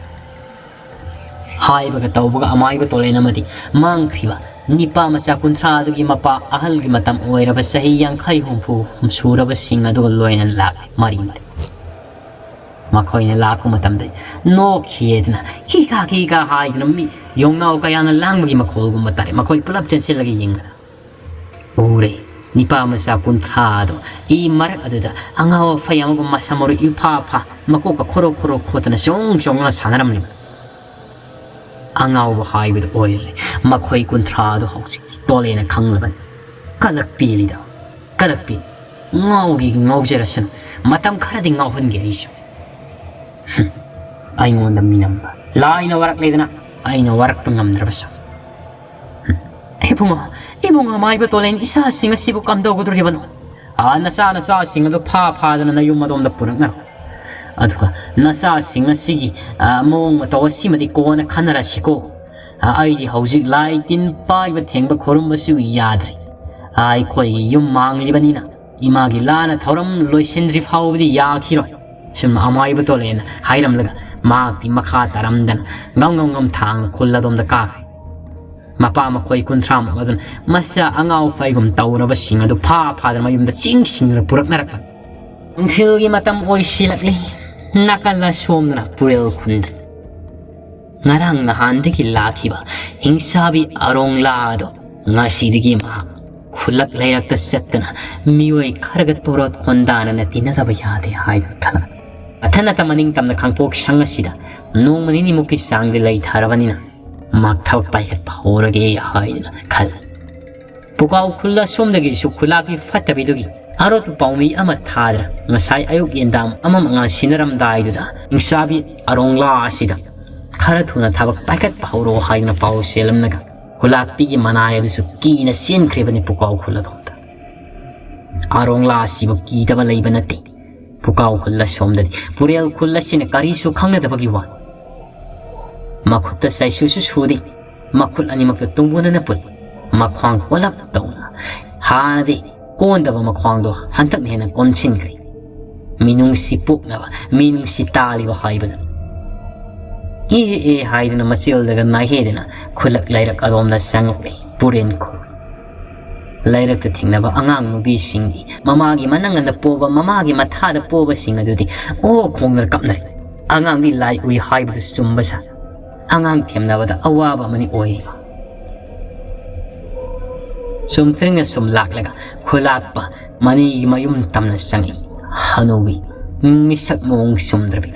ꯍꯥꯏꯕꯒ ꯇꯧꯕꯒ ꯑꯃꯥꯏꯕ ꯇꯣꯂꯦꯟ ꯑꯃꯗꯤ ꯃꯥꯡꯈ꯭ꯔꯤꯕ ꯅꯤꯄꯥ ꯃꯆꯥ ꯀꯨꯟꯊ꯭ꯔꯥ ꯑꯗꯨꯒꯤ ꯃꯄꯥ ꯑꯍꯜꯒꯤ ꯃꯇꯝ ꯑꯣꯏꯔꯕ ꯆꯍꯤ ꯌꯥꯡꯈꯩ ꯍꯨꯝꯐꯨ ꯁꯨꯔꯕꯁꯤꯡ ꯑꯗꯨꯒ ꯂꯣꯏꯅꯅ ꯂꯥꯛꯂꯤ ꯃꯔꯤ ꯃꯔꯤ꯫ ꯃꯈꯣꯏꯅ ꯂꯥꯛꯄ ꯃꯇꯝꯗ ꯅꯣꯛꯈꯤꯑꯦꯗꯅ ꯈꯤꯈꯥ ꯈꯤꯈꯥ ꯍꯥꯏꯗꯨꯅ ꯃꯤ ꯌꯣꯡꯅꯥꯎ ꯀꯌꯥꯅ ꯂꯥꯡꯕꯒꯤ ꯃꯈꯣꯜꯒꯨꯝꯕ ꯇꯥꯔꯦ꯫ ꯃꯈꯣꯏ ꯄꯨꯂꯞ ꯆꯦꯟꯁꯤꯜꯂꯒ ꯌꯦꯡꯂꯒ ꯎꯔꯦ꯫ ꯅꯤꯄꯥ ꯃꯆꯥ ꯀꯨꯟꯊ꯭ꯔꯥꯗꯣ ꯏ ꯃꯔꯛ ꯑꯗꯨꯗ ꯑꯉꯥꯎ ꯑꯐꯩ ꯑꯃꯒꯨꯝ ꯃꯁꯝ ꯃꯔꯨ ꯏꯐꯥ ꯐꯥ ꯃꯀꯣꯛꯀ ꯈꯣꯔꯣ ꯈꯣꯔꯣ ꯈꯣꯠꯇꯅ ꯆꯣꯡ ꯆꯣꯡꯅ ꯁꯥꯟꯅꯔꯝꯂꯤꯕ꯫ ꯑꯉꯥꯎꯕ ꯍꯥꯏꯕꯗꯨ ꯑꯣꯏꯔꯦ꯫ ꯃꯈꯣꯏ ꯀꯨꯟꯊ꯭ꯔꯥꯗꯣ ꯍꯧꯖꯤꯛ ꯇꯣꯂꯦꯅ ꯈꯪꯂꯕꯅꯤ꯫ ꯀꯂꯛꯄꯤꯂꯤꯗ ꯀꯂꯛꯄꯤ꯫ ꯉꯥꯎꯒꯦ ꯉꯥꯎꯖꯔꯁꯅꯨ꯫ ꯃꯇꯝ ꯈꯔꯗꯤ ꯉꯥꯎꯍꯟꯒꯦ ꯑꯩꯁꯨ꯫ ꯍꯨꯝ꯫ ꯑꯩꯉꯣꯟꯗ ꯃꯤꯅꯝꯕ꯫ ꯂꯥꯏꯅ ꯋꯥꯔꯛꯂꯦꯗꯅ ꯑꯩꯅ ꯋꯥꯔꯛꯄ ꯉꯝꯗ꯭ꯔꯕꯁꯨ꯫ ꯍꯨꯝ꯫ ꯏꯕꯨꯡꯉꯣ, ꯏꯕꯨꯡꯉꯣ ꯑꯃꯥꯏꯕ ꯇꯣꯂꯦꯟ ꯏꯆꯥꯁꯤꯡ ꯑꯁꯤꯕꯨ ꯀꯝꯗꯧꯒꯗꯧꯔꯤꯕꯅꯣ? ꯑꯥ, ꯅꯆꯥ ꯅꯆꯥꯁꯤꯡ ꯑꯗꯨ ꯐꯥ ꯐꯥꯗꯅ ꯅꯌꯨꯝ ꯑꯗꯣꯝꯗ ꯄꯨꯔꯛꯅꯔꯣ꯫ ꯑꯗꯨꯒ ꯅꯆꯥꯁꯤꯡ ꯑꯁꯤꯒꯤ, ꯑꯥ, ꯃꯑꯣꯡ ꯃꯇꯧ ꯑꯁꯤꯃꯗꯤ ꯀꯣꯟꯅ ꯈꯟꯅꯔꯁꯤꯀꯣ꯫ ꯑꯥ, ꯑꯩꯗꯤ ꯍꯧꯖꯤꯛ ꯂꯥꯏ ꯇꯤꯟ ꯄꯥꯏꯕ ꯊꯦꯡꯕ ꯈꯣꯏꯔꯨꯝꯕꯁꯨ ꯌꯥꯗ꯭ꯔꯤ꯫ ꯑꯥ, ꯑꯩꯈꯣꯏꯒꯤ ꯌꯨꯝ ꯃꯥꯡꯂꯤꯕꯅꯤꯅ ꯏꯃꯥꯒꯤ ꯂꯥꯟꯅ ꯊꯧꯔꯝ ꯂꯣꯏꯁꯤꯟꯗ꯭ꯔꯤ ꯐꯥꯎꯕꯗꯤ ꯌꯥꯈꯤꯔꯣꯏ꯫ ꯁꯨꯝ ꯑꯃꯥꯏꯕ ꯇꯣꯂꯦꯅ ꯍꯥꯏꯔꯝꯂꯒ ꯃꯍꯥꯛꯇꯤ ꯃꯈꯥ ꯇꯥꯔꯝꯗꯅ ꯉꯝ ꯉꯝ ꯉꯝ ꯊꯥꯡꯅ ꯈꯨꯜ ꯑꯗꯣꯝꯗ ꯀꯥꯈ꯭ꯔꯦ꯫ ꯃꯄꯥ ꯃꯈꯣꯏ ꯀꯨꯟꯊ꯭ꯔꯥꯃꯨꯛ ꯑꯗꯨꯅ ꯃꯁꯥ ꯑꯉꯥꯎ ꯐꯩꯒꯨꯝ ꯇꯧꯔꯕꯁꯤꯡ ꯑꯗꯨ ꯐꯥ ꯐꯥꯗꯅ ꯃꯌꯨꯝꯗ ꯆꯤꯡꯁꯤꯟꯗꯨꯅ ꯄꯨꯔꯛꯅꯔꯛꯄ꯫ ꯅꯨꯡꯊꯤꯜꯒꯤ ꯃꯇꯝ ꯑꯣꯏꯁꯤꯜꯂꯛꯂꯤ꯫ ꯅꯥꯀꯜ ꯑꯁꯣꯝꯗꯅ ꯄꯨꯔꯦꯜ ꯈꯨꯟꯗ ꯉꯔꯥꯡ ꯅꯍꯥꯟꯗꯒꯤ ꯂꯥꯛꯈꯤꯕ ꯍꯤꯡꯁꯥꯕꯤ ꯑꯔꯣꯡꯂꯥ ꯑꯗꯣ ꯉꯁꯤꯗꯒꯤ ꯃꯍꯥꯛ ꯈꯨꯜꯂꯛ ꯂꯩꯔꯛꯇ ꯆꯠꯇꯅ ꯃꯤꯑꯣꯏ ꯈꯔꯒ ꯇꯣꯔꯣꯠ ꯈꯣꯟꯗꯥꯅꯅ ꯇꯤꯟꯅꯗꯕ ꯌꯥꯗꯦ ꯍꯥꯏꯗꯨꯅ ꯈꯜꯂꯛ꯫ ꯃꯊꯟ ꯅꯠꯇ ꯃꯅꯤꯡ ꯇꯝꯅ ꯈꯥꯡꯄꯣꯛ ꯁꯪ ꯑꯁꯤꯗ ꯅꯣꯡꯃ ꯅꯤꯅꯤꯃꯨꯛꯀꯤ ꯆꯥꯡꯗꯤ ꯂꯩꯊꯔꯕꯅꯤꯅ ꯃꯍꯥꯛ ꯊꯕꯛ ꯄꯥꯏꯈꯠꯄ ꯍꯧꯔꯒꯦ ꯍꯥꯏꯗꯨꯅ ꯈꯜꯂꯤ꯫ ꯄꯨꯀꯥꯎ ꯈꯨꯜ ꯑꯁꯣꯝꯗꯒꯤꯁꯨ ꯈꯨꯂꯥꯛꯀꯤ ꯐꯠꯇꯕꯤꯗꯨꯒꯤ ꯑꯔꯣꯠꯄ ꯄꯥꯎꯃꯤ ꯑꯃ ꯊꯥꯗꯅ ꯉꯁꯥꯏ ꯑꯌꯨꯛ ꯌꯦꯟꯗꯥꯝ ꯑꯃ ꯃꯉꯥ ꯁꯤꯟꯅꯔꯝꯗꯥꯏꯗꯨꯗ ꯍꯤꯡꯁꯥꯕꯤ ꯑꯔꯣꯡꯂꯥ ꯑꯁꯤꯗ ꯈꯔ ꯊꯨꯅ ꯊꯕꯛ ꯄꯥꯏꯈꯠꯄ ꯍꯧꯔꯣ ꯍꯥꯏꯗꯨꯅ ꯄꯥꯎ ꯆꯦꯜꯂꯝꯂꯒ ꯈꯨꯂꯥꯛꯄꯤꯒꯤ ꯃꯅꯥꯏ ꯑꯗꯨꯁꯨ ꯀꯤꯅ ꯆꯦꯟꯈ꯭ꯔꯤꯕꯅꯤ ꯄꯨꯀꯥꯎ ꯈꯨꯜ ꯑꯗꯣꯝꯗ꯫ ꯑꯔꯣꯡꯂꯥ ꯑꯁꯤꯕꯨ ꯀꯤꯗꯕ ꯂꯩꯕ ꯅꯠꯇꯦ꯫ ꯄꯨꯀꯥꯎ ꯈꯨꯜ ꯑꯁꯣꯝꯗꯗꯤ ꯄꯨꯔꯦꯜ ꯈꯨꯜ ꯑꯁꯤꯅ ꯀꯔꯤꯁꯨ ꯈꯪꯅꯗꯕꯒꯤ ꯋꯥ꯫ ꯃꯈꯨꯠꯇ ꯆꯩꯁꯨꯁꯨ ꯁꯨꯗꯦ꯫ ꯃꯈꯨꯠ ꯑꯅꯤꯃꯛꯇ ꯇꯨꯡꯒꯣꯟꯅꯅ ꯄꯨꯜꯂꯤ꯫ ꯃꯈ꯭ꯋꯥꯡ ꯀꯣꯜꯂꯞ ꯇꯧꯅ ꯍꯥꯟꯅꯗꯤ ꯀꯣꯟꯗꯕ ꯃꯈ꯭ꯋꯥꯡꯗꯣ ꯍꯟꯇꯛꯅ ꯍꯦꯟꯅ ꯀꯣꯟꯁꯤꯟꯈ꯭ꯔꯦ꯫ ꯃꯤꯅꯨꯡꯁꯤ ꯄꯣꯛꯅꯕ, ꯃꯤꯅꯨꯡꯁꯤ ꯇꯥꯜꯂꯤꯕ ꯍꯥꯏꯕꯗꯨ꯫ ꯑꯦ ꯑꯦ ꯍꯥꯏꯗꯨꯅ ꯃꯆꯦꯜꯗꯒ ꯅꯥꯏꯍꯦꯗꯅ ꯈꯨꯜꯂꯛ ꯂꯩꯔꯛ ꯑꯗꯣꯝꯗ ꯆꯪꯉꯛꯂꯦ ꯄꯨꯔꯦꯟ ꯈꯨꯜ꯫ ꯂꯩꯔꯛꯇ ꯊꯦꯡꯅꯕ ꯑꯉꯥꯡ ꯅꯨꯄꯤꯁꯤꯡꯗꯤ ꯃꯃꯥꯒꯤ ꯃꯅꯪꯒꯟꯗ ꯄꯣꯕ, ꯃꯃꯥꯒꯤ ꯃꯊꯥꯗ ꯄꯣꯕꯁꯤꯡ ꯑꯗꯨꯗꯤ ꯑꯣ ꯈꯣꯡꯗꯅ ꯀꯞꯅꯔꯦ꯫ ꯑꯉꯥꯡꯗꯤ ꯂꯥꯏ ꯎꯏ ꯍꯥꯏꯕꯗꯨ ꯆꯨꯝꯕ ꯁꯥꯏ꯫ ꯑꯉꯥꯡ ꯊꯦꯝꯅꯕꯗ ꯑꯋꯥꯕ ꯑꯃꯅꯤ ꯑꯣꯏꯔꯤꯕ꯫ ꯁꯨꯝ ꯇ꯭ꯔꯤꯡꯅ ꯁꯨꯝ ꯂꯥꯛꯂꯒ ꯈꯨꯂꯥꯛꯄ ꯃꯅꯤꯒꯤ ꯃꯌꯨꯝ ꯇꯝꯅ ꯆꯪꯉꯤ꯫ ꯍꯅꯨꯕꯤ ꯃꯤꯁꯛ ꯃꯑꯣꯡ ꯆꯨꯝꯗ꯭ꯔꯕꯤ꯫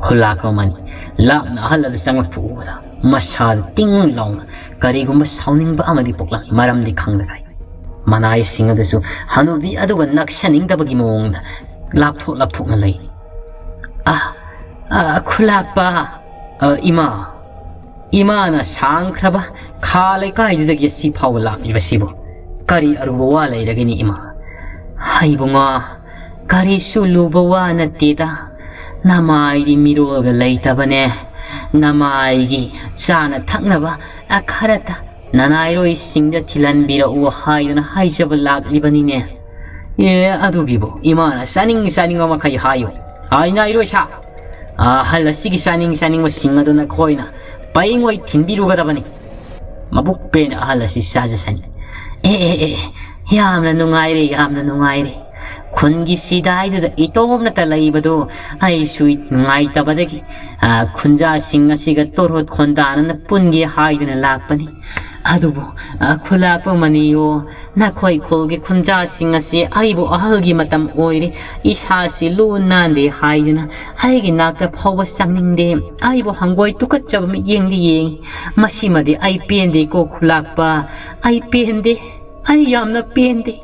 ꯈꯨꯂꯥꯛꯄ ꯃꯅꯤ ꯂꯥꯞꯅ ꯑꯍꯜ ꯑꯗꯨ ꯆꯪꯂꯛꯄ ꯎꯕꯗ ꯃꯁꯥꯗ ꯇꯤꯡ ꯂꯥꯎꯅ ꯀꯔꯤꯒꯨꯝꯕ ꯁꯥꯎꯅꯤꯡꯕ ꯑꯃꯗꯤ ꯄꯣꯛꯂꯝꯃꯤ, ꯃꯔꯝꯗꯤ ꯈꯪꯗꯈꯩ꯫ ꯃꯅꯥꯏꯁꯤꯡ ꯑꯗꯨꯁꯨ ꯍꯅꯨꯕꯤ ꯑꯗꯨꯒ ꯅꯛꯁꯟꯅꯤꯡꯗꯕꯒꯤ ꯃꯑꯣꯡꯗ ꯂꯥꯞꯊꯣꯛ ꯂꯥꯞꯊꯣꯛꯅ ꯂꯩ꯫ "ꯑ, ꯑ, ꯈꯨꯂꯥꯛꯄ, ꯑ, ꯏꯃꯥ, ꯏꯃꯥꯅ ꯁꯥꯡꯈ꯭ꯔꯕ ꯈꯥ ꯂꯩꯀꯥꯏꯗꯨꯗꯒꯤ ꯑꯁꯤ ꯐꯥꯎꯕ ꯂꯥꯛꯂꯤꯕꯁꯤꯕꯨ ꯀꯔꯤ ꯑꯔꯨꯕ ꯋꯥ ꯂꯩꯔꯒꯅꯤ ꯏꯃꯥ?" "ꯍꯩꯕꯨꯡꯉꯣ, ꯀꯔꯤꯁꯨ ꯂꯨꯕ ꯋꯥ ꯅꯠꯇꯦꯗ꯫ ꯅꯃꯥꯏꯗꯤ ꯃꯤꯔꯣꯜꯒ ꯂꯩꯇꯕꯅꯦ꯫ ꯅꯃꯥꯏꯒꯤ ꯆꯥꯅ ꯊꯛꯅꯕ ꯈꯔꯇ ꯅꯅꯥꯏꯔꯣꯏꯁꯤꯡꯗ ꯊꯤꯜꯍꯟꯕꯤꯔꯛꯎ ꯍꯥꯏꯗꯨꯅ ꯍꯥꯏꯖꯕ ꯂꯥꯛꯂꯤꯕꯅꯤꯅꯦ꯫" "ꯑꯦ, ꯑꯗꯨꯒꯤꯕꯨ ꯏꯃꯥꯅ ꯆꯥꯅꯤꯡ ꯆꯥꯅꯤꯡꯕ ꯃꯈꯩ ꯍꯥꯏꯌꯨ꯫ ꯍꯥꯏ ꯅꯥꯏꯔꯣꯏ ꯁꯥ꯫ ꯑꯍꯜ ꯑꯁꯤꯒꯤ ꯆꯥꯅꯤꯡ ꯆꯥꯅꯤꯡꯕꯁꯤꯡ ꯑꯗꯨ ꯅꯈꯣꯏꯅ ꯄꯩꯉꯣꯏ ꯊꯤꯟꯕꯤꯔꯨꯒꯗꯕꯅꯤ꯫ ꯃꯕꯨꯛ ꯄꯦꯟꯅ ꯑꯍꯜ ꯑꯁꯤ ꯆꯥꯖꯁꯅꯤ꯫" "ꯑꯦ, ꯑꯦ, ꯑꯦ, ꯌꯥꯝꯅ ꯅꯨꯡꯉꯥꯏꯔꯦ, ꯌꯥꯝꯅ ꯅꯨꯡꯉꯥꯏꯔꯦ꯫ ꯈꯨꯟꯒꯤ ꯁꯤꯗꯥꯏꯗꯨꯗ ꯏꯇꯣꯝꯅꯇ ꯂꯩꯕꯗꯨ ꯑꯩꯁꯨ ꯅꯨꯡꯉꯥꯏꯇꯕꯗꯒꯤ, ꯑ, ꯈꯨꯟꯖꯥꯁꯤꯡ ꯑꯁꯤꯒ ꯇꯣꯔꯣꯠ ꯈꯣꯟꯗꯥꯅꯅ ꯄꯨꯟꯒꯦ ꯍꯥꯏꯗꯨꯅ ꯂꯥꯛꯄꯅꯤ꯫ ꯑꯗꯨꯕꯨ, ꯑ, ꯈꯨꯂꯥꯛꯄ ꯃꯅꯤꯌꯣ, ꯅꯈꯣꯏ ꯈꯨꯜꯒꯤ ꯈꯨꯟꯖꯥꯁꯤꯡ ꯑꯁꯤ ꯑꯩꯕꯨ ꯑꯍꯜꯒꯤ ꯃꯇꯝ ꯑꯣꯏꯔꯦ, ꯏꯁꯥꯁꯤ ꯂꯨ ꯅꯥꯟꯗꯦ ꯍꯥꯏꯗꯨꯅ ꯑꯩꯒꯤ ꯅꯥꯛꯇ ꯐꯥꯎꯕ ꯆꯪꯅꯤꯡꯗꯦ, ꯑꯩꯕꯨ ꯍꯪꯒꯣꯏ ꯇꯨꯀꯠꯆꯕ ꯃꯤꯠꯌꯦꯡꯗ ꯌꯦꯡꯉꯤ꯫ ꯃꯁꯤꯃꯗꯤ ꯑꯩ ꯄꯦꯟꯗꯦꯀꯣ ꯈꯨꯂꯥꯛꯄ, ꯑꯩ ꯄꯦꯟꯗꯦ, ꯑꯩ ꯌꯥꯝꯅ ꯄꯦꯟꯗꯦ꯫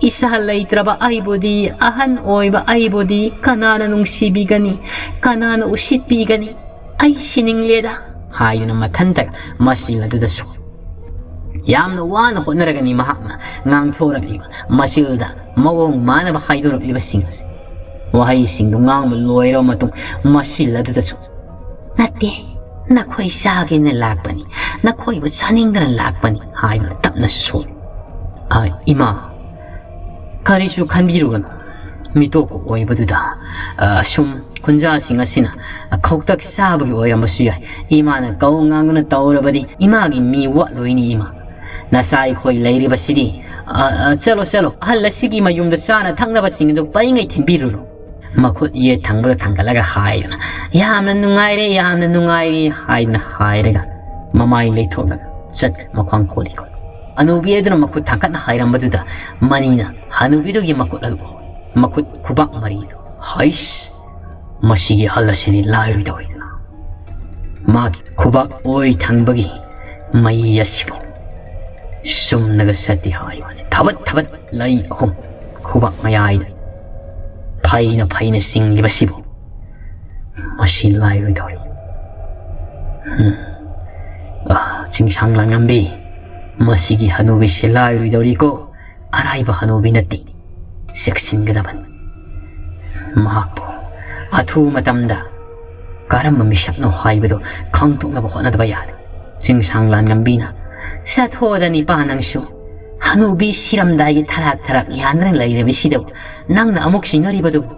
ꯏꯆꯥ ꯂꯩꯇ꯭ꯔꯕ ꯑꯩꯕꯨꯗꯤ, ꯑꯍꯟ ꯑꯣꯏꯕ ꯑꯩꯕꯨꯗꯤ ꯀꯅꯥꯅ ꯅꯨꯡꯁꯤꯕꯤꯒꯅꯤ, ꯀꯅꯥꯅ ꯎꯁꯤꯠꯄꯤꯒꯅꯤ? ꯑꯩ ꯁꯤꯅꯤꯡꯂꯦꯗ" ꯍꯥꯏꯗꯨꯅ ꯃꯊꯟꯇ ꯃꯁꯤꯜ ꯑꯗꯨꯗꯁꯨ ꯌꯥꯝꯅ ꯋꯥꯅ ꯍꯣꯠꯅꯔꯒꯅꯤ ꯃꯍꯥꯛꯅ ꯉꯥꯡꯊꯣꯔꯛꯂꯤꯕ, ꯃꯁꯤꯜꯗ ꯃꯑꯣꯡ ꯃꯥꯟꯅꯕ ꯍꯥꯏꯗꯣꯔꯛꯂꯤꯕꯁꯤꯡ ꯑꯁꯤ꯫ ꯋꯥꯍꯩꯁꯤꯡꯗꯨ ꯉꯥꯡꯕ ꯂꯣꯏꯔꯕ ꯃꯇꯨꯡ ꯃꯁꯤꯜ ꯑꯗꯨꯗꯁꯨ, "ꯅꯠꯇꯦ, ꯅꯈꯣꯏ ꯆꯥꯒꯦꯅ ꯂꯥꯛꯄꯅꯤ, ꯅꯈꯣꯏꯕꯨ ꯆꯥꯅꯤꯡꯗꯅ ꯂꯥꯛꯄꯅꯤ" ꯍꯥꯏꯗꯨꯅ ꯇꯞꯅꯁꯨ ꯁꯣꯜꯂꯤ꯫ "ꯑ, ꯏꯃꯥ, ꯀꯔꯤꯁꯨ ꯈꯟꯕꯤꯔꯨꯒꯅꯨ꯫ ꯃꯤꯇꯣꯞꯄ ꯑꯣꯏꯕꯗꯨꯗ, ꯑ, ꯁꯨꯝ ꯈꯨꯟꯖꯥꯁꯤꯡ ꯑꯁꯤꯅ ꯈꯧꯇꯛ ꯆꯥꯕꯒꯤ ꯑꯣꯏꯔꯝꯕꯁꯨ ꯌꯥꯏ꯫ ꯏꯃꯥꯅ ꯀꯧ ꯉꯥꯡꯗꯨꯅ ꯇꯧꯔꯕꯗꯤ ꯏꯃꯥꯒꯤ ꯃꯤ ꯋꯥꯠꯂꯣꯏꯅꯤ ꯏꯃꯥ꯫ "ꯅꯆꯥ ꯑꯩꯈꯣꯏ ꯂꯩꯔꯤꯕꯁꯤꯗꯤ, ꯑ, ꯑ, ꯆꯠꯂꯣ, ꯆꯠꯂꯣ, ꯑꯍꯜ ꯑꯁꯤꯒꯤ ꯃꯌꯨꯝꯗ ꯆꯥꯅ ꯊꯛꯅꯕꯁꯤꯡ ꯑꯗꯨ ꯄꯩꯉꯩ ꯊꯤꯟꯕꯤꯔꯨꯔꯣ꯫" ꯃꯈꯨꯠ ꯌꯦꯠ ꯊꯪꯕꯗ ꯊꯥꯡꯒꯠꯂꯒ ꯍꯥꯏꯗꯨꯅ, "ꯌꯥꯝꯅ ꯅꯨꯡꯉꯥꯏꯔꯦ, ꯌꯥꯝꯅ ꯅꯨꯡꯉꯥꯏꯔꯦ" ꯍꯥꯏꯗꯨꯅ ꯍꯥꯏꯔꯒ ꯃꯃꯥꯏ ꯂꯩꯊꯣꯛꯂꯒ ꯆꯠꯈ꯭ꯔꯦ, ꯃꯈ꯭ꯋꯥꯡ ꯀꯣꯜꯂꯤ ꯀꯣꯜꯂꯤ꯫ ꯍꯅꯨꯕꯤ ꯑꯗꯨꯅ ꯃꯈꯨꯠ ꯊꯥꯡꯒꯠꯅ ꯍꯥꯏꯔꯝꯕꯗꯨꯗ ꯃꯅꯤꯅ ꯍꯅꯨꯕꯤꯗꯨꯒꯤ ꯃꯈꯨꯠ ꯑꯗꯨ ꯎꯍꯧꯏ꯫ ꯃꯈꯨꯠ ꯈꯨꯕꯥꯛ ꯃꯔꯤꯗꯨ, "ꯍꯩꯁ, ꯃꯁꯤꯒꯤ ꯑꯍꯜ ꯑꯁꯤꯗꯤ ꯂꯥꯏꯔꯣꯏꯗꯧꯔꯤꯗꯅ꯫ ꯃꯥꯒꯤ ꯈꯨꯕꯥꯛ ꯑꯣꯏ ꯊꯪꯕꯒꯤ ꯃꯌꯤ ꯑꯁꯤꯕꯨ ꯆꯨꯝꯅꯒ ꯆꯠꯇꯦ ꯍꯥꯏꯕꯅꯤ꯫ ꯊꯕꯠ ꯊꯕꯠ ꯂꯩ ꯑꯍꯨꯝ ꯈꯨꯕꯥꯛ ꯃꯌꯥꯏꯗ ꯐꯩꯅ ꯐꯩꯅ ꯆꯤꯡꯂꯤꯕꯁꯤꯕꯨ ꯃꯁꯤ ꯂꯥꯏꯔꯣꯏꯗꯧꯔꯤ꯫ ꯎꯝ꯫ ꯑ, ꯆꯤꯡꯁꯥꯡ ꯂꯥꯡꯉꯝꯕꯤ, ꯃꯁꯤꯒꯤ ꯍꯅꯨꯕꯤꯁꯦ ꯂꯥꯏꯔꯣꯏꯗꯧꯔꯤꯀꯣ꯫ ꯑꯔꯥꯏꯕ ꯍꯅꯨꯕꯤ ꯅꯠꯇꯦ꯫ ꯆꯦꯛꯁꯤꯟꯒꯗꯕꯅꯤ꯫ ꯃꯍꯥꯛꯄꯨ ꯑꯊꯨꯕ ꯃꯇꯝꯗ ꯀꯔꯝꯕ ꯃꯤꯁꯛꯅꯣ ꯍꯥꯏꯕꯗꯨ ꯈꯪꯗꯣꯛꯅꯕ ꯍꯣꯠꯅꯗꯕ ꯌꯥꯗꯦ꯫" ꯆꯤꯡꯁꯥꯡ ꯂꯥꯟꯉꯝꯕꯤꯅ, "ꯆꯠꯊꯣꯛꯑꯗ ꯅꯤꯄꯥ ꯅꯪꯁꯨ꯫ ꯍꯅꯨꯕꯤ ꯁꯤꯔꯝꯗꯥꯏꯒꯤ ꯊꯔꯥꯛ ꯊꯔꯥꯛ ꯌꯥꯟꯗꯨꯅ ꯂꯩꯔꯕꯤꯁꯤꯗꯕꯨ ꯅꯪꯅ ꯑꯃꯨꯛ ꯆꯤꯡꯅꯔꯤꯕꯗꯨꯕꯨ?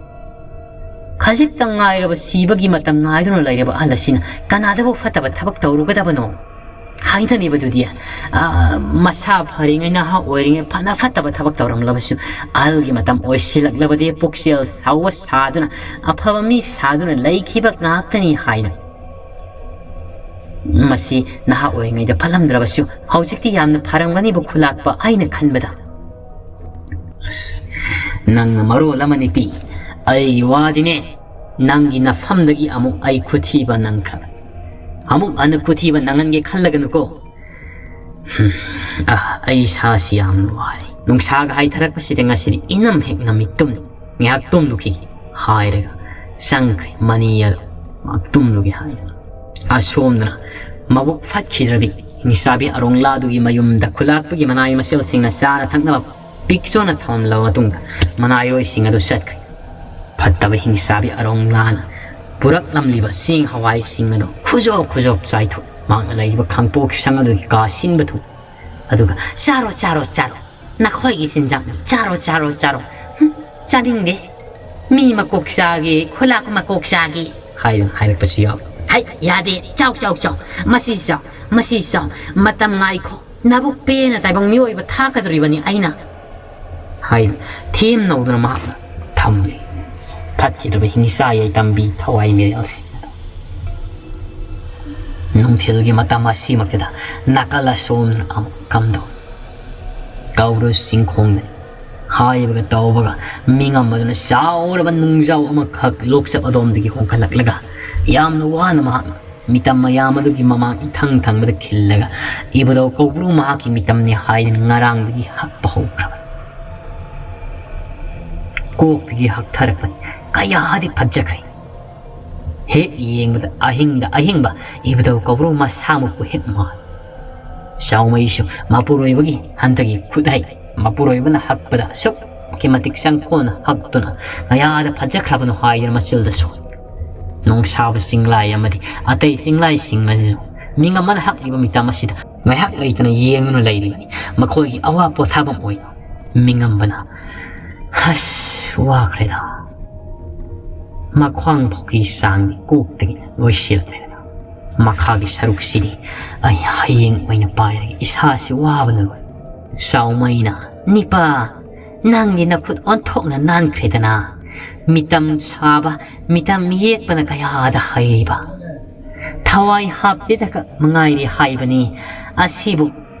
ꯈꯖꯤꯛꯇꯪ ꯉꯥꯏꯔꯕ ꯁꯤꯕꯒꯤ ꯃꯇꯝ ꯉꯥꯏꯗꯨꯅ ꯂꯩꯔꯕ ꯑꯍꯜ ꯑꯁꯤꯅ ꯀꯅꯥꯗꯕꯨ ꯐꯠꯇꯕ ꯊꯕꯛ ꯇꯧꯔꯨꯒꯗꯕꯅꯣ?" ꯍꯥꯏꯅꯔꯤꯕꯗꯨꯗꯤ, ꯑ, ꯃꯁꯥ ꯐꯔꯤꯉꯩ, ꯅꯍꯥ ꯑꯣꯏꯔꯤꯉꯩ ꯐꯅ ꯐꯠꯇꯕ ꯊꯕꯛ ꯇꯧꯔꯝꯂꯕꯁꯨ, ꯑꯍꯜꯒꯤ ꯃꯇꯝ ꯑꯣꯏꯁꯤꯜꯂꯛꯂꯕꯗꯤ ꯄꯨꯛꯆꯦꯜ ꯁꯥꯎꯕ ꯁꯥꯗꯨꯅ, ꯑꯐꯕ ꯃꯤ ꯁꯥꯗꯨꯅ ꯂꯩꯈꯤꯕ ꯉꯥꯛꯇꯅꯤ ꯍꯥꯏꯅ꯫ ꯃꯁꯤ ꯅꯍꯥ ꯑꯣꯏꯔꯤꯉꯩꯗ ꯐꯠꯂꯝꯗ꯭ꯔꯕꯁꯨ, ꯍꯧꯖꯤꯛꯇꯤ ꯌꯥꯝꯅ ꯐꯔꯝꯒꯅꯤꯕꯨ ꯈꯨꯂꯥꯛꯄ ꯑꯩꯅ ꯈꯟꯕꯗ꯫ ꯑꯁ, ꯅꯪꯅ ꯃꯔꯣꯜ ꯑꯃ ꯅꯨꯄꯤ, ꯑꯩꯒꯤ ꯋꯥꯗꯤꯅꯦ, ꯅꯪꯒꯤ ꯅꯐꯝꯗꯒꯤ ꯑꯃꯨꯛ ꯑꯩ ꯈꯨꯊꯤꯕ ꯅꯪꯈ꯭ꯔꯕ꯫ ꯑꯃꯨꯛ ꯍꯟꯅ ꯈꯨꯊꯤꯕ ꯅꯪꯍꯟꯒꯦ ꯈꯜꯂꯒꯅꯨꯀꯣ꯫ ꯍꯝ, ꯑ, ꯑꯩ ꯏꯁꯥꯁꯤ ꯌꯥꯝꯅ ꯋꯥꯔꯦ꯫ ꯅꯨꯡꯁꯥꯒ ꯍꯥꯏꯊꯔꯛꯄꯁꯤꯗ ꯉꯁꯤꯗꯤ ꯏꯅꯝ ꯍꯦꯛ ꯅꯝꯃꯤ ꯇꯨꯝ꯫ ꯉꯥꯏꯍꯥꯛ ꯇꯨꯝꯂꯨꯈꯤꯒꯦ ꯍꯥꯏꯔꯒ ꯆꯪꯈ꯭ꯔꯦ ꯃꯅꯤ ꯑꯗꯨ꯫ ꯉꯥꯏꯍꯥꯛ ꯇꯨꯝꯂꯨꯒꯦ ꯍꯥꯏꯔꯒ꯫ ꯑꯁꯣꯝꯗꯅ ꯃꯕꯨꯛ ꯐꯠꯈꯤꯗ꯭ꯔꯕꯤ ꯍꯤꯡꯆꯥꯕꯤ ꯑꯔꯣꯡꯂꯥꯗꯨꯒꯤ ꯃꯌꯨꯝꯗ ꯈꯨꯂꯥꯛꯄꯒꯤ ꯃꯅꯥꯏ ꯃꯁꯤꯜꯁꯤꯡꯅ ꯆꯥꯅ ꯊꯛꯅꯕ ꯄꯤꯛ ꯆꯣꯟꯅ ꯊꯝꯂꯕ ꯃꯇꯨꯡꯗ ꯃꯅꯥꯏꯔꯣꯏꯁꯤꯡ ꯑꯗꯨ ꯆꯠꯈ꯭ꯔꯦ꯫ ꯐꯠꯇꯕ ꯍꯤꯡꯆꯥꯕꯤ ꯑꯔꯣꯡꯂꯥꯅ ꯄꯨꯔꯛꯂꯝꯂꯤꯕ ꯆꯦꯡ ꯍꯋꯥꯏꯁꯤꯡ ꯑꯗꯨ ꯈꯨꯖꯣꯞ ꯈꯨꯖꯣꯞ ꯆꯥꯏꯊꯣꯛ, ꯃꯍꯥꯛꯅ ꯂꯩꯔꯤꯕ ꯈꯥꯡꯄꯣꯛ ꯁꯪ ꯑꯗꯨꯒꯤ ꯀꯥ ꯁꯤꯟꯕ ꯊꯨꯡ ꯑꯗꯨꯒ, "ꯆꯥꯔꯣ, ꯆꯥꯔꯣ, ꯆꯥꯔꯣ꯫ ꯅꯈꯣꯏꯒꯤ ꯆꯤꯟꯖꯥꯛꯅꯤ꯫ ꯆꯥꯔꯣ, ꯆꯥꯔꯣ, ꯆꯥꯔꯣ꯫ ꯍꯨꯝ, ꯆꯥꯅꯤꯡꯗꯦ꯫ ꯃꯤ ꯃꯀꯣꯛ ꯆꯥꯒꯦ, ꯈꯨꯂꯥꯛ ꯃꯀꯣꯛ ꯆꯥꯒꯦ" ꯍꯥꯏꯗꯨꯅ ꯍꯥꯏꯔꯛꯄꯁꯨ ꯌꯥꯎꯏ꯫ "ꯍꯩ, ꯌꯥꯗꯦ꯫ ꯆꯥꯎ, ꯆꯥꯎ, ꯆꯥꯎ꯫ ꯃꯁꯤ ꯆꯥꯎ, ꯃꯁꯤ ꯆꯥꯎ꯫ ꯃꯇꯝ ꯉꯥꯏꯈꯣ꯫ ꯅꯕꯨꯛ ꯄꯦꯟꯅ ꯇꯥꯏꯕꯪ ꯃꯤꯑꯣꯏꯕ ꯊꯥꯛꯀꯗꯧꯔꯤꯕꯅꯤ ꯑꯩꯅ꯫ ꯍꯥꯏ ꯊꯦꯝꯅꯧꯗꯨꯅ ꯃꯍꯥꯛꯅ ꯊꯝꯂꯤ꯫ ꯐꯠꯈꯤꯗ꯭ꯔꯕ ꯍꯤꯡꯆꯥ ꯌꯥꯏꯇꯝꯕꯤ ꯊꯋꯥꯏ ꯃꯤꯔꯦꯜꯁꯤꯡ ꯑꯗꯣ꯫ ꯅꯨꯡꯊꯤꯜꯒꯤ ꯃꯇꯝ ꯑꯁꯤꯃꯛꯇꯗ ꯅꯥꯀꯜ ꯑꯁꯣꯝꯗꯅ ꯑꯃꯨꯛ ꯀꯝꯗꯧ ꯀꯧꯔꯨ ꯆꯤꯡꯈꯣꯡꯗꯅꯤ꯫ ꯍꯥꯏꯕꯒ ꯇꯧꯕꯒ ꯃꯤꯉꯝ ꯑꯗꯨꯅ ꯆꯥꯎꯔꯕ ꯅꯨꯡꯖꯥꯎ ꯑꯃꯈꯛ ꯂꯣꯛꯆꯞ ꯑꯗꯣꯝꯗꯒꯤ ꯍꯣꯡꯀꯠꯂꯛꯂꯒ ꯌꯥꯝꯅ ꯋꯥꯅ ꯃꯍꯥꯛꯅ ꯃꯤꯇꯝ ꯃꯌꯥꯝ ꯑꯗꯨꯒꯤ ꯃꯃꯥꯡ ꯏꯊꯪ ꯊꯪꯕꯗ ꯈꯤꯜꯂꯒ ꯏꯕꯨꯙꯧ ꯀꯧꯕ꯭ꯔꯨ ꯃꯍꯥꯛꯀꯤ ꯃꯤꯇꯝꯅꯤ ꯍꯥꯏꯗꯨꯅ ꯉꯔꯥꯡꯗꯒꯤ ꯍꯛꯄ ꯍꯧꯈ꯭ꯔꯕꯅꯤ꯫ ꯀꯣꯛꯇꯒꯤ ꯍꯛꯊꯔꯛꯄꯅꯤ꯫ ꯀꯌꯥꯗꯤ ꯐꯠꯖꯈ꯭ꯔꯦ꯫ ꯍꯦꯛ ꯌꯦꯡꯕꯗ ꯑꯍꯤꯡꯗ ꯑꯍꯤꯡꯕ ꯏꯕꯨꯙꯧ ꯀꯧꯕ꯭ꯔꯨ ꯃꯁꯥꯃꯛꯄꯨ ꯍꯦꯛ ꯃꯥꯜꯂꯤ꯫ ꯆꯥꯎꯃꯩꯁꯨ ꯃꯄꯨꯔꯣꯏꯕꯒꯤ ꯍꯟꯗꯛꯀꯤ ꯈꯨꯠꯍꯩ ꯃꯄꯨꯔꯣꯏꯕꯅ ꯍꯛꯄꯗ ꯑꯁꯨꯛꯀꯤ ꯃꯇꯤꯛ ꯆꯪꯈꯣꯟꯅ ꯍꯛꯇꯨꯅ ꯀꯌꯥꯗ ꯐꯖꯈ꯭ꯔꯕꯅꯣ ꯍꯥꯏꯗꯨꯅ ꯃꯆꯤꯜꯗꯁꯨ ꯅꯣꯡꯁꯥꯕ ꯆꯤꯡꯂꯥꯏ ꯑꯃꯗꯤ ꯑꯇꯩ ꯆꯤꯡꯂꯥꯏꯁꯤꯡ ꯑꯁꯤꯁꯨ ꯃꯤꯡ ꯑꯃꯅ ꯍꯛꯂꯤꯕ ꯃꯤꯇꯝ ꯑꯁꯤꯗ ꯉꯥꯏꯍꯥꯛ ꯂꯩꯇꯅ ꯌꯦꯡꯗꯨꯅ ꯂꯩꯔꯤꯕꯅꯤ꯫ ꯃꯈꯣꯏꯒꯤ ꯑꯋꯥ ꯄꯣꯊꯥꯐꯝ ꯑꯣꯏꯅ ꯃꯤꯉꯝꯕꯅ, "ꯑꯁ, ꯋꯥꯈ꯭ꯔꯦꯗ꯫ ꯃꯈ꯭ꯋꯥꯡ ꯐꯥꯎꯒꯤ ꯆꯥꯡꯗꯤ ꯀꯣꯛꯇꯒꯤ ꯂꯣꯏꯁꯤꯜꯂꯛꯂꯦꯗꯅ꯫ ꯃꯈꯥꯒꯤ ꯁꯔꯨꯛꯁꯤꯗꯤ ꯑꯩ ꯍꯌꯦꯡ ꯑꯣꯏꯅ ꯄꯥꯏꯔꯒꯦ꯫ ꯏꯁꯥꯁꯤ ꯋꯥꯕꯅ ꯂꯣꯏꯔꯦ꯫" ꯆꯥꯎꯃꯩꯅ, "ꯅꯤꯄꯥ, ꯅꯪꯗꯤ ꯅꯈꯨꯠ ꯑꯣꯟꯊꯣꯛꯅ ꯅꯥꯟꯈ꯭ꯔꯦꯗꯅ꯫ ꯃꯤꯇꯝ ꯁꯥꯕ, ꯃꯤꯇꯝ ꯌꯦꯛꯄꯅ ꯀꯌꯥꯗ ꯍꯩꯕ꯫ ꯊꯋꯥꯏ ꯍꯥꯞꯇꯦꯗ ꯈꯛ ꯃꯉꯥꯏꯔꯦ ꯍꯥꯏꯕꯅꯤ꯫ ꯑꯁꯤꯕꯨ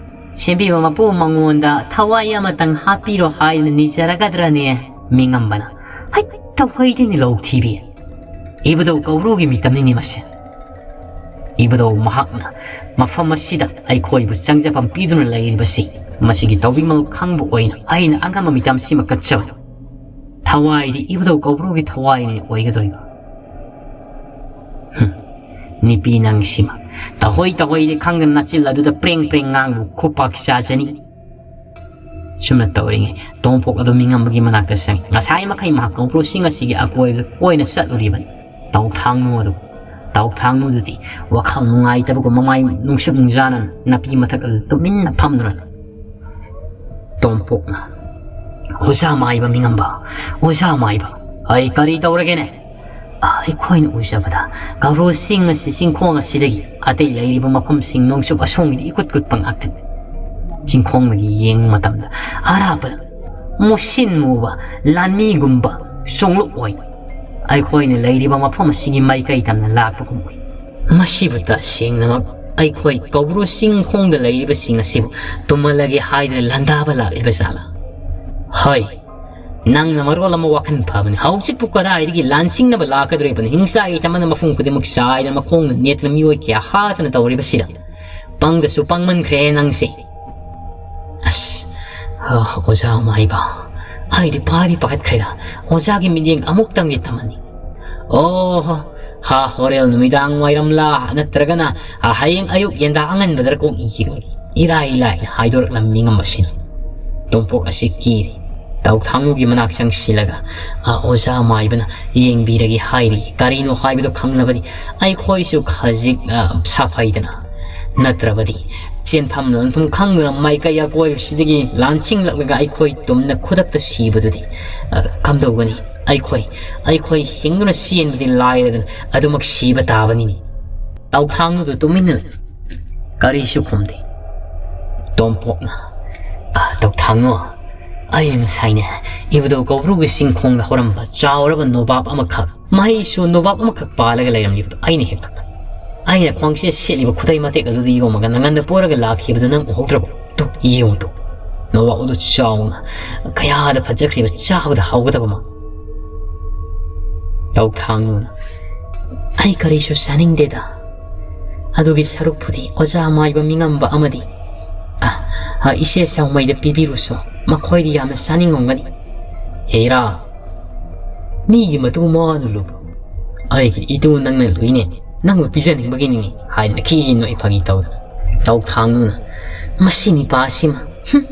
ꯁꯦꯝꯕꯤꯕ ꯃꯄꯨ ꯃꯉꯣꯟꯗ ꯊꯋꯥꯏ ꯑꯃꯇꯪ ꯍꯥꯞꯄꯤꯔꯣ ꯍꯥꯏꯗꯨꯅ ꯅꯤꯖꯔꯒꯗ꯭ꯔꯅꯦ?" ꯃꯤꯉꯝꯕꯅ, "ꯍꯩꯠ, ꯇꯧꯍꯩꯗꯦꯅꯦ ꯂꯧ ꯊꯤꯕꯤ꯫ ꯏꯕꯨꯙꯧ ꯀꯧꯕ꯭ꯔꯨꯒꯤ ꯃꯤꯇꯝꯅꯤꯅꯦ ꯃꯁꯦ꯫ ꯏꯕꯨꯙꯧ ꯃꯍꯥꯛꯅ ꯃꯐꯝ ꯑꯁꯤꯗ ꯑꯩꯈꯣꯏꯕꯨ ꯆꯪꯖꯐꯝ ꯄꯤꯗꯨꯅ ꯂꯩꯔꯤꯕꯁꯤ ꯃꯁꯤꯒꯤ ꯇꯧꯕꯤꯃꯜ ꯈꯪꯕ ꯑꯣꯏꯅ ꯑꯩꯅ ꯑꯉꯝꯕ ꯃꯤꯇꯝꯁꯤꯃ ꯀꯠꯆꯕꯅꯤ꯫ ꯊꯋꯥꯏꯗꯤ ꯏꯕꯨꯙꯧ ꯀꯧꯕ꯭ꯔꯨꯒꯤ ꯊꯋꯥꯏꯅꯤ ꯑꯣꯏꯒꯗꯧꯔꯤꯕ꯫" ꯍꯨꯝ, ꯅꯨꯄꯤ ꯅꯪꯁꯤꯃ ꯇꯧꯍꯩ ꯇꯧꯍꯩꯗꯤ ꯈꯪꯗꯅ ꯅꯆꯤꯜ ꯑꯗꯨꯗ ꯄ꯭ꯔꯦꯡ ꯄ꯭ꯔꯦꯡ ꯉꯥꯡꯕ ꯈꯨꯄꯥꯛ ꯆꯥꯖꯅꯤ꯫ ꯁꯨꯝꯅ ꯇꯧꯔꯤꯉꯩ ꯇꯣꯝꯄꯣꯛ ꯑꯗꯨ ꯃꯤꯉꯝꯕꯒꯤ ꯃꯅꯥꯛꯇ ꯆꯪꯉꯤ꯫ ꯉꯁꯥꯏ ꯃꯈꯩ ꯃꯍꯥꯛ ꯀꯧꯕ꯭ꯔꯨ ꯆꯤꯡ ꯑꯁꯤꯒꯤ ꯑꯀꯣꯏꯕꯗ ꯀꯣꯏꯅ ꯆꯠꯂꯨꯔꯤꯕꯅꯤ꯫ ꯇꯥꯎꯊꯥꯡꯅꯨ ꯑꯗꯨ, ꯇꯥꯎꯊꯥꯡꯅꯨꯗꯨꯗꯤ ꯋꯥꯈꯜ ꯅꯨꯡꯉꯥꯏꯇꯕꯒꯨꯝ ꯃꯃꯥꯏ ꯅꯨꯡꯁꯨꯛ ꯅꯨꯡꯖꯥꯅ ꯅꯥꯄꯤ ꯃꯊꯛ ꯑꯗꯨ ꯇꯨꯃꯤꯟꯅ ꯐꯝꯗꯨꯅ ꯂꯩ꯫ ꯇꯣꯝꯄꯣꯛꯅ, "ꯑꯣꯖꯥ ꯃꯥꯏꯕ ꯃꯤꯉꯝꯕ, ꯑꯣꯖꯥ ꯃꯥꯏꯕ, ꯑꯩ ꯀꯔꯤ ꯇꯧꯔꯒꯦꯅꯦ?" ꯑꯩꯈꯣꯏꯅ ꯎꯖꯕꯗ ꯀꯧꯕ꯭ꯔꯨ ꯆꯤꯡ ꯑꯁꯤ ꯆꯤꯡꯈꯣꯡ ꯑꯁꯤꯗꯒꯤ ꯑꯇꯩ ꯂꯩꯔꯤꯕ ꯃꯐꯝꯁꯤꯡ ꯅꯣꯡꯆꯨꯞ ꯑꯁꯣꯝꯒꯤꯗꯤ ꯏꯀꯨꯠ ꯀꯨꯠꯄ ꯉꯥꯛꯇꯅꯤ꯫ ꯆꯤꯡꯈꯣꯡꯗꯒꯤ ꯌꯦꯡꯕ ꯃꯇꯝꯗ ꯑꯔꯥꯞꯄꯗ ꯃꯨꯁꯤꯟ ꯃꯨꯕ ꯂꯥꯟꯃꯤꯒꯨꯝꯕ ꯆꯣꯡꯂꯛꯑꯣꯏ ꯑꯩꯈꯣꯏꯅ ꯂꯩꯔꯤꯕ ꯃꯐꯝ ꯑꯁꯤꯒꯤ ꯃꯥꯏꯀꯩ ꯇꯝꯅ ꯂꯥꯛꯄꯒꯨꯝ ꯎꯏ꯫ ꯃꯁꯤꯕꯨ ꯇꯁꯦꯡꯅꯃꯛ ꯑꯩꯈꯣꯏ ꯀꯧꯕ꯭ꯔꯨ ꯆꯤꯡꯈꯣꯡꯗ ꯂꯩꯔꯤꯕꯁꯤꯡ ꯑꯁꯤꯕꯨ ꯇꯨꯝꯍꯜꯂꯒꯦ ꯍꯥꯏꯗꯨꯅ ꯂꯥꯟꯗꯥꯕ ꯂꯥꯛꯂꯤꯕ ꯖꯥꯠꯂꯥ? ꯍꯣꯏ, ꯅꯪꯅ ꯃꯔꯣꯜ ꯑꯃ ꯋꯥꯈꯜ ꯐꯕꯅꯤ꯫ ꯍꯧꯖꯤꯛꯄꯨ ꯀꯗꯥꯏꯗꯒꯤ ꯂꯥꯟꯁꯤꯡꯅꯕ ꯂꯥꯛꯀꯗꯧꯔꯤꯕꯅꯤ? ꯍꯤꯡꯆꯥꯏ ꯇꯝꯕꯅ ꯃꯐꯝ ꯈꯨꯗꯤꯡꯃꯛ ꯆꯥꯏꯗꯅ ꯃꯈꯣꯡꯅ ꯅꯦꯠꯇꯅ ꯃꯤꯑꯣꯏ ꯀꯌꯥ ꯍꯥꯠꯇꯅ ꯇꯧꯔꯤꯕꯁꯤꯗ ꯄꯪꯗꯁꯨ ꯄꯪꯃꯟꯈ꯭ꯔꯦ ꯅꯪꯁꯦ꯫ ꯑꯁ, ꯑ, ꯑꯣꯖꯥ ꯃꯥꯏꯕ, ꯑꯩꯗꯤ ꯄꯥꯗꯤ ꯄꯥꯈꯠꯈ꯭ꯔꯦꯗ꯫ ꯑꯣꯖꯥꯒꯤ ꯃꯤꯠꯌꯦꯡ ꯑꯃꯨꯛꯇꯪꯗꯤ ꯇꯝꯍꯟꯅꯤꯡ꯫ ꯑꯣ, ꯍꯥ, ꯍꯣꯔꯦꯟ ꯅꯨꯃꯤꯗꯥꯡ ꯋꯥꯏꯔꯝꯂꯥ ꯅꯠꯇ꯭ꯔꯒꯅ, ꯑ, ꯍꯌꯦꯡ ꯑꯌꯨꯛ ꯌꯦꯟꯗꯥ ꯑꯉꯟꯕꯗꯔ ꯀꯣꯛ ꯏꯈꯤꯔꯣꯏ꯫ ꯏꯔꯥꯏ ꯂꯥꯏꯅ ꯍꯥꯏꯗꯣꯔꯛꯂꯝꯃꯤ ꯉꯝꯕꯁꯤꯅꯤ꯫ ꯇꯣꯝꯄꯣꯛ ꯑꯁꯤ ꯀꯤꯔꯤ꯫ ꯇꯥꯎꯊꯥꯡꯂꯨꯒꯤ ꯃꯅꯥꯛ ꯆꯪꯁꯤꯜꯂꯒ, "ꯑ, ꯑꯣꯖꯥ ꯃꯥꯏꯕꯅ ꯌꯦꯡꯕꯤꯔꯒꯦ ꯍꯥꯏꯔꯤ꯫ ꯀꯔꯤꯅꯣ ꯍꯥꯏꯕꯗꯨ ꯈꯪꯂꯕꯗꯤ ꯑꯩꯈꯣꯏꯁꯨ ꯈꯖꯤꯛ, ꯑ, ꯁꯥꯐꯩꯗꯅ꯫ ꯅꯠꯇ꯭ꯔꯕꯗꯤ ꯆꯦꯟꯐꯝ ꯂꯥꯟꯐꯝ ꯈꯪꯗꯅ ꯃꯥꯏꯀꯩ ꯑꯀꯣꯏꯕꯁꯤꯗꯒꯤ ꯂꯥꯟꯁꯤꯡꯂꯛꯂꯒ ꯑꯩꯈꯣꯏ ꯇꯨꯝꯅ ꯈꯨꯗꯛꯇ ꯁꯤꯕꯗꯨꯗꯤ, ꯑ, ꯀꯝꯗꯧꯒꯅꯤ? ꯑꯩꯈꯣꯏ, ꯑꯩꯈꯣꯏ ꯍꯤꯡꯗꯨꯅ ꯆꯦꯟꯕꯗꯤ ꯂꯥꯏꯔꯗꯅ ꯑꯗꯨꯃꯛ ꯁꯤꯕ ꯇꯥꯕꯅꯤꯅꯦ꯫" ꯇꯥꯎꯊꯥꯡꯂꯨꯗꯨ ꯇꯨꯃꯤꯟꯅ ꯂꯩ꯫ ꯀꯔꯤꯁꯨ ꯈꯨꯝꯗꯦ꯫ ꯇꯣꯝꯄꯣꯛꯅ, "ꯑ, ꯇꯧꯊꯥꯡꯉꯣ, ꯑꯩꯅ ꯉꯁꯥꯏꯅꯦ ꯏꯕꯨꯙꯧ ꯀꯧꯕ꯭ꯔꯨꯒꯤ ꯆꯤꯡꯈꯣꯡꯗ ꯍꯧꯔꯝꯕ ꯆꯥꯎꯔꯕ ꯅꯣꯕꯥꯞ ꯑꯃꯈꯛ, ꯃꯍꯩꯁꯨ ꯅꯣꯕꯥꯞ ꯑꯃꯈꯛ ꯄꯥꯜꯂꯒ ꯂꯩꯔꯝꯂꯤꯕꯗꯨ ꯑꯩꯅ ꯍꯦꯛꯇ꯫ ꯑꯩꯅ ꯈ꯭ꯋꯥꯡꯁꯦ ꯁꯦꯠꯂꯤꯕ ꯈꯨꯗꯩ ꯃꯇꯦꯛ ꯑꯗꯨꯗ ꯌꯣꯝꯃꯒ ꯅꯪꯒꯟꯗ ꯄꯣꯔꯒ ꯂꯥꯛꯈꯤꯕꯗꯨ ꯅꯪ ꯎꯍꯧꯗ꯭ꯔꯕꯣ? ꯇꯨ, ꯌꯦꯡꯉꯨ ꯇꯨ꯫ ꯅꯣꯕꯥꯞ ꯑꯗꯨ ꯆꯥꯎꯅ, ꯀꯌꯥꯗ ꯐꯖꯈ꯭ꯔꯤꯕ, ꯆꯥꯕꯗ ꯍꯥꯎꯒꯗꯕ ꯑꯃ꯫" ꯇꯧꯊꯥꯡꯉꯨꯅ, "ꯑꯩ ꯀꯔꯤꯁꯨ ꯆꯥꯅꯤꯡꯗꯦꯗ꯫ ꯑꯗꯨꯒꯤ ꯁꯔꯨꯛꯄꯨꯗꯤ ꯑꯣꯖꯥ ꯃꯥꯏꯕ ꯃꯤꯉꯝꯕ ꯑꯃꯗꯤ, ꯑ, ꯑ, ꯏꯆꯦ ꯆꯥꯎꯃꯩꯗ ꯄꯤꯕꯤꯔꯨꯁꯣ꯫ ꯃꯈꯣꯏꯗꯤ ꯌꯥꯝꯅ ꯆꯥꯅꯤꯡꯉꯝꯒꯅꯤ꯫" "ꯍꯦꯔꯥ, ꯃꯤꯒꯤ ꯃꯇꯨ ꯃꯋꯥꯅ ꯂꯨꯕ ꯑꯩꯒꯤ ꯏꯇꯨ ꯅꯪꯅ ꯂꯨꯏꯅꯦ꯫ ꯅꯪꯕꯨ ꯄꯤꯖꯅꯤꯡꯕꯒꯤꯅꯤꯅꯦ," ꯍꯥꯏꯗꯅ ꯈꯤꯈꯤ ꯅꯣꯛꯏ ꯐꯥꯒꯤ ꯇꯧꯗꯅ꯫ ꯇꯧꯊꯥꯡꯗꯨꯅ, "ꯃꯁꯤ ꯅꯤꯄꯥ ꯑꯁꯤꯃ, ꯍꯨꯝ,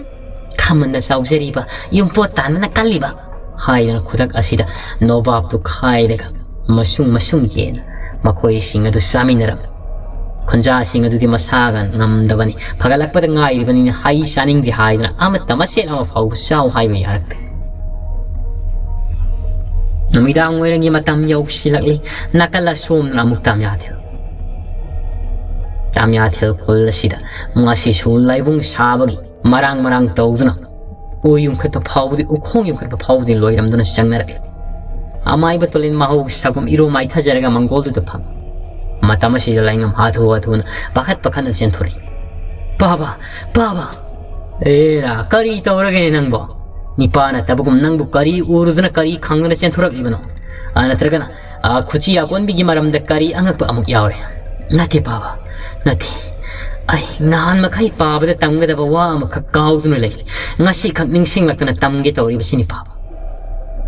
ꯈꯥꯃꯟꯅ ꯆꯥꯎꯖꯔꯤꯕ, ꯌꯨꯝꯄꯣꯠ ꯇꯥꯟꯕꯅ ꯀꯜꯂꯤꯕ," ꯍꯥꯏꯗꯅ ꯈꯨꯗꯛ ꯑꯁꯤꯗ ꯅꯣꯕꯥꯞꯇꯨ ꯈꯥꯏꯔꯒ ꯃꯁꯨꯡ ꯃꯁꯨꯡ ꯌꯦꯟ ꯃꯈꯣꯏꯁꯤꯡ ꯑꯗꯨ ꯆꯥꯃꯤꯟꯅꯔꯝꯃꯤ꯫ ꯈꯨꯟꯖꯥꯁꯤꯡ ꯑꯗꯨꯗꯤ ꯃꯁꯥꯒ ꯉꯝꯗꯕꯅꯤ, ꯐꯒꯠꯂꯛꯄꯗ ꯉꯥꯏꯔꯤꯕꯅꯤꯅ ꯍꯩ ꯆꯥꯅꯤꯡꯗꯦ ꯍꯥꯏꯗꯅ ꯑꯃꯠꯇ ꯃꯆꯦꯠ ꯑꯃ ꯐꯥꯎꯕ ꯆꯥꯎ ꯍꯥꯏꯕ ꯌꯥꯔꯛꯇꯦ꯫ ꯅꯨꯃꯤꯗꯥꯡ ꯋꯥꯏꯔꯝꯒꯤ ꯃꯇꯝ ꯌꯧꯁꯤꯜꯂꯛꯂꯤ꯫ ꯅꯥꯀꯜ ꯑꯁꯣꯝꯗꯅ ꯑꯃꯨꯛ ꯇꯥꯃꯤꯌꯥꯊꯦꯜ꯫ ꯇꯥꯃꯤꯌꯥꯊꯦꯜ ꯈꯨꯜ ꯑꯁꯤꯗ ꯉꯁꯤꯁꯨ ꯂꯥꯏꯕꯨꯡ ꯁꯥꯕꯒꯤ ꯃꯔꯥꯡ ꯃꯔꯥꯡ ꯇꯧꯗꯨꯅ ꯎ ꯌꯨꯡꯈꯠꯄ ꯐꯥꯎꯕꯗꯤ, ꯎꯈꯣꯡ ꯌꯨꯡꯈꯠꯄ ꯐꯥꯎꯕꯗꯤ ꯂꯣꯏꯔꯝꯗꯨꯅ ꯆꯪꯅꯔꯛꯂꯤ꯫ ꯑꯃꯥꯏꯕ ꯇꯨꯂꯦꯟ ꯃꯍꯧ ꯁꯥꯒꯨꯝ ꯏꯔꯨ ꯃꯥꯏꯊꯖꯔꯒ ꯃꯪꯒꯣꯜꯗꯨꯗ ꯐꯝꯃꯤ꯫ ꯃꯇꯝ ꯑꯁꯤꯗ ꯂꯥꯏꯉꯝ ꯍꯥꯊꯨ ꯍꯥꯊꯨꯅ ꯄꯥꯈꯠ ꯄꯥꯈꯠꯅ ꯆꯦꯟꯊꯣꯔꯛꯏ꯫ "ꯄꯥꯕ, ꯄꯥꯕ!" "ꯑꯦꯔꯥ, ꯀꯔꯤ ꯇꯧꯔꯒꯦ ꯅꯪꯕꯣ? ꯅꯤꯄꯥ ꯅꯠꯇꯕꯒꯨꯝ ꯅꯪꯕꯨ ꯀꯔꯤ ꯎꯔꯨꯗꯨꯅ, ꯀꯔꯤ ꯈꯪꯗꯨꯅ ꯆꯦꯟꯊꯣꯔꯛꯂꯤꯕꯅꯣ? ꯑ, ꯅꯠꯇ꯭ꯔꯒꯅ, ꯑ, ꯈꯨꯆꯤ ꯑꯀꯣꯟꯕꯤꯒꯤ ꯃꯔꯝꯗ ꯀꯔꯤ ꯑꯉꯛꯄ ꯑꯃꯨꯛ ꯌꯥꯎꯔꯦ?" "ꯅꯠꯇꯦ ꯄꯥꯕ, ꯅꯠꯇꯦ꯫ ꯑꯩ ꯅꯍꯥꯟ ꯃꯈꯩ ꯄꯥꯕꯗ ꯇꯝꯒꯗꯕ ꯋꯥ ꯑꯃꯈꯛ ꯀꯥꯎꯗꯨꯅ ꯂꯩ꯫ ꯉꯁꯤꯈꯛ ꯅꯤꯡꯁꯤꯡꯂꯛꯇꯅ ꯇꯝꯒꯦ ꯇꯧꯔꯤꯕꯁꯤꯅꯤ ꯄꯥꯕ꯫"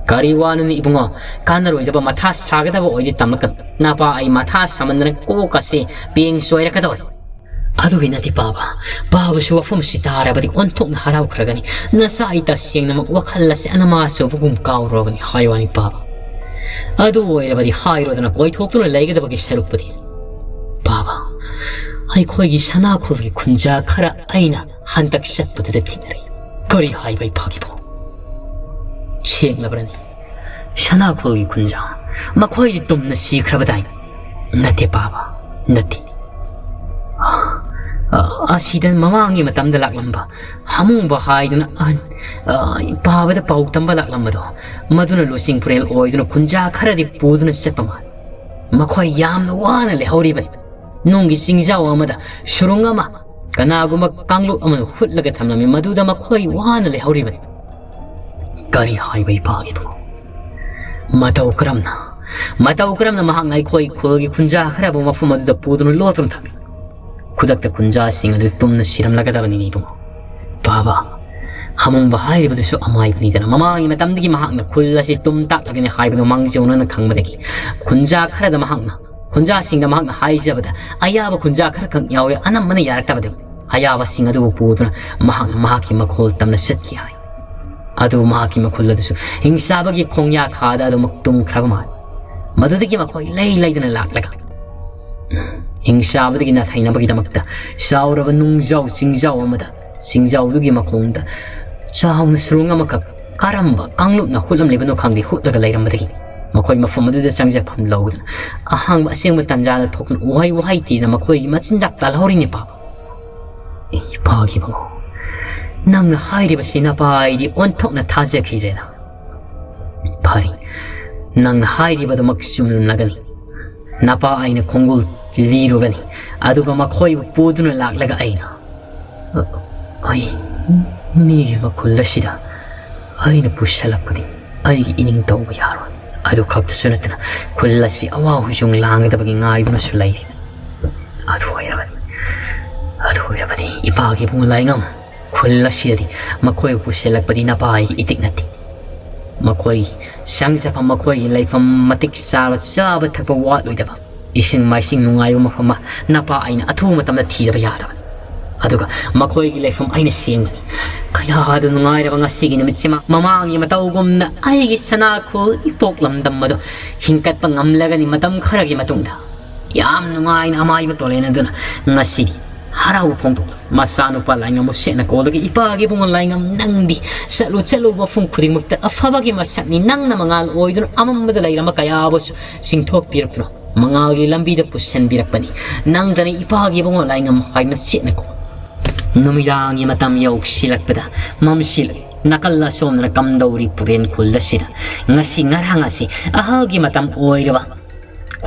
"ꯀꯔꯤ ꯋꯥꯅꯣꯅꯦ ꯏꯕꯨꯡꯉꯣ? ꯀꯥꯟꯅꯔꯣꯏꯗꯕ ꯃꯊꯥ ꯁꯥꯒꯗꯕ ꯑꯣꯏꯗꯤ ꯇꯝꯂꯛꯀꯅꯨ꯫ ꯅꯄꯥ ꯑꯩ ꯃꯊꯥ ꯁꯥꯃꯟꯗꯅ ꯀꯣꯛ ꯑꯁꯤ ꯄꯦꯡ ꯆꯣꯏꯔꯛꯀꯗꯧꯔꯦ꯫" "ꯑꯗꯨꯒꯤ ꯅꯠꯇꯦ ꯄꯥꯕ, ꯄꯥꯕꯁꯨ ꯋꯥꯐꯝꯁꯤ ꯇꯥꯔꯕꯗꯤ ꯑꯣꯟꯊꯣꯛꯅ ꯍꯔꯥꯎꯈ꯭ꯔꯒꯅꯤ꯫ ꯅꯆꯥ ꯑꯩ ꯇꯁꯦꯡꯅꯃꯛ ꯋꯥꯈꯜ ꯑꯁꯤ ꯑꯅꯃꯥ ꯑꯆꯧꯕꯒꯨꯝ ꯀꯥꯎꯔꯨꯔꯕꯅꯤ ꯍꯥꯏꯋꯥꯅꯤ ꯄꯥꯕ꯫ ꯑꯗꯨ ꯑꯣꯏꯔꯕꯗꯤ ꯍꯥꯏꯔꯣꯗꯅ ꯀꯣꯏꯊꯣꯛꯇꯨꯅ ꯂꯩꯒꯗꯕꯒꯤ ꯁꯔꯨꯛꯄꯨꯗꯤ꯫ ꯄꯥꯕ, ꯑꯩꯈꯣꯏꯒꯤ ꯁꯅꯥꯈꯣꯜꯒꯤ ꯈꯨꯟꯖꯥ ꯈꯔ ꯑꯩꯅ ꯍꯟꯗꯛ ꯆꯠꯄꯗꯨꯗ ꯊꯦꯡꯅꯔꯦ꯫" "ꯀꯔꯤ ꯍꯥꯏꯕ ꯏꯄꯥꯒꯤꯕꯨ? ꯁꯦꯡꯂꯕ꯭ꯔꯅꯤ? ꯁꯅꯥꯈꯣꯜꯒꯤ ꯈꯨꯟꯖꯥ? ꯃꯈꯣꯏꯗꯤ ꯇꯨꯝꯅ ꯁꯤꯈ꯭ꯔꯕꯗꯥꯏ?" "ꯅꯠꯇꯦ ꯄꯥꯕ, ꯅꯠꯇꯦ꯫ ꯑ, ꯑ, ꯑꯁꯤꯗ ꯃꯃꯥꯡꯒꯤ ꯃꯇꯝꯗ ꯂꯥꯛꯂꯝꯕ ꯍꯥꯃꯨꯡꯕ ꯍꯥꯏꯗꯨꯅ ꯑꯍꯟ, ꯑ, ꯄꯥꯕꯗ ꯄꯥꯎ ꯇꯝꯕ ꯂꯥꯛꯂꯝꯕꯗꯣ, ꯃꯗꯨꯅ ꯂꯨꯆꯤꯡ ꯄꯨꯔꯦꯜ ꯑꯣꯏꯗꯨꯅ ꯈꯨꯟꯖꯥ ꯈꯔꯗꯤ ꯄꯨꯗꯨꯅ ꯆꯠꯄ ꯃꯥꯜꯂꯤ꯫ ꯃꯈꯣꯏ ꯌꯥꯝꯅ ꯋꯥꯅ ꯂꯩꯍꯧꯔꯤꯕꯅꯤ꯫ ꯅꯨꯡꯒꯤ ꯆꯤꯡꯖꯥꯎ ꯑꯃꯗ ꯁꯨꯔꯨꯡ ꯑꯃ, ꯀꯅꯥꯒꯨꯝꯕ ꯀꯥꯡꯂꯨꯞ ꯑꯃꯅ ꯍꯨꯠꯂꯒ ꯊꯝꯂꯝꯃꯤ, ꯃꯗꯨꯗ ꯃꯈꯣꯏ ꯋꯥꯅ ꯂꯩꯍꯧꯔꯤꯕꯅꯤ꯫" "ꯀꯔꯤ ꯍꯥꯏꯕ ꯏꯄꯥꯒꯤꯕꯨ? ꯃꯇꯧ ꯀꯔꯝꯅ, ꯃꯇꯧ ꯀꯔꯝꯅ ꯃꯍꯥꯛꯅ ꯑꯩꯈꯣꯏ ꯈꯨꯜꯒꯤ ꯈꯨꯟꯖꯥ ꯈꯔꯕꯨ ꯃꯐꯝ ꯑꯗꯨꯗ ꯄꯨꯗꯨꯅ ꯂꯣꯠꯇꯨꯅ ꯊꯝꯃꯤ? ꯈꯨꯗꯛꯇ ꯈꯨꯟꯖꯥꯁꯤꯡ ꯑꯗꯨ ꯇꯨꯝꯅ ꯁꯤꯔꯝꯂꯒꯗꯕꯅꯤꯅꯦ ꯏꯕꯨꯡꯉꯣ꯫ ꯄꯥꯕ, ꯍꯥꯃꯨꯡꯕ ꯍꯥꯏꯔꯤꯕꯗꯨꯁꯨ ꯑꯃꯥꯏꯕꯅꯤꯗꯅ꯫ ꯃꯃꯥꯡꯒꯤ ꯃꯇꯝꯗꯒꯤ ꯃꯍꯥꯛꯅ ꯈꯨꯜ ꯑꯁꯤ ꯇꯨꯝ ꯇꯥꯛꯂꯒꯅꯤ ꯍꯥꯏꯕꯗꯨ ꯃꯥꯡꯖꯧꯅꯅ ꯈꯪꯕꯗꯒꯤ ꯈꯨꯟꯖꯥ ꯈꯔꯗ ꯃꯍꯥꯛꯅ, ꯈꯨꯟꯖꯥꯁꯤꯡꯗ ꯃꯍꯥꯛꯅ ꯍꯥꯏꯖꯕꯗ ꯑꯌꯥꯕ ꯈꯨꯟꯖꯥ ꯈꯔꯈꯛ ꯌꯥꯎꯏ, ꯑꯅꯝꯕꯅ ꯌꯥꯔꯛꯇꯕꯗꯒꯤ ꯑꯌꯥꯕꯁꯤꯡ ꯑꯗꯨꯕꯨ ꯄꯨꯗꯨꯅ ꯃꯍꯥꯛꯅ ꯃꯍꯥꯛꯀꯤ ꯃꯈꯣꯜ ꯇꯝꯅ ꯆꯠꯈꯤ ꯍꯥꯏ꯫ ꯑꯗꯨꯕꯨ ꯃꯍꯥꯛꯀꯤ ꯃꯈꯣꯜ ꯑꯗꯨꯁꯨ ꯍꯤꯡꯆꯥꯕꯒꯤ ꯈꯣꯡꯌꯥꯈꯥꯗ ꯑꯗꯨꯃꯛ ꯇꯨꯝꯈ꯭ꯔꯕ ꯃꯥꯜꯂꯤ꯫ ꯃꯗꯨꯗꯒꯤ ꯃꯈꯣꯏ ꯂꯩ ꯂꯩꯗꯅ ꯂꯥꯛꯂꯒ ꯍꯤꯡꯆꯥꯕꯗꯒꯤ ꯅꯥꯊꯩꯅꯕꯒꯤꯗꯃꯛꯇ ꯆꯥꯎꯔꯕ ꯅꯨꯡꯖꯥꯎ ꯆꯤꯡꯖꯥꯎ ꯑꯃꯗ, ꯆꯤꯡꯖꯥꯎꯗꯨꯒꯤ ꯃꯈꯣꯡꯗ ꯆꯥꯎꯅ ꯁꯨꯔꯨꯡ ꯑꯃꯈꯛ ꯀꯔꯝꯕ ꯀꯥꯡꯂꯨꯞꯅ ꯍꯨꯠꯂꯝꯂꯤꯕꯅꯣ ꯈꯪꯗꯦ, ꯍꯨꯠꯂꯒ ꯂꯩꯔꯝꯕꯗꯒꯤ ꯃꯈꯣꯏ ꯃꯐꯝ ꯑꯗꯨꯗ ꯆꯪꯖꯐꯝ ꯂꯧꯗꯨꯅ ꯑꯍꯥꯡꯕ ꯑꯁꯦꯡꯕ ꯇꯟꯖꯥꯗ ꯊꯣꯛꯇꯨꯅ ꯎꯍꯩ ꯋꯥꯍꯩ ꯊꯤꯗꯅ ꯃꯈꯣꯏꯒꯤ ꯃꯆꯤꯟꯖꯥꯛ ꯇꯥꯜꯍꯧꯔꯤꯅꯦ ꯄꯥꯕ꯫ ꯏꯄꯥꯒꯤꯕꯨ ꯅꯪꯅ ꯍꯥꯏꯔꯤꯕꯁꯤ ꯅꯄꯥ ꯑꯩꯗꯤ ꯑꯣꯟꯊꯣꯛꯅ ꯊꯥꯖꯈꯤꯗ꯭ꯔꯦꯗ꯫ ꯐꯔꯦ, ꯅꯪꯅ ꯍꯥꯏꯔꯤꯕꯗꯨꯃꯛ ꯆꯨꯝꯂꯝꯂꯒꯅꯤ꯫ ꯅꯄꯥ ꯑꯩꯅ ꯈꯣꯡꯒꯨꯜ ꯂꯤꯔꯨꯒꯅꯤ, ꯑꯗꯨꯒ ꯃꯈꯣꯏꯕꯨ ꯄꯨꯗꯨꯅ ꯂꯥꯛꯂꯒ ꯑꯩꯅ, ꯑꯩ ꯃꯤꯒꯤ ꯃꯈꯨꯜ ꯑꯁꯤꯗ ꯑꯩꯅ ꯄꯨꯁꯜꯂꯛꯄꯗꯤ ꯑꯩꯒꯤ ꯏꯅꯤꯡ ꯇꯧꯕ ꯌꯥꯔꯣꯏ꯫ ꯑꯗꯨ ꯈꯛꯇꯁꯨ ꯅꯠꯇꯅ ꯈꯨꯜ ꯑꯁꯤ ꯑꯋꯥ ꯍꯨꯏꯖꯣꯡ ꯂꯥꯡꯒꯗꯕꯒꯤ ꯉꯥꯏꯗꯨꯅꯁꯨ ꯂꯩꯔꯤ꯫ ꯑꯗꯨ ꯑꯣꯏꯔꯕꯅꯤ, ꯑꯗꯨ ꯑꯣꯏꯔꯕꯅꯤ ꯏꯄꯥꯒꯤ ꯏꯕꯨꯡꯉꯣ ꯂꯥꯏꯉꯝ, ꯈꯨꯜ ꯑꯁꯤꯗꯗꯤ ꯃꯈꯣꯏꯕꯨ ꯄꯨꯁꯤꯜꯂꯛꯄꯗꯤ ꯅꯄꯥ ꯑꯩꯒꯤ ꯏꯇꯤꯛ ꯅꯠꯇꯦ꯫ ꯃꯈꯣꯏꯒꯤ ꯆꯪꯖꯐꯝ, ꯃꯈꯣꯏꯒꯤ ꯂꯩꯐꯝ ꯃꯇꯤꯛ ꯆꯥꯕ, ꯆꯥꯕ ꯊꯛꯄ ꯋꯥꯠꯂꯣꯏꯗꯕ, ꯏꯁꯤꯡ ꯃꯥꯏꯁꯤꯡ ꯅꯨꯡꯉꯥꯏꯕ ꯃꯐꯝ ꯑꯃ ꯅꯄꯥ ꯑꯩꯅ ꯑꯊꯨꯕ ꯃꯇꯝꯗ ꯊꯤꯗꯕ ꯌꯥꯗꯕꯅꯤ꯫ ꯑꯗꯨꯒ ꯃꯈꯣꯏꯒꯤ ꯂꯩꯐꯝ ꯑꯩꯅ ꯁꯦꯝꯒꯅꯤ꯫ ꯀꯌꯥꯗ ꯅꯨꯡꯉꯥꯏꯔꯕ ꯉꯁꯤꯒꯤ ꯅꯨꯃꯤꯠꯁꯤꯃ! ꯃꯃꯥꯡꯒꯤ ꯃꯇꯧꯒꯨꯝꯅ ꯑꯩꯒꯤ ꯁꯅꯥꯈꯣꯜ ꯏꯄꯣꯛ ꯂꯝꯗꯝ ꯑꯗꯨ ꯍꯤꯡꯀꯠꯄ ꯉꯝꯂꯒꯅꯤ ꯃꯇꯝ ꯈꯔꯒꯤ ꯃꯇꯨꯡꯗ꯫ ꯌꯥꯝ ꯅꯨꯡꯉꯥꯏꯅ ꯑꯃꯥꯏꯕ ꯇꯣꯂꯦꯟ ꯑꯗꯨꯅ ꯉꯁꯤꯗꯤ ꯍꯔꯥꯎꯕ ꯐꯣꯡꯗꯣꯛꯂ ꯃꯆꯥꯅꯨꯄꯥ ꯂꯥꯏꯉꯝꯕꯨ ꯁꯦꯠꯅ ꯀꯣꯜꯂꯒ, "ꯏꯄꯥꯒꯤ ꯏꯕꯨꯡꯉꯣ ꯂꯥꯏꯉꯝ, ꯅꯪꯗꯤ ꯆꯠꯂꯨ ꯆꯠꯂꯨ ꯃꯐꯝ ꯈꯨꯗꯤꯡꯃꯛꯇ ꯑꯐꯕꯒꯤ ꯃꯁꯛꯅꯤ꯫ ꯅꯪꯅ ꯃꯉꯥꯜ ꯑꯣꯏꯗꯨꯅ ꯑꯃꯝꯕꯗ ꯂꯩꯔꯝꯕ ꯀꯌꯥꯕꯨꯁꯨ ꯆꯤꯡꯊꯣꯛꯄꯤꯔꯛꯇꯨꯅ ꯃꯉꯥꯜꯒꯤ ꯂꯝꯕꯤꯗ ꯄꯨꯁꯤꯟꯕꯤꯔꯛꯄꯅꯤ꯫ ꯅꯪꯗꯅ ꯏꯄꯥꯒꯤ ꯏꯕꯨꯡꯉꯣ ꯂꯥꯏꯉꯝ ꯍꯥꯏꯅ ꯁꯦꯠꯅ ꯀꯣꯜ"꯫ ꯅꯨꯃꯤꯗꯥꯡꯒꯤ ꯃꯇꯝ ꯌꯧꯁꯤꯜꯂꯛꯄꯗ ꯃꯝꯁꯤꯜꯂꯛ ꯅꯥꯀꯜ ꯑꯁꯣꯝꯗꯅ ꯀꯝꯗꯧꯔꯤ ꯄꯨꯔꯦꯟ ꯈꯨꯜ ꯑꯁꯤꯗ ꯉꯁꯤ ꯉꯔꯥꯡ ꯑꯁꯤ ꯑꯍꯜꯒꯤ ꯃꯇꯝ ꯑꯣꯏꯔꯕ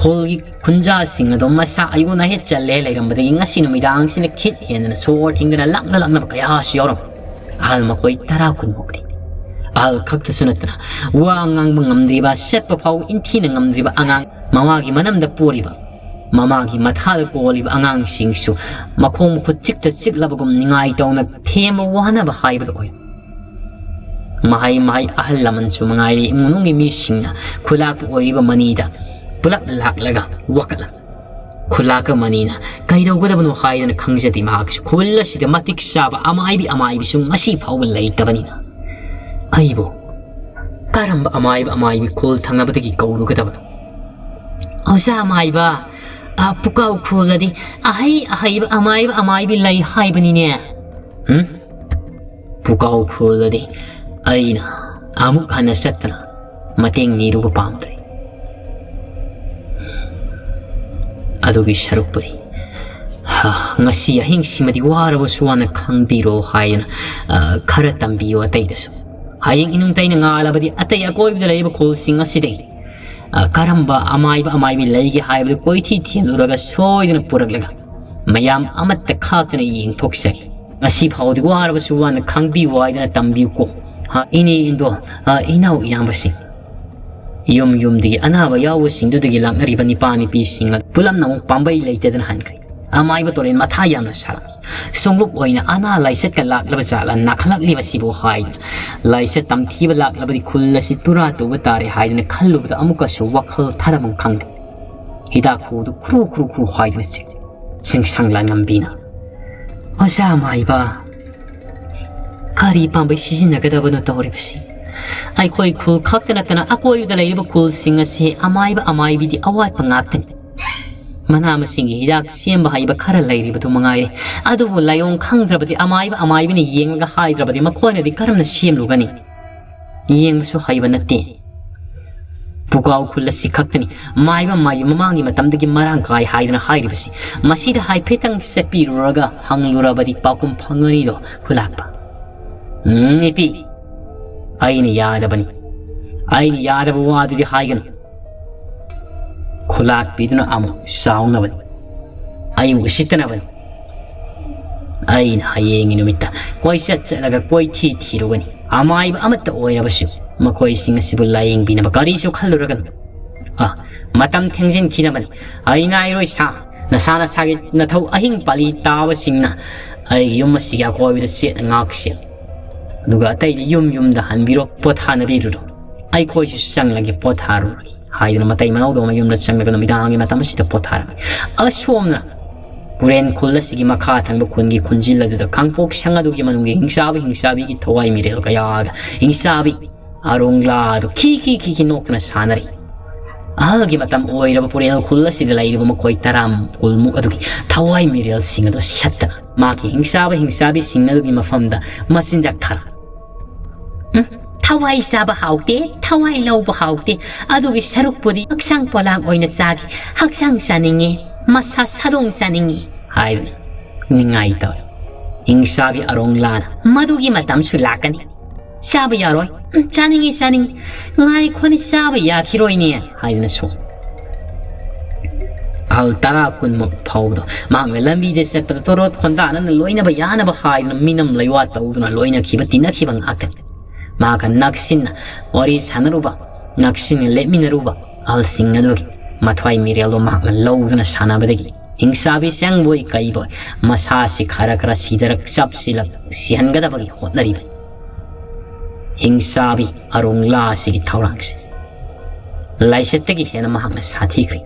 ꯈꯨꯜꯒꯤ ꯈꯨꯟꯖꯥꯁꯤꯡ ꯑꯗꯨ ꯃꯁꯥ ꯑꯌꯨꯛ ꯅꯍꯦꯠ ꯆꯜꯂꯦ ꯂꯩꯔꯝꯕꯗꯒꯤ ꯉꯁꯤ ꯅꯨꯃꯤꯗꯥꯡꯁꯤꯅ ꯈꯤꯠ ꯍꯦꯟꯗꯅ ꯁꯣꯔ ꯊꯤꯡꯗꯅ ꯂꯥꯛꯅ ꯂꯥꯛꯅꯕ ꯀꯌꯥꯁꯨ ꯌꯥꯎꯔꯝꯃꯤ꯫ ꯑꯍꯜ ꯃꯈꯣꯏ ꯇꯔꯥ ꯀꯨꯟꯃꯨꯛꯇꯤ꯫ ꯑꯍꯜ ꯈꯛꯇꯁꯨ ꯅꯠꯇꯅ ꯋꯥ ꯉꯥꯡꯕ ꯉꯝꯗ꯭ꯔꯤꯕ, ꯆꯠꯄ ꯐꯥꯎ ꯏꯟꯊꯤꯅ ꯉꯝꯗ꯭ꯔꯤꯕ ꯑꯉꯥꯡ, ꯃꯃꯥꯒꯤ ꯃꯅꯝꯗ ꯄꯣꯔꯤꯕ, ꯃꯃꯥꯒꯤ ꯃꯊꯥꯗ ꯀꯣꯜꯂꯤꯕ ꯑꯉꯥꯡꯁꯤꯡꯁꯨ ꯃꯈꯣꯡ ꯃꯈꯨꯠ ꯆꯤꯛꯇ ꯆꯤꯛꯂꯕꯒꯨꯝ ꯅꯤꯡꯉꯥꯏ ꯇꯧꯅ ꯊꯦꯝꯕ ꯋꯥꯅꯕ ꯍꯥꯏꯕꯗꯨ ꯑꯣꯏ꯫ ꯃꯍꯩ ꯃꯍꯩ ꯑꯍꯜ ꯂꯃꯟꯁꯨ ꯃꯉꯥꯏꯔꯦ, ꯏꯃꯨꯡ ꯃꯅꯨꯡꯒꯤ ꯃꯤꯁꯤꯡꯅ ꯈꯨꯂꯥꯛꯄ ꯑꯣꯏꯔꯤꯕ ꯃꯅꯤꯗ ꯄꯨꯂꯞ ꯂꯥꯛꯂꯒ ꯋꯥꯀꯠꯂ ꯈꯨꯂꯥꯛꯄ ꯃꯅꯤꯅ ꯀꯩꯗꯧꯒꯗꯕꯅꯣ ꯍꯥꯏꯗꯅ ꯈꯪꯖꯗꯦ꯫ ꯃꯍꯥꯛꯁꯨ ꯈꯨꯜ ꯑꯁꯤꯗ ꯃꯇꯤꯛ ꯆꯥꯕ ꯑꯃꯥꯏꯕꯤ ꯑꯃꯥꯏꯕꯤꯁꯨ ꯉꯁꯤ ꯐꯥꯎꯕ ꯂꯩꯇꯕꯅꯤꯅ ꯑꯩꯕꯨ ꯀꯔꯝꯕ ꯑꯃꯥꯏꯕ ꯑꯃꯥꯏꯕꯤ ꯈꯨꯜ ꯊꯪꯅꯕꯗꯒꯤ ꯀꯧꯔꯨꯒꯗꯕꯅꯣ? ꯑꯣꯖꯥ ꯑꯃꯥꯏꯕ, ꯑ, ꯄꯨꯀꯥꯎ ꯈꯨꯜꯗꯗꯤ ꯑꯍꯩ ꯑꯍꯩꯕ ꯑꯃꯥꯏꯕ ꯑꯃꯥꯏꯕꯤ ꯂꯩ ꯍꯥꯏꯕꯅꯤꯅꯦ꯫ ꯍꯨꯝ? ꯄꯨꯀꯥꯎ ꯈꯨꯜꯗꯗꯤ ꯑꯩꯅ ꯑꯃꯨꯛ ꯍꯟꯅ ꯆꯠꯇꯅ ꯃꯇꯦꯡ ꯅꯤꯔꯨꯕ ꯄꯥꯝꯗ꯭ꯔꯦ꯫ ꯑꯗꯨꯒꯤ ꯁꯔꯨꯛꯄꯨꯗꯤ "ꯑ, ꯉꯁꯤ ꯑꯍꯤꯡꯁꯤꯃꯗꯤ ꯋꯥꯔꯕꯁꯨ ꯋꯥꯅ ꯈꯪꯕꯤꯔꯣ" ꯍꯥꯏꯗꯅ, ꯑ, ꯈꯔ ꯇꯝꯕꯤꯌꯨ ꯑꯇꯩꯗꯁꯨ꯫ ꯍꯌꯦꯡ ꯏꯅꯨꯡꯇꯩꯅ ꯉꯥꯜꯂꯕꯗꯤ ꯑꯇꯩ ꯑꯀꯣꯏꯕꯗ ꯂꯩꯔꯤꯕ ꯈꯨꯜꯁꯤꯡ ꯑꯁꯤꯗꯒꯤ, ꯑ, ꯀꯔꯝꯕ ꯑꯃꯥꯏꯕ ꯑꯃꯥꯏꯕꯤ ꯂꯩꯒꯦ ꯍꯥꯏꯕꯗꯨ ꯀꯣꯏꯊꯤ ꯊꯤꯜꯂꯨꯔꯒ ꯁꯣꯏꯗꯅ ꯄꯨꯔꯛꯂꯒ ꯃꯌꯥꯝ ꯑꯃꯠꯇ ꯈꯥꯛꯇꯅ ꯌꯦꯡꯊꯣꯛꯆꯒꯦ꯫ ꯉꯁꯤ ꯐꯥꯎꯗꯤ ꯋꯥꯔꯕꯁꯨ ꯋꯥꯅ ꯈꯪꯕꯤꯌꯨ ꯍꯥꯏꯗꯅ ꯇꯝꯕꯤꯌꯨꯀꯣ꯫ ꯍꯥ, ꯏꯅꯦ ꯏꯟꯗꯣ, ꯑ, ꯏꯅꯥꯎ ꯏꯌꯥꯝꯕꯁꯤꯡ꯫ ꯌꯨꯝ ꯌꯨꯝꯗꯒꯤ ꯑꯅꯥꯕ ꯌꯥꯎꯕꯁꯤꯡꯗꯨꯗꯒꯤ ꯂꯥꯛꯅꯔꯤꯕ ꯅꯤꯄꯥ ꯅꯤꯄꯤꯁꯤꯡ ꯑꯗꯨ ꯄꯨꯂꯞꯅ ꯑꯃꯨꯛ ꯄꯥꯝꯕꯩ ꯂꯩꯇꯗꯅ ꯍꯟꯈ꯭ꯔꯦ꯫ ꯑꯃꯥꯏꯕ ꯇꯣꯔꯦꯟ ꯃꯊꯥ ꯌꯥꯝꯅ ꯁꯥꯔꯛꯏ꯫ ꯁꯣꯡꯂꯨꯞ ꯑꯣꯏꯅ ꯑꯅꯥ ꯂꯥꯏꯆꯠꯀ ꯂꯥꯛꯂꯕ ꯖꯥꯠꯂ ꯅꯥꯈꯠꯂꯛꯂꯤꯕꯁꯤꯕꯨ ꯍꯥꯏꯗꯨꯅ, ꯂꯥꯏꯆꯠ ꯇꯝꯊꯤꯕ ꯂꯥꯛꯂꯕꯗꯤ ꯈꯨꯜ ꯑꯁꯤ ꯇꯨꯔꯥ ꯇꯨꯕ ꯇꯥꯔꯦ ꯍꯥꯏꯗꯨꯅ ꯈꯜꯂꯨꯕꯗ ꯑꯃꯨꯛꯀꯁꯨ ꯋꯥꯈꯜ ꯊꯥꯗꯐꯝ ꯈꯪꯗꯦ꯫ ꯍꯤꯗꯥꯛ ꯈꯨꯗꯨ ꯈꯨꯔꯨ ꯈꯨꯔꯨ ꯈꯨꯔꯨ ꯍꯥꯏꯗꯨꯅ ꯆꯤꯛ-, ꯆꯤꯡꯁꯪ ꯂꯥꯟꯉꯝꯕꯤꯅ, "ꯑꯣꯖꯥ ꯑꯃꯥꯏꯕ, ꯀꯔꯤ ꯄꯥꯝꯕꯩ ꯁꯤꯖꯤꯟꯅꯒꯗꯕꯅꯣ ꯇꯧꯔꯤꯕꯁꯤ? ꯑꯩꯈꯣꯏ ꯈꯨꯜ ꯈꯛꯇ ꯅꯠꯇꯅ ꯑꯀꯣꯏꯕꯗ ꯂꯩꯔꯤꯕ ꯈꯨꯜꯁꯤꯡ ꯑꯁꯤ ꯑꯃꯥꯏꯕ ꯑꯃꯥꯏꯕꯤꯗꯤ ꯑꯋꯥꯠꯄ ꯉꯥꯛꯇꯅꯤ꯫ ꯃꯅꯥ ꯃꯁꯤꯡꯒꯤ ꯍꯤꯗꯥꯛ ꯁꯦꯝꯕ ꯍꯩꯕ ꯈꯔ ꯂꯩꯔꯤꯕꯗꯨ ꯃꯉꯥꯏꯔꯦ꯫ ꯑꯗꯨꯕꯨ ꯂꯥꯏꯑꯣꯡ ꯈꯪꯗ꯭ꯔꯕꯗꯤ ꯑꯃꯥꯏꯕ ꯑꯃꯥꯏꯕꯤꯅ ꯌꯦꯡꯂꯒ ꯍꯥꯏꯗ꯭ꯔꯕꯗꯤ ꯃꯈꯣꯏꯅꯗꯤ ꯀꯔꯝꯅ ꯁꯦꯝꯂꯨꯒꯅꯤ? ꯌꯦꯡꯕꯁꯨ ꯍꯩꯕ ꯅꯠꯇꯦ꯫ ꯄꯨꯒꯥꯎ ꯈꯨꯜ ꯑꯁꯤ ꯈꯛꯇꯅꯤ ꯃꯥꯏꯕ ꯃꯥꯏꯕꯤ ꯃꯃꯥꯡꯒꯤ ꯃꯇꯝꯗꯒꯤ ꯃꯔꯥꯡ ꯀꯥꯏ ꯍꯥꯏꯗꯅ ꯍꯥꯏꯔꯤꯕꯁꯤ꯫ ꯃꯁꯤꯗ ꯍꯥꯏꯐꯦꯠꯇꯪ ꯆꯠꯄꯤꯔꯨꯔꯒ ꯍꯪꯂꯨꯔꯕꯗꯤ ꯄꯥꯎꯈꯨꯝ ꯐꯪꯒꯅꯤꯗꯣ ꯈꯨꯂꯥꯛꯄ꯫ ꯎꯝ, ꯏꯄꯤ, ꯑꯩꯅ ꯌꯥꯗꯕꯅꯤ꯫ ꯑꯩꯅ ꯌꯥꯗꯕ ꯋꯥꯗꯨꯗꯤ ꯍꯥꯏꯒꯅꯨ꯫ ꯈꯨꯂꯥꯛꯄꯤꯗꯨꯅ ꯑꯃꯨꯛ ꯁꯥꯎꯅꯕꯅꯤ꯫ ꯑꯩꯕꯨ ꯎꯁꯤꯠꯇꯅꯕꯅꯤ꯫ ꯑꯩꯅ ꯍꯌꯦꯡꯒꯤ ꯅꯨꯃꯤꯠꯇ ꯀꯣꯏꯆꯠ ꯆꯠꯂꯒ ꯀꯣꯏꯊꯤ ꯊꯤꯔꯨꯒꯅꯤ꯫ ꯑꯃꯥꯏꯕ ꯑꯃꯠꯇ ꯑꯣꯏꯔꯕꯁꯨ ꯃꯈꯣꯏꯁꯤꯡ ꯑꯁꯤꯕꯨ ꯂꯥꯌꯦꯡꯕꯤꯅꯕ ꯀꯔꯤꯁꯨ ꯈꯜꯂꯨꯔꯒꯅꯨ꯫ ꯑ, ꯃꯇꯝ ꯊꯦꯡꯖꯤꯟꯈꯤꯅꯕꯅꯤ꯫ ꯑꯩ ꯉꯥꯏꯔꯣꯏ ꯁꯥ꯫ ꯅꯁꯥ ꯅꯁꯥꯒꯤ ꯅꯊꯧ ꯑꯍꯤꯡ ꯄꯥꯜꯂꯤ ꯇꯥꯕꯁꯤꯡꯅ ꯑꯩꯒꯤ ꯌꯨꯝ ꯑꯁꯤꯒꯤ ꯑꯀꯣꯏꯕꯗ ꯆꯦꯠꯅ ꯉꯥꯛꯁꯦ꯫ ꯑꯗꯨꯒ ꯑꯇꯩꯗꯤ ꯌꯨꯝ ꯌꯨꯝꯗ ꯍꯟꯕꯤꯔꯣ, ꯄꯣꯊꯥꯅꯕꯤꯔꯨꯔꯣ꯫ ꯑꯩꯈꯣꯏꯁꯨ ꯆꯪꯂꯒꯦ, ꯄꯣꯊꯥꯔꯨꯔꯒꯦ ꯍꯥꯏꯗꯨꯅ ꯃꯇꯩ ꯃꯅꯥꯎꯗꯧꯅ ꯃꯌꯨꯝꯗ ꯆꯪꯂꯒ ꯅꯨꯃꯤꯗꯥꯡꯒꯤ ꯃꯇꯝ ꯑꯁꯤꯗ ꯄꯣꯊꯥꯔꯝꯃꯤ꯫ ꯑꯁꯣꯝꯅ ꯄꯨꯔꯦꯟ ꯈꯨꯜ ꯑꯁꯤꯒꯤ ꯃꯈꯥ ꯊꯪꯕ ꯈꯨꯟꯒꯤ ꯈꯨꯟꯖꯤꯜ ꯑꯗꯨꯗ ꯀꯥꯡꯄꯣꯛ ꯁꯪ ꯑꯗꯨꯒꯤ ꯃꯅꯨꯡꯒꯤ ꯍꯤꯡꯆꯥꯕꯤ ꯍꯤꯡꯆꯥꯕꯤꯒꯤ ꯊꯋꯥꯏ ꯃꯤꯔꯦꯜ ꯀꯌꯥꯒ ꯍꯤꯡꯆꯥꯕꯤ ꯑꯔꯣꯡꯂꯥ ꯑꯗꯨ ꯈꯤ ꯈꯤ ꯈꯤ ꯈꯤ ꯅꯣꯛꯇꯨꯅ ꯁꯥꯟꯅꯔꯤ꯫ ꯑꯍꯜꯒꯤ ꯃꯇꯝ ꯑꯣꯏꯔꯕ ꯄꯨꯔꯦꯜ ꯈꯨꯜ ꯑꯁꯤꯗ ꯂꯩꯔꯤꯕ ꯃꯈꯣꯏ ꯇꯔꯥ ꯀꯨꯟꯃꯨꯛ ꯑꯗꯨꯒꯤ ꯊꯋꯥꯏ ꯃꯤꯔꯦꯜꯁꯤꯡ ꯑꯗꯨ ꯁꯠꯇꯅ ꯃꯥꯒꯤ ꯍꯤꯡꯆꯥꯕ ꯍꯤꯡꯆꯥꯕꯤꯁꯤꯡ ꯑꯗꯨꯒꯤ ꯃꯐꯝꯗ ꯃꯆꯤꯟꯖꯥꯛ ꯊꯥꯔꯛ꯫ "ꯎꯝ, ꯊꯋꯥꯏ ꯆꯥꯕ ꯍꯥꯎꯇꯦ, ꯊꯋꯥꯏ ꯂꯧꯕ ꯍꯥꯎꯇꯦ꯫ ꯑꯗꯨꯒꯤ ꯁꯔꯨꯛꯄꯨꯗꯤ ꯍꯛꯆꯥꯡ ꯄꯣꯂꯥꯡ ꯑꯣꯏꯅ ꯆꯥꯒꯦ꯫ ꯍꯛꯆꯥꯡ ꯆꯥꯅꯤꯡꯉꯦ, ꯃꯁꯥ ꯁꯥꯗꯣꯡ ꯆꯥꯅꯤꯡꯉꯦ꯫ ꯍꯥꯏꯗꯨꯅ ꯅꯤꯡꯉꯥꯏ ꯇꯧꯏ꯫ ꯍꯤꯡꯁꯥꯕꯤ ꯑꯔꯣꯡꯂꯥꯅ, "ꯃꯗꯨꯒꯤ ꯃꯇꯝꯁꯨ ꯂꯥꯛꯀꯅꯤ꯫ ꯆꯥꯕ ꯌꯥꯔꯣꯏ꯫ ꯎꯝ, ꯆꯥꯅꯤꯡꯉꯤ, ꯆꯥꯅꯤꯡꯉꯤ꯫ ꯉꯥꯏꯈꯣꯅꯦ, ꯆꯥꯕ ꯌꯥꯈꯤꯔꯣꯏꯅꯦ" ꯍꯥꯏꯗꯨꯅ ꯁꯣꯝ ꯑꯍꯜ ꯇꯔꯥ ꯀꯨꯟꯃꯨꯛ ꯐꯥꯎꯕꯗꯣ ꯃꯍꯥꯛꯅ ꯂꯝꯕꯤꯗ ꯆꯠꯄꯗ ꯇꯣꯔꯣꯠ ꯈꯣꯟꯗꯥꯅꯅ ꯂꯣꯏꯅꯕ ꯌꯥꯅꯕ ꯍꯥꯏꯗꯨꯅ ꯃꯤꯅꯝ ꯂꯩꯋꯥ ꯇꯧꯗꯨꯅ ꯂꯣꯏꯅꯈꯤꯕ ꯇꯤꯟꯅꯈꯤꯕ ꯉꯥꯛꯇꯅꯤ꯫ ꯃꯍꯥꯛꯀ ꯅꯛꯁꯤꯟꯅ ꯋꯥꯔꯤ ꯁꯥꯟꯅꯔꯨꯕ, ꯅꯛꯁꯤꯟꯅ ꯂꯦꯞꯃꯤꯟꯅꯔꯨꯕ ꯑꯍꯜꯁꯤꯡ ꯑꯗꯨꯒꯤ ꯃꯊ꯭ꯋꯥꯏ ꯃꯤꯔꯦꯜꯗꯣ ꯃꯍꯥꯛꯅ ꯂꯧꯗꯨꯅ ꯁꯥꯟꯅꯕꯗꯒꯤ ꯍꯤꯡꯁꯥꯕꯤ ꯆꯪꯕꯣꯏ ꯀꯩꯕꯣꯏ ꯃꯁꯥꯁꯤ ꯈꯔ ꯈꯔ ꯁꯤꯗꯔꯛ ꯆꯞꯁꯤꯜꯂꯛ ꯁꯤꯍꯟꯒꯗꯕꯒꯤ ꯍꯣꯠꯅꯔꯤꯕꯅꯤ꯫ ꯍꯤꯡꯁꯥꯕꯤ ꯑꯔꯣꯡꯂꯥ ꯑꯁꯤꯒꯤ ꯊꯧꯔꯥꯡꯁꯤ ꯂꯥꯏꯆꯠꯇꯒꯤ ꯍꯦꯟꯅ ꯃꯍꯥꯛꯅ ꯁꯥꯊꯤꯈ꯭ꯔꯦ꯫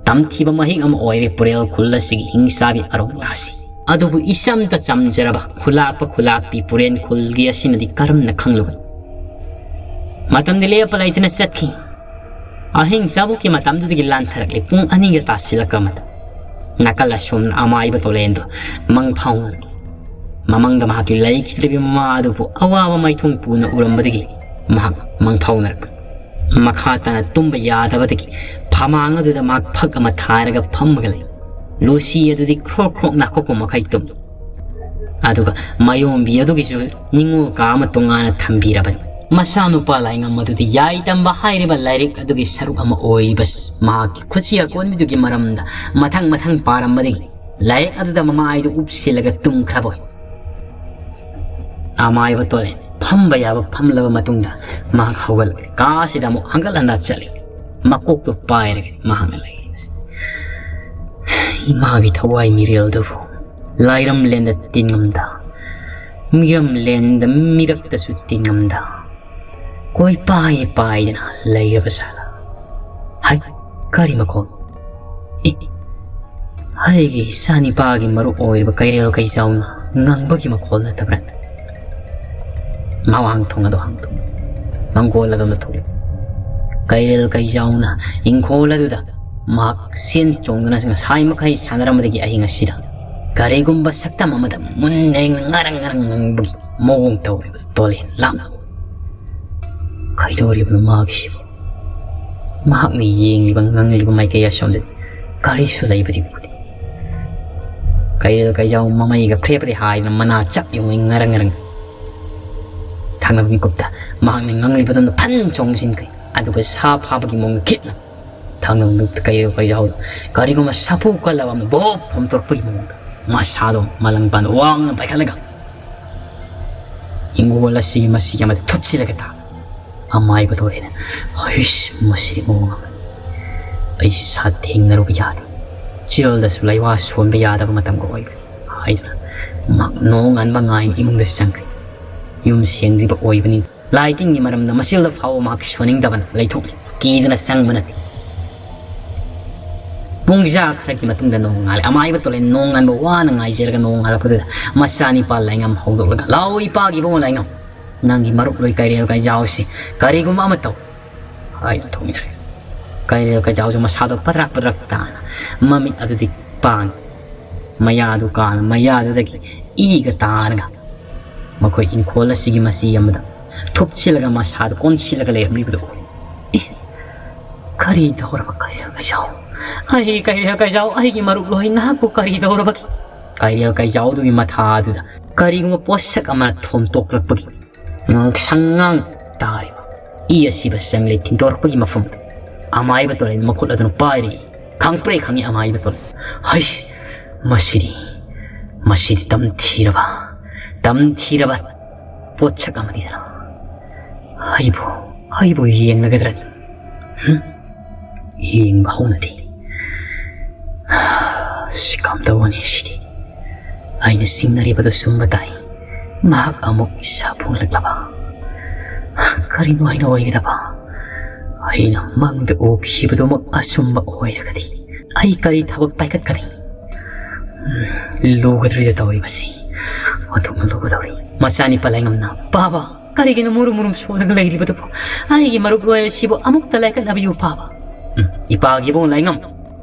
ꯇꯝꯊꯤꯕ ꯃꯍꯤꯛ ꯑꯃ ꯑꯣꯏꯔꯦ ꯄꯨꯔꯦꯜ ꯈꯨꯜ ꯑꯁꯤꯒꯤ ꯍꯤꯡꯁꯥꯕꯤ ꯑꯔꯣꯡꯂꯥꯁꯤ꯫ ꯑꯗꯨꯕꯨ ꯏꯆꯝꯇ ꯆꯝꯖꯔꯕ ꯈꯨꯂꯥꯛꯄ ꯈꯨꯂꯥꯛꯄꯤ ꯄꯨꯔꯦꯟ ꯈꯨꯜꯒꯤ ꯑꯁꯤꯅꯗꯤ ꯀꯔꯝꯅ ꯈꯪꯂꯨꯒꯅꯤ? ꯃꯇꯝꯗꯤ ꯂꯦꯞꯄ ꯂꯩꯇꯅ ꯆꯠꯈꯤ꯫ ꯑꯍꯤꯡ ꯆꯥꯕꯣꯛꯀꯤ ꯃꯇꯝꯗꯨꯗꯒꯤ ꯂꯥꯟꯊꯔꯛꯂꯤ ꯄꯨꯡ ꯑꯅꯤꯒ ꯇꯥꯁꯤꯜꯂꯛꯄ ꯑꯃꯗ ꯅꯥꯀꯜ ꯑꯁꯣꯝꯅ ꯑꯃꯥꯏꯕ ꯇꯣꯂꯦꯟꯗꯨ ꯃꯪ ꯐꯥꯎꯅꯔꯛꯂꯤ꯫ ꯃꯃꯪꯗ ꯃꯍꯥꯛꯀꯤ ꯂꯩꯈꯤꯗ꯭ꯔꯤꯕ ꯃꯃꯥ ꯑꯗꯨꯕꯨ ꯑꯋꯥꯕ ꯃꯥꯏꯊꯣꯡ ꯄꯨꯅ ꯎꯔꯝꯕꯗꯒꯤ ꯃꯍꯥꯛ ꯃꯪ ꯐꯥꯎꯅꯔꯛꯄꯅꯤ꯫ ꯃꯈꯥ ꯇꯥꯅ ꯇꯨꯝꯕ ꯌꯥꯗꯕꯗꯒꯤ ꯐꯃꯥꯡ ꯑꯗꯨꯗ ꯃꯍꯥꯛ ꯐꯛ ꯑꯃ ꯊꯥꯔꯒ ꯐꯝꯃꯒ ꯂꯩ꯫ ꯂꯨꯁꯤ ꯑꯗꯨꯗꯤ ꯈ꯭ꯔꯣꯛ ꯈ꯭ꯔꯣꯛ ꯅꯥꯈꯣꯛꯄ ꯃꯈꯩ ꯇꯨꯝꯃꯤ꯫ ꯑꯗꯨꯒ ꯃꯌꯣꯝꯕꯤ ꯑꯗꯨꯒꯤꯁꯨ ꯅꯤꯡꯉꯣꯜ ꯀꯥ ꯑꯃ ꯇꯣꯉꯥꯟꯅ ꯊꯝꯕꯤꯔꯕꯅꯤ꯫ ꯃꯆꯥꯅꯨꯄꯥ ꯂꯥꯏꯉꯝ ꯑꯗꯨꯗꯤ ꯌꯥꯏ ꯇꯝꯕ ꯍꯥꯏꯔꯤꯕ ꯂꯥꯏꯔꯤꯛ ꯑꯗꯨꯒꯤ ꯁꯔꯨꯛ ꯑꯃ ꯑꯣꯏꯔꯤꯕ ꯃꯍꯥꯛꯀꯤ ꯈꯨꯠꯁꯤ ꯑꯀꯣꯟꯕꯤꯗꯨꯒꯤ ꯃꯔꯝꯗ ꯃꯊꯪ ꯃꯊꯪ ꯄꯥꯔꯝꯕꯗꯒꯤ ꯂꯥꯏꯔꯤꯛ ꯑꯗꯨꯗ ꯃꯃꯥꯏꯗꯨ ꯎꯞꯁꯤꯜꯂꯒ ꯇꯨꯝꯈ꯭ꯔꯕ ꯑꯣꯏ꯫ ꯑꯃꯥꯏꯕ ꯇꯣꯂꯦꯟ ꯐꯝꯕ ꯌꯥꯕ ꯐꯝꯂꯕ ꯃꯇꯨꯡꯗ ꯃꯍꯥꯛ ꯍꯧꯒꯠꯂꯛꯂꯦ꯫ ꯀꯥꯁꯤꯗ ꯑꯃꯨꯛ ꯍꯟꯒꯠ ꯍꯟꯗ ꯆꯠꯂꯤ꯫ ꯃꯀꯣꯛꯇꯨ ꯄꯥꯏꯔꯒ ꯃꯍꯥꯛꯅ ꯂꯩ꯫ ꯏꯃꯥꯒꯤ ꯊꯋꯥꯏ ꯃꯤꯔꯦꯜꯗꯨꯕꯨ ꯂꯥꯏꯔꯝꯂꯦꯟꯗ ꯇꯤꯟꯉꯝꯗ, ꯃꯤꯔꯝꯂꯦꯟꯗ ꯃꯤꯔꯛꯇꯁꯨ ꯇꯤꯟꯉꯝꯗ, ꯀꯣꯏ ꯄꯥꯏ ꯄꯥꯏꯗꯅ ꯂꯩꯔꯕ ꯁꯥꯂꯥ꯫ ꯍꯥꯏ, ꯀꯔꯤ ꯃꯈꯣꯜ? ꯑꯦ, ꯑꯩꯒꯤ ꯏꯆꯥꯅꯤꯄꯥꯒꯤ ꯃꯔꯨꯞ ꯑꯣꯏꯔꯤꯕ ꯀꯩꯔꯦꯜ ꯀꯩꯖꯥꯎꯅ ꯉꯪꯕꯒꯤ ꯃꯈꯣꯜ ꯅꯠꯇꯕ꯭ꯔꯥ? ꯃꯋꯥꯡ ꯊꯣꯡ ꯑꯗꯨ ꯍꯥꯡꯗꯣꯛ ꯃꯪꯒꯣꯜ ꯑꯗꯨꯅ ꯊꯣꯛꯂꯛꯏ꯫ ꯀꯩꯔꯦꯜ ꯀꯩꯖꯥꯎꯅ ꯏꯪꯈꯣꯜ ꯑꯗꯨꯗ ꯃꯍꯥꯛ ꯆꯦꯟ ꯆꯣꯡꯗꯨꯅ ꯉꯁꯥꯏ ꯃꯈꯩ ꯁꯥꯟꯅꯔꯝꯕꯗꯒꯤ ꯑꯍꯤꯡ ꯑꯁꯤꯗ ꯀꯔꯤꯒꯨꯝꯕ ꯁꯛꯇꯝ ꯑꯃꯗ ꯃꯨꯟꯅ ꯌꯦꯡꯅ ꯉꯔꯪ ꯉꯔꯪ ꯉꯪꯕꯒꯤ ꯃꯑꯣꯡ ꯇꯧꯔꯤꯕ ꯇꯣꯂꯦꯟ ꯂꯥꯞꯅ ꯀꯩꯗꯧꯔꯤꯕꯅꯣ ꯃꯥꯒꯤꯁꯤꯕꯨ? ꯃꯍꯥꯛꯅ ꯌꯦꯡꯂꯤꯕ ꯉꯥꯡꯂꯤꯕ ꯃꯥꯏꯀꯩ ꯑꯁꯣꯝꯗꯗꯤ ꯀꯔꯤꯁꯨ ꯂꯩꯕꯗꯤ ꯎꯗꯦ꯫ ꯀꯩꯔꯦꯜ ꯀꯩꯖꯥꯎ ꯃꯃꯩꯒ ꯐ꯭ꯔꯦ ꯐ꯭ꯔꯦ ꯍꯥꯏꯗꯅ ꯃꯅꯥ ꯆꯞ ꯌꯨꯡꯉꯩ ꯉꯔꯪ ꯉꯔꯪ꯫ ꯊꯪꯅꯕ ꯃꯤꯀꯨꯞꯇ ꯃꯍꯥꯛꯅ ꯉꯥꯡꯂꯤꯕꯗꯨꯅ ꯐꯟ ꯆꯣꯡꯁꯤꯟꯈ꯭ꯔꯦ꯫ ꯑꯗꯨꯒ ꯁꯥ ꯐꯥꯕꯒꯤ ꯃꯑꯣꯡꯗ ꯈꯤꯠꯅ ꯊꯪꯅꯕ ꯃꯤꯀꯨꯞꯇ ꯀꯩꯔꯦꯜ ꯀꯩꯖꯥꯎꯗ ꯀꯔꯤꯒꯨꯝꯕ ꯁꯥꯐꯨ ꯀꯜꯂꯕ ꯑꯃꯅ ꯕꯣꯞ ꯊꯣꯝꯇꯣꯔꯛꯄꯒꯤ ꯃꯑꯣꯡꯗ ꯃꯁꯥꯗꯣ ꯃꯂꯪꯄꯥꯟ ꯋꯥꯡꯅ ꯄꯥꯏꯈꯠꯂꯒ ꯍꯤꯡꯒꯣꯜ ꯑꯁꯤꯒꯤ ꯃꯁꯤ ꯑꯃꯗ ꯊꯨꯞꯆꯤꯜꯂꯒ ꯊꯥ ꯑꯃꯥꯏꯕꯗꯣ ꯑꯩꯅ, "ꯍꯩꯁ, ꯃꯁꯤꯗꯤ ꯃꯑꯣꯡ ꯑꯃꯅꯤ꯫ ꯑꯩ ꯁꯥ ꯊꯦꯡꯅꯔꯨꯕ ꯌꯥꯗꯦ꯫ ꯆꯤꯔꯣꯜꯗꯁꯨ ꯂꯩꯋꯥ ꯁꯣꯟꯕ ꯌꯥꯗꯕ ꯃꯇꯝꯒ ꯑꯣꯏꯕꯅꯤ" ꯍꯥꯏꯗꯨꯅ ꯃꯍꯥꯛ ꯅꯣꯡꯉꯥꯟꯕ ꯉꯥꯏꯅ ꯏꯃꯨꯡꯗ ꯆꯪꯈ꯭ꯔꯦ꯫ ꯌꯨꯝ ꯁꯦꯡꯗ꯭ꯔꯤꯕ ꯑꯣꯏꯕꯅꯤ꯫ ꯂꯥꯏ ꯇꯤꯟꯒꯤ ꯃꯔꯝꯅ ꯃꯆꯤꯜꯗ ꯐꯥꯎꯕ ꯃꯍꯥꯛ ꯁꯣꯟꯅꯤꯡꯗꯕꯅ ꯂꯩꯊꯣꯛꯂꯤ꯫ ꯀꯤꯗꯅ ꯆꯪꯕ ꯅꯠꯇꯦ꯫ ꯄꯨꯡꯖꯥ ꯈꯔꯒꯤ ꯃꯇꯨꯡꯗ ꯅꯣꯡ ꯉꯥꯜꯂꯦ꯫ ꯑꯃꯥꯏꯕ ꯇꯣꯂꯦꯟ ꯅꯣꯡ ꯉꯥꯟꯕ ꯋꯥꯅ ꯉꯥꯏꯖꯔꯒ ꯅꯣꯡ ꯉꯥꯜꯂꯛꯄꯗꯨꯗ ꯃꯆꯥꯅꯤꯄꯥ ꯂꯥꯏꯉꯝ ꯍꯧꯗꯣꯛꯂꯒ, "ꯂꯥꯛꯑꯣ ꯏꯄꯥꯒꯤ ꯏꯕꯨꯡꯉꯣ ꯂꯥꯏꯉꯝ, ꯅꯪꯒꯤ ꯃꯔꯨꯞ ꯂꯣꯏ ꯀꯩꯔꯦꯜ ꯀꯩꯖꯥꯎꯁꯤ ꯀꯔꯤꯒꯨꯝꯕ ꯑꯃ ꯇꯧ" ꯍꯥꯏꯅ ꯊꯣꯛꯃꯤꯟꯅꯔꯦ꯫ ꯀꯩꯔꯦꯜ ꯀꯩꯖꯥꯎꯁꯨ ꯃꯁꯥꯗꯣ ꯄꯗ꯭ꯔꯛ ꯄꯗ꯭ꯔꯛ ꯇꯥꯅ ꯃꯃꯤꯠ ꯑꯗꯨꯗꯤ ꯄꯥꯡꯉꯤ꯫ ꯃꯌꯥꯗꯨ ꯀꯥꯅ ꯃꯌꯥꯗꯨꯗꯒꯤ ꯏꯒ ꯇꯥꯔꯒ ꯃꯈꯣꯏ ꯏꯪꯈꯣꯜ ꯑꯁꯤꯒꯤ ꯃꯆꯤ ꯑꯃꯗ ꯊꯨꯞꯆꯤꯜꯂꯒ ꯃꯁꯥꯗꯨ ꯀꯣꯟꯁꯤꯜꯂꯒ ꯂꯩꯔꯝꯂꯤꯕꯗꯨ ꯎꯏ꯫ "ꯑꯦ, ꯀꯔꯤ ꯇꯧꯔꯕ ꯀꯩꯔꯦꯜ ꯀꯩꯖꯥꯎ? ꯑꯩ ꯀꯩꯔꯦꯜ ꯀꯩꯖꯥꯎ, ꯑꯩꯒꯤ ꯃꯔꯨꯞ ꯂꯣꯏ ꯅꯍꯥꯛꯄꯨ ꯀꯔꯤ ꯇꯧꯔꯕꯒꯦ?" ꯀꯩꯔꯦꯜ ꯀꯩꯖꯥꯎꯗꯨꯒꯤ ꯃꯊꯥꯗꯨꯗ ꯀꯔꯤꯒꯨꯝꯕ ꯄꯣꯠꯁꯛ ꯑꯃꯅ ꯊꯣꯝꯇꯣꯛꯂꯛꯄꯒꯤ ꯉꯥꯡꯁꯪ ꯉꯥꯡ ꯇꯥꯔꯤꯕ ꯏ ꯑꯁꯤꯕ ꯆꯪꯂꯦ ꯊꯤꯟꯗꯣꯔꯛꯄꯒꯤ ꯃꯐꯝꯗ ꯑꯃꯥꯏꯕ ꯇꯣꯂꯦꯟ ꯃꯈꯨꯠ ꯑꯗꯨꯅ ꯄꯥꯏꯔꯤ꯫ ꯈꯪꯄ꯭ꯔꯦ ꯈꯪꯉꯤ ꯑꯃꯥꯏꯕ ꯇꯣꯂꯦꯟ꯫ "ꯍꯩꯁ, ꯃꯁꯤꯗꯤ, ꯃꯁꯤꯗꯤ ꯇꯝꯊꯤꯔꯕ, ꯇꯝꯊꯤꯔꯕ ꯄꯣꯠꯁꯛ ꯑꯃꯅꯤꯗꯅ꯫ ꯑꯩꯕꯨ, ꯑꯩꯕꯨ ꯌꯦꯡꯂꯒꯗ꯭ꯔꯅꯤ? ꯍꯨꯝ? ꯌꯦꯡꯕ ꯍꯧꯅꯗꯦ꯫ ꯑꯁ, ꯀꯝꯗꯧꯒꯅꯤ ꯁꯤꯗꯤ? ꯑꯩꯅ ꯆꯤꯡꯅꯔꯤꯕꯗꯨ ꯆꯨꯝꯕ ꯇꯥꯏ꯫ ꯃꯍꯥꯛ ꯑꯃꯨꯛ ꯏꯁꯥ ꯐꯣꯡꯂꯛꯂꯕ? ꯀꯔꯤꯅꯣ ꯑꯩꯅ ꯑꯣꯏꯒꯗꯕ? ꯑꯩꯅ ꯃꯪꯗ ꯎꯈꯤꯕꯗꯨꯃꯛ ꯑꯆꯨꯝꯕ ꯑꯣꯏꯔꯒꯗꯤ ꯑꯩ ꯀꯔꯤ ꯊꯕꯛ ꯄꯥꯏꯈꯠꯀꯅꯤ? ꯎꯝ, ꯂꯨꯒꯗꯧꯔꯤꯗ ꯇꯧꯔꯤꯕꯁꯤ꯫ ꯑꯣꯟꯊꯣꯛꯅ ꯂꯨꯒꯗꯧꯔꯤ꯫ ꯃꯆꯥꯅꯤꯄꯥ ꯂꯥꯏꯉꯝꯅ, "ꯄꯥꯕ, ꯀꯔꯤꯒꯤꯅꯣ ꯃꯨꯔꯨꯝ ꯃꯨꯔꯨꯝ ꯁꯣꯜꯂꯒ ꯂꯩꯔꯤꯕꯗꯨꯕꯨ? ꯑꯩꯒꯤ ꯃꯔꯨꯞ ꯂꯣꯏ ꯑꯁꯤꯕꯨ ꯑꯃꯨꯛꯇ ꯂꯥꯏꯀꯠꯅꯕꯤꯌꯨ, ꯄꯥꯕ꯫" "ꯎꯝ, ꯏꯄꯥꯒꯤ ꯏꯕꯨꯡ ꯂꯥꯏꯉꯝ,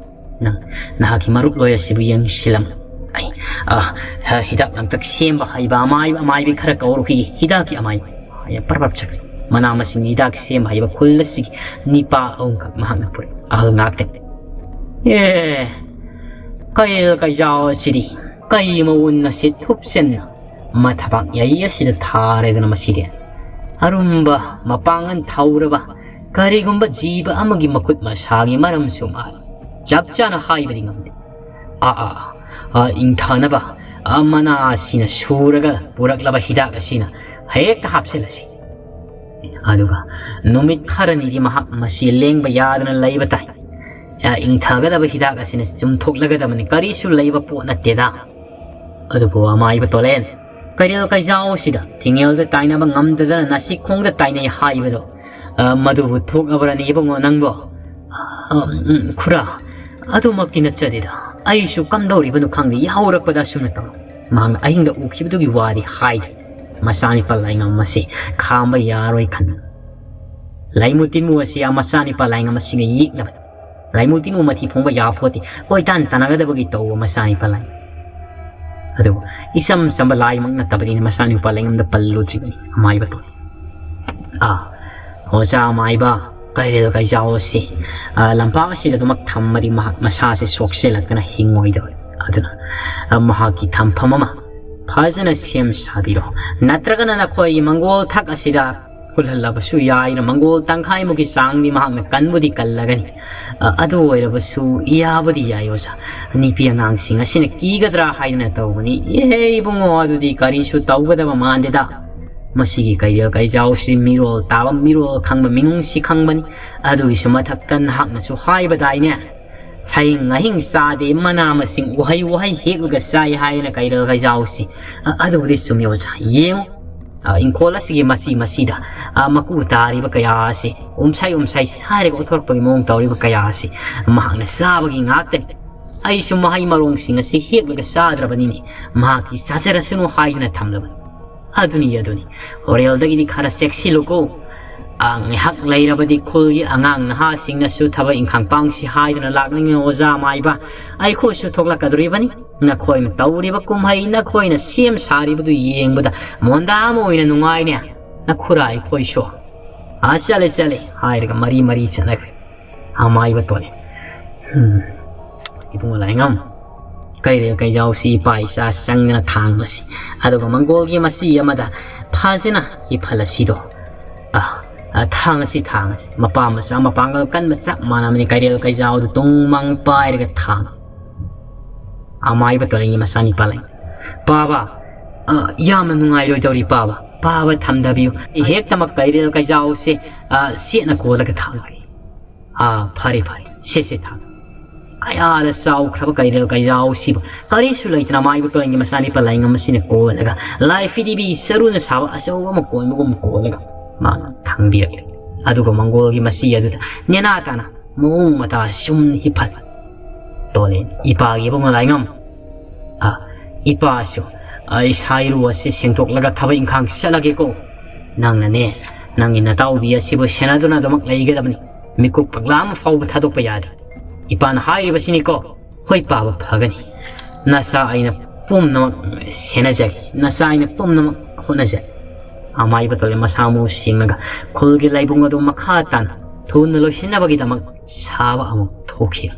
ꯅꯪ ꯅꯍꯥꯛꯀꯤ ꯃꯔꯨꯞ ꯂꯣꯏ ꯑꯁꯤꯕꯨ ꯌꯦꯡꯁꯤꯜꯂꯝꯃꯨ꯫ ꯑꯩ, ꯑ, ꯑ, ꯍꯤꯗꯥꯛ ꯂꯥꯡꯊꯛ ꯁꯦꯝꯕ ꯍꯩꯕ ꯑꯃꯥꯏꯕ, ꯑꯃꯥꯏꯕꯤ ꯈꯔ ꯀꯧꯔꯨꯈꯤꯒꯦ꯫ ꯍꯤꯗꯥꯛꯀꯤ ꯑꯃꯥꯏꯕ꯫" ꯍꯥꯏꯅ ꯄꯔꯞ ꯄꯔꯞ ꯆꯠꯈ꯭ꯔꯦ꯫ ꯃꯅꯥ ꯃꯁꯤꯡ ꯍꯤꯗꯥꯛ ꯁꯦꯝꯕ ꯍꯩꯕ ꯈꯨꯜ ꯑꯁꯤꯒꯤ ꯅꯤꯄꯥ ꯑꯍꯨꯝꯈꯛ ꯃꯍꯥꯛꯅ ꯄꯨꯔꯛꯏ꯫ ꯑꯍꯜ ꯉꯥꯛꯇꯅꯤ꯫ "ꯑꯦ, ꯀꯩꯔꯦꯜ ꯀꯩꯖꯥꯎ ꯑꯁꯤꯗꯤ ꯑꯩ ꯃꯉꯣꯟ ꯅꯁꯤꯠ ꯊꯨꯞꯆꯟꯅ ꯃꯊꯕꯥꯛ ꯌꯥꯏ ꯑꯁꯤꯗ ꯊꯥꯔꯦꯗꯅ ꯃꯁꯤꯗꯤ꯫ ꯑꯔꯨꯝꯕ ꯃꯄꯥꯡꯒꯜ ꯊꯧꯔꯕ ꯀꯔꯤꯒꯨꯝꯕ ꯖꯤꯕ ꯑꯃꯒꯤ ꯃꯈꯨꯠ ꯃꯁꯥꯒꯤ ꯃꯔꯝꯁꯨ ꯃꯥꯜꯂꯤ꯫ ꯆꯞ ꯆꯥꯅ ꯍꯥꯏꯕꯗꯤ ꯉꯝꯗꯦ꯫ ꯑꯥ, ꯑꯥ, ꯑꯥ, ꯏꯪꯊꯅꯕ, ꯑꯥ, ꯃꯅꯥ ꯑꯁꯤꯅ ꯁꯨꯔꯒ ꯄꯨꯔꯛꯂꯕ ꯍꯤꯗꯥꯛ ꯑꯁꯤꯅ ꯍꯦꯛꯇ ꯍꯥꯞꯆꯤꯜꯂꯁꯤ꯫ ꯑꯗꯨꯒ ꯅꯨꯃꯤꯠ ꯈꯔꯅꯤꯗꯤ ꯃꯍꯥꯛ ꯃꯁꯤ ꯂꯦꯡꯕ ꯌꯥꯗꯅ ꯂꯩꯕ ꯇꯥꯏ꯫ ꯑꯥ, ꯏꯪꯊꯒꯗꯕ ꯍꯤꯗꯥꯛ ꯑꯁꯤꯅ ꯆꯨꯝꯊꯣꯛꯂꯒꯗꯕꯅꯤ, ꯀꯔꯤꯁꯨ ꯂꯩꯕ ꯄꯣꯠ ꯅꯠꯇꯦꯗ꯫ ꯑꯗꯨꯕꯨ ꯑꯃꯥꯏꯕ ꯇꯣꯂꯦꯟ, ꯀꯩꯔꯦꯜ ꯀꯩꯖꯥꯎ ꯑꯁꯤꯗ ꯊꯤꯡꯉꯦꯜꯗ ꯇꯥꯏꯅꯕ ꯉꯝꯗꯗꯅ ꯅꯥꯁꯤꯈꯣꯡꯗ ꯇꯥꯏꯅꯩ ꯍꯥꯏꯕꯗꯣ, ꯑ, ꯃꯗꯨꯕꯨ ꯊꯣꯛꯑꯕ꯭ꯔꯅꯦ ꯏꯕꯨꯡꯉꯣ ꯅꯪꯕꯣ? ꯑ, ꯎꯝ, ꯈꯨꯔꯥ, ꯑꯗꯨꯃꯛꯇꯤ ꯅꯠꯆꯗꯦꯗ꯫ ꯑꯩꯁꯨ ꯀꯝꯗꯧꯔꯤꯕꯅꯣ ꯈꯪꯗꯦ, ꯌꯥꯍꯧꯔꯛꯄꯗ ꯑꯁꯨꯝꯅ ꯇꯧꯔꯝꯃꯤ꯫ ꯃꯍꯥꯛꯅ ꯑꯍꯤꯡꯗ ꯎꯈꯤꯕꯗꯨꯒꯤ ꯋꯥꯗꯤ ꯍꯥꯏꯗ꯭ꯔꯦ꯫ ꯃꯆꯥꯅꯤꯄꯥ ꯂꯥꯏꯉꯝ ꯑꯁꯤ ꯈꯥꯝꯕ ꯌꯥꯔꯣꯏ ꯈꯟꯗꯨꯅ꯫ ꯂꯩꯃꯨ ꯇꯤꯟꯃꯨ ꯑꯁꯤ ꯑꯥ ꯃꯆꯥꯅꯤꯄꯥ ꯂꯥꯏꯉꯝ ꯑꯁꯤꯒ ꯌꯦꯛꯅꯕꯅꯤ꯫ ꯂꯩꯃꯨ ꯇꯤꯟꯃꯨ ꯃꯊꯤ ꯐꯣꯡꯕ ꯌꯥꯄꯣꯠꯇꯦ꯫ ꯀꯣꯏꯇꯥꯟ ꯇꯥꯟꯅꯒꯗꯕꯒꯤ ꯇꯧꯕ ꯃꯆꯥꯅꯤꯄꯥ ꯂꯥꯏꯉꯝ꯫ ꯑꯗꯨꯕꯨ ꯏꯆꯝ ꯆꯝꯕ ꯂꯥꯏꯃꯛ ꯅꯠꯇꯕꯅꯤꯅ ꯃꯆꯥꯅꯤꯄꯥ ꯂꯥꯏꯉꯝꯗ ꯄꯜꯂꯨꯗ꯭ꯔꯤꯕꯅꯤ ꯑꯃꯥꯏꯕ ꯇꯣꯂꯦꯟ꯫ ꯑꯥ, ꯑꯣꯖꯥ ꯑꯃꯥꯏꯕ, ꯀꯩꯔꯦꯜ ꯀꯩꯖꯥꯎ ꯑꯁꯤ, ꯑꯥ, ꯂꯝꯄꯥꯛ ꯑꯁꯤꯗ ꯑꯗꯨꯃꯛ ꯊꯝꯃꯗꯤ ꯃꯍꯥꯛ ꯃꯁꯥꯁꯦ ꯁꯣꯛꯆꯤꯜꯂꯛꯇꯅ ꯍꯤꯡꯉꯣꯏꯗꯧꯔꯤ꯫ ꯑꯗꯨꯅ, ꯑꯥ, ꯃꯍꯥꯛꯀꯤ ꯊꯝꯐꯝ ꯑꯃ ꯐꯖꯅ ꯁꯦꯝ ꯁꯥꯕꯤꯔꯣ꯫ ꯅꯠꯇ꯭ꯔꯒꯅ ꯅꯈꯣꯏꯒꯤ ꯃꯪꯒꯣꯜ ꯊꯛ ꯑꯁꯤꯗ ꯍꯨꯜꯍꯜꯂꯕꯁꯨ ꯌꯥꯏꯅ, ꯃꯪꯒꯣꯜ ꯇꯪꯈꯥꯏꯃꯨꯛꯀꯤ ꯆꯥꯡꯗꯤ ꯃꯍꯥꯛꯅ ꯀꯟꯕꯨꯗꯤ ꯀꯜꯂꯒꯅꯤ꯫ ꯑ, ꯑꯗꯨ ꯑꯣꯏꯔꯕꯁꯨ ꯌꯥꯕꯨꯗꯤ ꯌꯥꯏ ꯑꯣꯖꯥ꯫ ꯅꯨꯄꯤ ꯑꯉꯥꯡꯁꯤꯡ ꯑꯁꯤꯅ ꯀꯤꯒꯗ꯭ꯔꯥ ꯍꯥꯏꯗꯅ ꯇꯧꯕꯅꯤ꯫ ꯑꯦꯍꯦ ꯏꯕꯨꯡꯉꯣ, ꯑꯗꯨꯗꯤ ꯀꯔꯤꯁꯨ ꯇꯧꯒꯗꯕ ꯃꯥꯟꯗꯦꯗ꯫ ꯃꯁꯤꯒꯤ ꯀꯩꯔꯦꯜ ꯀꯩꯖꯥꯎꯁꯤ ꯃꯤꯔꯣꯜ ꯇꯥꯕ, ꯃꯤꯔꯣꯜ ꯈꯪꯕ, ꯃꯤꯅꯨꯡꯁꯤ ꯈꯪꯕꯅꯤ꯫ ꯑꯗꯨꯒꯤꯁꯨ ꯃꯊꯛꯇ ꯅꯍꯥꯛꯅꯁꯨ ꯍꯥꯏꯕꯗꯥꯏꯅꯦ, ꯁꯌꯦꯡ ꯑꯍꯤꯡ ꯆꯥꯗꯦ, ꯃꯅꯥ ꯃꯁꯤꯡ ꯎꯍꯩ ꯋꯥꯍꯩ ꯍꯦꯛꯂꯒ ꯆꯥꯏ ꯍꯥꯏꯅ ꯀꯩꯔꯦꯜ ꯀꯩꯖꯥꯎꯁꯤ꯫ ꯑ, ꯑꯗꯨꯕꯨꯗꯤ ꯆꯨꯝꯃꯤ ꯑꯣꯖꯥ꯫ ꯌꯦꯡꯉꯨ, ꯑ, ꯏꯪꯈꯣꯜ ꯑꯁꯤꯒꯤ ꯃꯆꯤ ꯃꯆꯤꯗ, ꯑ, ꯃꯀꯨ ꯇꯥꯔꯤꯕ ꯀꯌꯥ ꯑꯁꯤ, ꯎꯝꯁꯥꯏ ꯎꯝꯁꯥꯏ ꯁꯥꯏꯔꯒ ꯑꯣꯊꯣꯔꯛꯄꯒꯤ ꯃꯑꯣꯡ ꯇꯧꯔꯤꯕ ꯀꯌꯥ ꯑꯁꯤ ꯃꯍꯥꯛꯅ ꯆꯥꯕꯒꯤ ꯉꯥꯛꯇꯅꯤ꯫ ꯑꯩꯁꯨ ꯃꯍꯩ ꯃꯔꯣꯡꯁꯤꯡ ꯑꯁꯤ ꯍꯦꯛꯂꯒ ꯆꯥꯗ꯭ꯔꯕꯅꯤꯅꯦ, ꯃꯍꯥꯛꯀꯤ ꯆꯥꯖꯔꯁꯅꯨ ꯍꯥꯏꯗꯨꯅ ꯊꯝꯂꯕꯅꯤ꯫ ꯑꯗꯨꯅꯤ, ꯑꯗꯨꯅꯤ, ꯍꯣꯔꯦꯜꯗꯒꯤꯗꯤ ꯈꯔ ꯆꯦꯛꯁꯤꯜꯂꯨꯀꯣ꯫ ꯑ, ꯉꯥꯏꯍꯥꯛ ꯂꯩꯔꯕꯗꯤ ꯈꯨꯜꯒꯤ ꯑꯉꯥꯡ ꯅꯍꯥꯁꯤꯡꯅꯁꯨ ꯊꯕꯛ ꯏꯪꯈꯥꯡ ꯄꯥꯡꯁꯤ ꯍꯥꯏꯗꯨꯅ ꯂꯥꯛꯅꯤꯡꯉꯤ ꯑꯣꯖꯥ ꯃꯥꯏꯕ꯫ ꯑꯩꯈꯣꯏꯁꯨ ꯊꯣꯛꯂꯛꯀꯗꯣꯔꯤꯕꯅꯤ꯫ ꯅꯈꯣꯏꯅ ꯇꯧꯔꯤꯕ ꯀꯨꯝꯍꯩ, ꯅꯈꯣꯏꯅ ꯁꯦꯝ ꯁꯥꯔꯤꯕꯗꯨ ꯌꯦꯡꯕꯗ ꯃꯣꯟꯗꯥ ꯑꯃ ꯑꯣꯏꯅ ꯅꯨꯡꯉꯥꯏꯅꯦ꯫ ꯅꯈꯨꯔꯥ ꯑꯩꯈꯣꯏꯁꯨ꯫ "ꯑꯥ, ꯆꯠꯂꯦ, ꯆꯠꯂꯦ," ꯍꯥꯏꯔꯒ ꯃꯔꯤ ꯃꯔꯤ ꯆꯠꯅꯈ꯭ꯔꯦ꯫ ꯑꯃꯥꯏꯕ ꯇꯣꯂꯦꯟ, "ꯎꯝ, ꯏꯕꯨꯡꯉꯣ ꯂꯥꯏꯉꯝ, ꯀꯩꯔꯦꯜ ꯀꯩꯖꯥꯎꯁꯤ ꯏꯄꯥ ꯏꯆꯥ ꯆꯪꯗꯅ ꯊꯥꯡꯕꯁꯤ, ꯑꯗꯨꯒ ꯃꯪꯒꯣꯜꯒꯤ ꯃꯆꯤ ꯑꯃꯗ ꯐꯖꯅ ꯏꯐꯜ ꯑꯁꯤꯗꯣ, ꯑ, ꯑ, ꯊꯥꯡ ꯑꯁꯤ, ꯊꯥꯡ ꯑꯁꯤ, ꯃꯄꯥ ꯃꯆꯥ ꯃꯄꯥꯡꯒꯜ ꯀꯟꯕ ꯆꯞ ꯃꯥꯟꯅꯕꯅꯤ꯫ ꯀꯩꯔꯦꯜ ꯀꯩꯖꯥꯎꯗꯨ ꯇꯨꯡ ꯃꯥꯡ ꯄꯥꯏꯔꯒ ꯊꯥꯡ꯫ ꯑꯃꯥꯏꯕ ꯇꯣꯂꯦꯟꯒꯤ ꯃꯆꯥꯅꯤꯄꯥ ꯂꯩ꯫ "ꯄꯥꯕ, ꯑ, ꯌꯥꯝꯅ ꯅꯨꯡꯉꯥꯏꯔꯣꯏꯗꯧꯔꯤ ꯄꯥꯕ꯫ ꯄꯥꯕ ꯊꯝꯊꯕꯤꯌꯨ꯫ ꯑꯩ ꯍꯦꯛꯇꯃꯛ ꯀꯩꯔꯦꯜ ꯀꯩꯖꯥꯎꯁꯦ, ꯑ, ꯆꯦꯠꯅ ꯀꯣꯜꯂꯒ ꯊꯥꯡꯒꯦ꯫" "ꯑꯥ, ꯐꯔꯦ, ꯐꯔꯦ, ꯁꯦ, ꯁꯦ, ꯊꯥꯡ꯫" ꯀꯌꯥꯗ ꯆꯥꯎꯈ꯭ꯔꯕ ꯀꯩꯔꯦꯜ ꯀꯩꯖꯥꯎꯁꯤꯕꯨ ꯀꯔꯤꯁꯨ ꯂꯩꯇꯅ ꯑꯃꯥꯏꯕ ꯇꯣꯂꯦꯟꯒꯤ ꯃꯆꯥꯅꯤꯄꯥ ꯂꯥꯏꯉꯝ ꯑꯁꯤꯅ ꯀꯣꯜꯂꯒ, ꯂꯥꯏ ꯐꯤꯗꯤꯕꯤ ꯆꯔꯨꯅ ꯁꯥꯕ ꯑꯆꯧꯕ ꯑꯃ ꯀꯣꯟꯕꯒꯨꯝ ꯀꯣꯜꯂꯒ ꯃꯥꯅ ꯊꯥꯡꯕꯤꯔꯛꯂꯦ꯫ ꯑꯗꯨꯒ ꯃꯪꯒꯣꯜꯒꯤ ꯃꯆꯤ ꯑꯗꯨꯗ ꯅꯦꯅꯥ ꯇꯥꯅ ꯃꯑꯣꯡ ꯃꯇꯥ ꯆꯨꯝꯅ ꯍꯤꯞꯍꯜꯂꯦ꯫ ꯇꯣꯂꯦꯟ, "ꯏꯄꯥꯒꯤ ꯏꯕꯨꯡꯉꯣ ꯂꯥꯏꯉꯝ, ꯑ, ꯏꯄꯥꯁꯨ, ꯑ, ꯏꯁꯥ ꯏꯔꯨ ꯑꯁꯤ ꯁꯦꯡꯗꯣꯛꯂꯒ ꯊꯕꯛ ꯏꯪꯈꯥꯡ ꯆꯠꯂꯒꯦꯀꯣ꯫ ꯅꯪꯅꯅꯦ, ꯅꯪꯒꯤ ꯅꯇꯥꯎꯕꯤ ꯑꯁꯤꯕꯨ ꯁꯦꯟꯅꯗꯨꯅ ꯑꯗꯨꯃꯛ ꯂꯩꯒꯗꯕꯅꯤ꯫ ꯃꯤꯀꯨꯞ ꯄꯛꯂꯥ ꯑꯃ ꯐꯥꯎꯕ ꯊꯥꯗꯣꯛꯄ ꯌꯥꯗꯦ꯫ ꯏꯄꯥꯅ ꯍꯥꯏꯔꯤꯕꯁꯤꯅꯤꯀꯣ꯫" "ꯍꯣꯏ ꯄꯥꯕ, ꯐꯒꯅꯤ꯫ ꯅꯆꯥ ꯑꯩꯅ ꯄꯨꯝꯅꯃꯛ ꯁꯦꯟꯅꯖꯒꯦ꯫ ꯅꯆꯥ ꯑꯩꯅ ꯄꯨꯝꯅꯃꯛ ꯍꯣꯠꯅꯖꯒꯦ꯫" ꯑꯃꯥꯏꯕ ꯇꯣꯂꯦꯟ ꯃꯁꯥ ꯃꯎ ꯁꯦꯡꯂꯒ ꯈꯨꯜꯒꯤ ꯂꯥꯏꯕꯨꯡ ꯑꯗꯨ ꯃꯈꯥ ꯇꯥꯅ ꯊꯨꯅ ꯂꯣꯏꯁꯤꯟꯅꯕꯒꯤꯗꯃꯛ ꯁꯥꯕ ꯑꯃꯨꯛ ꯊꯣꯛꯈꯤ꯫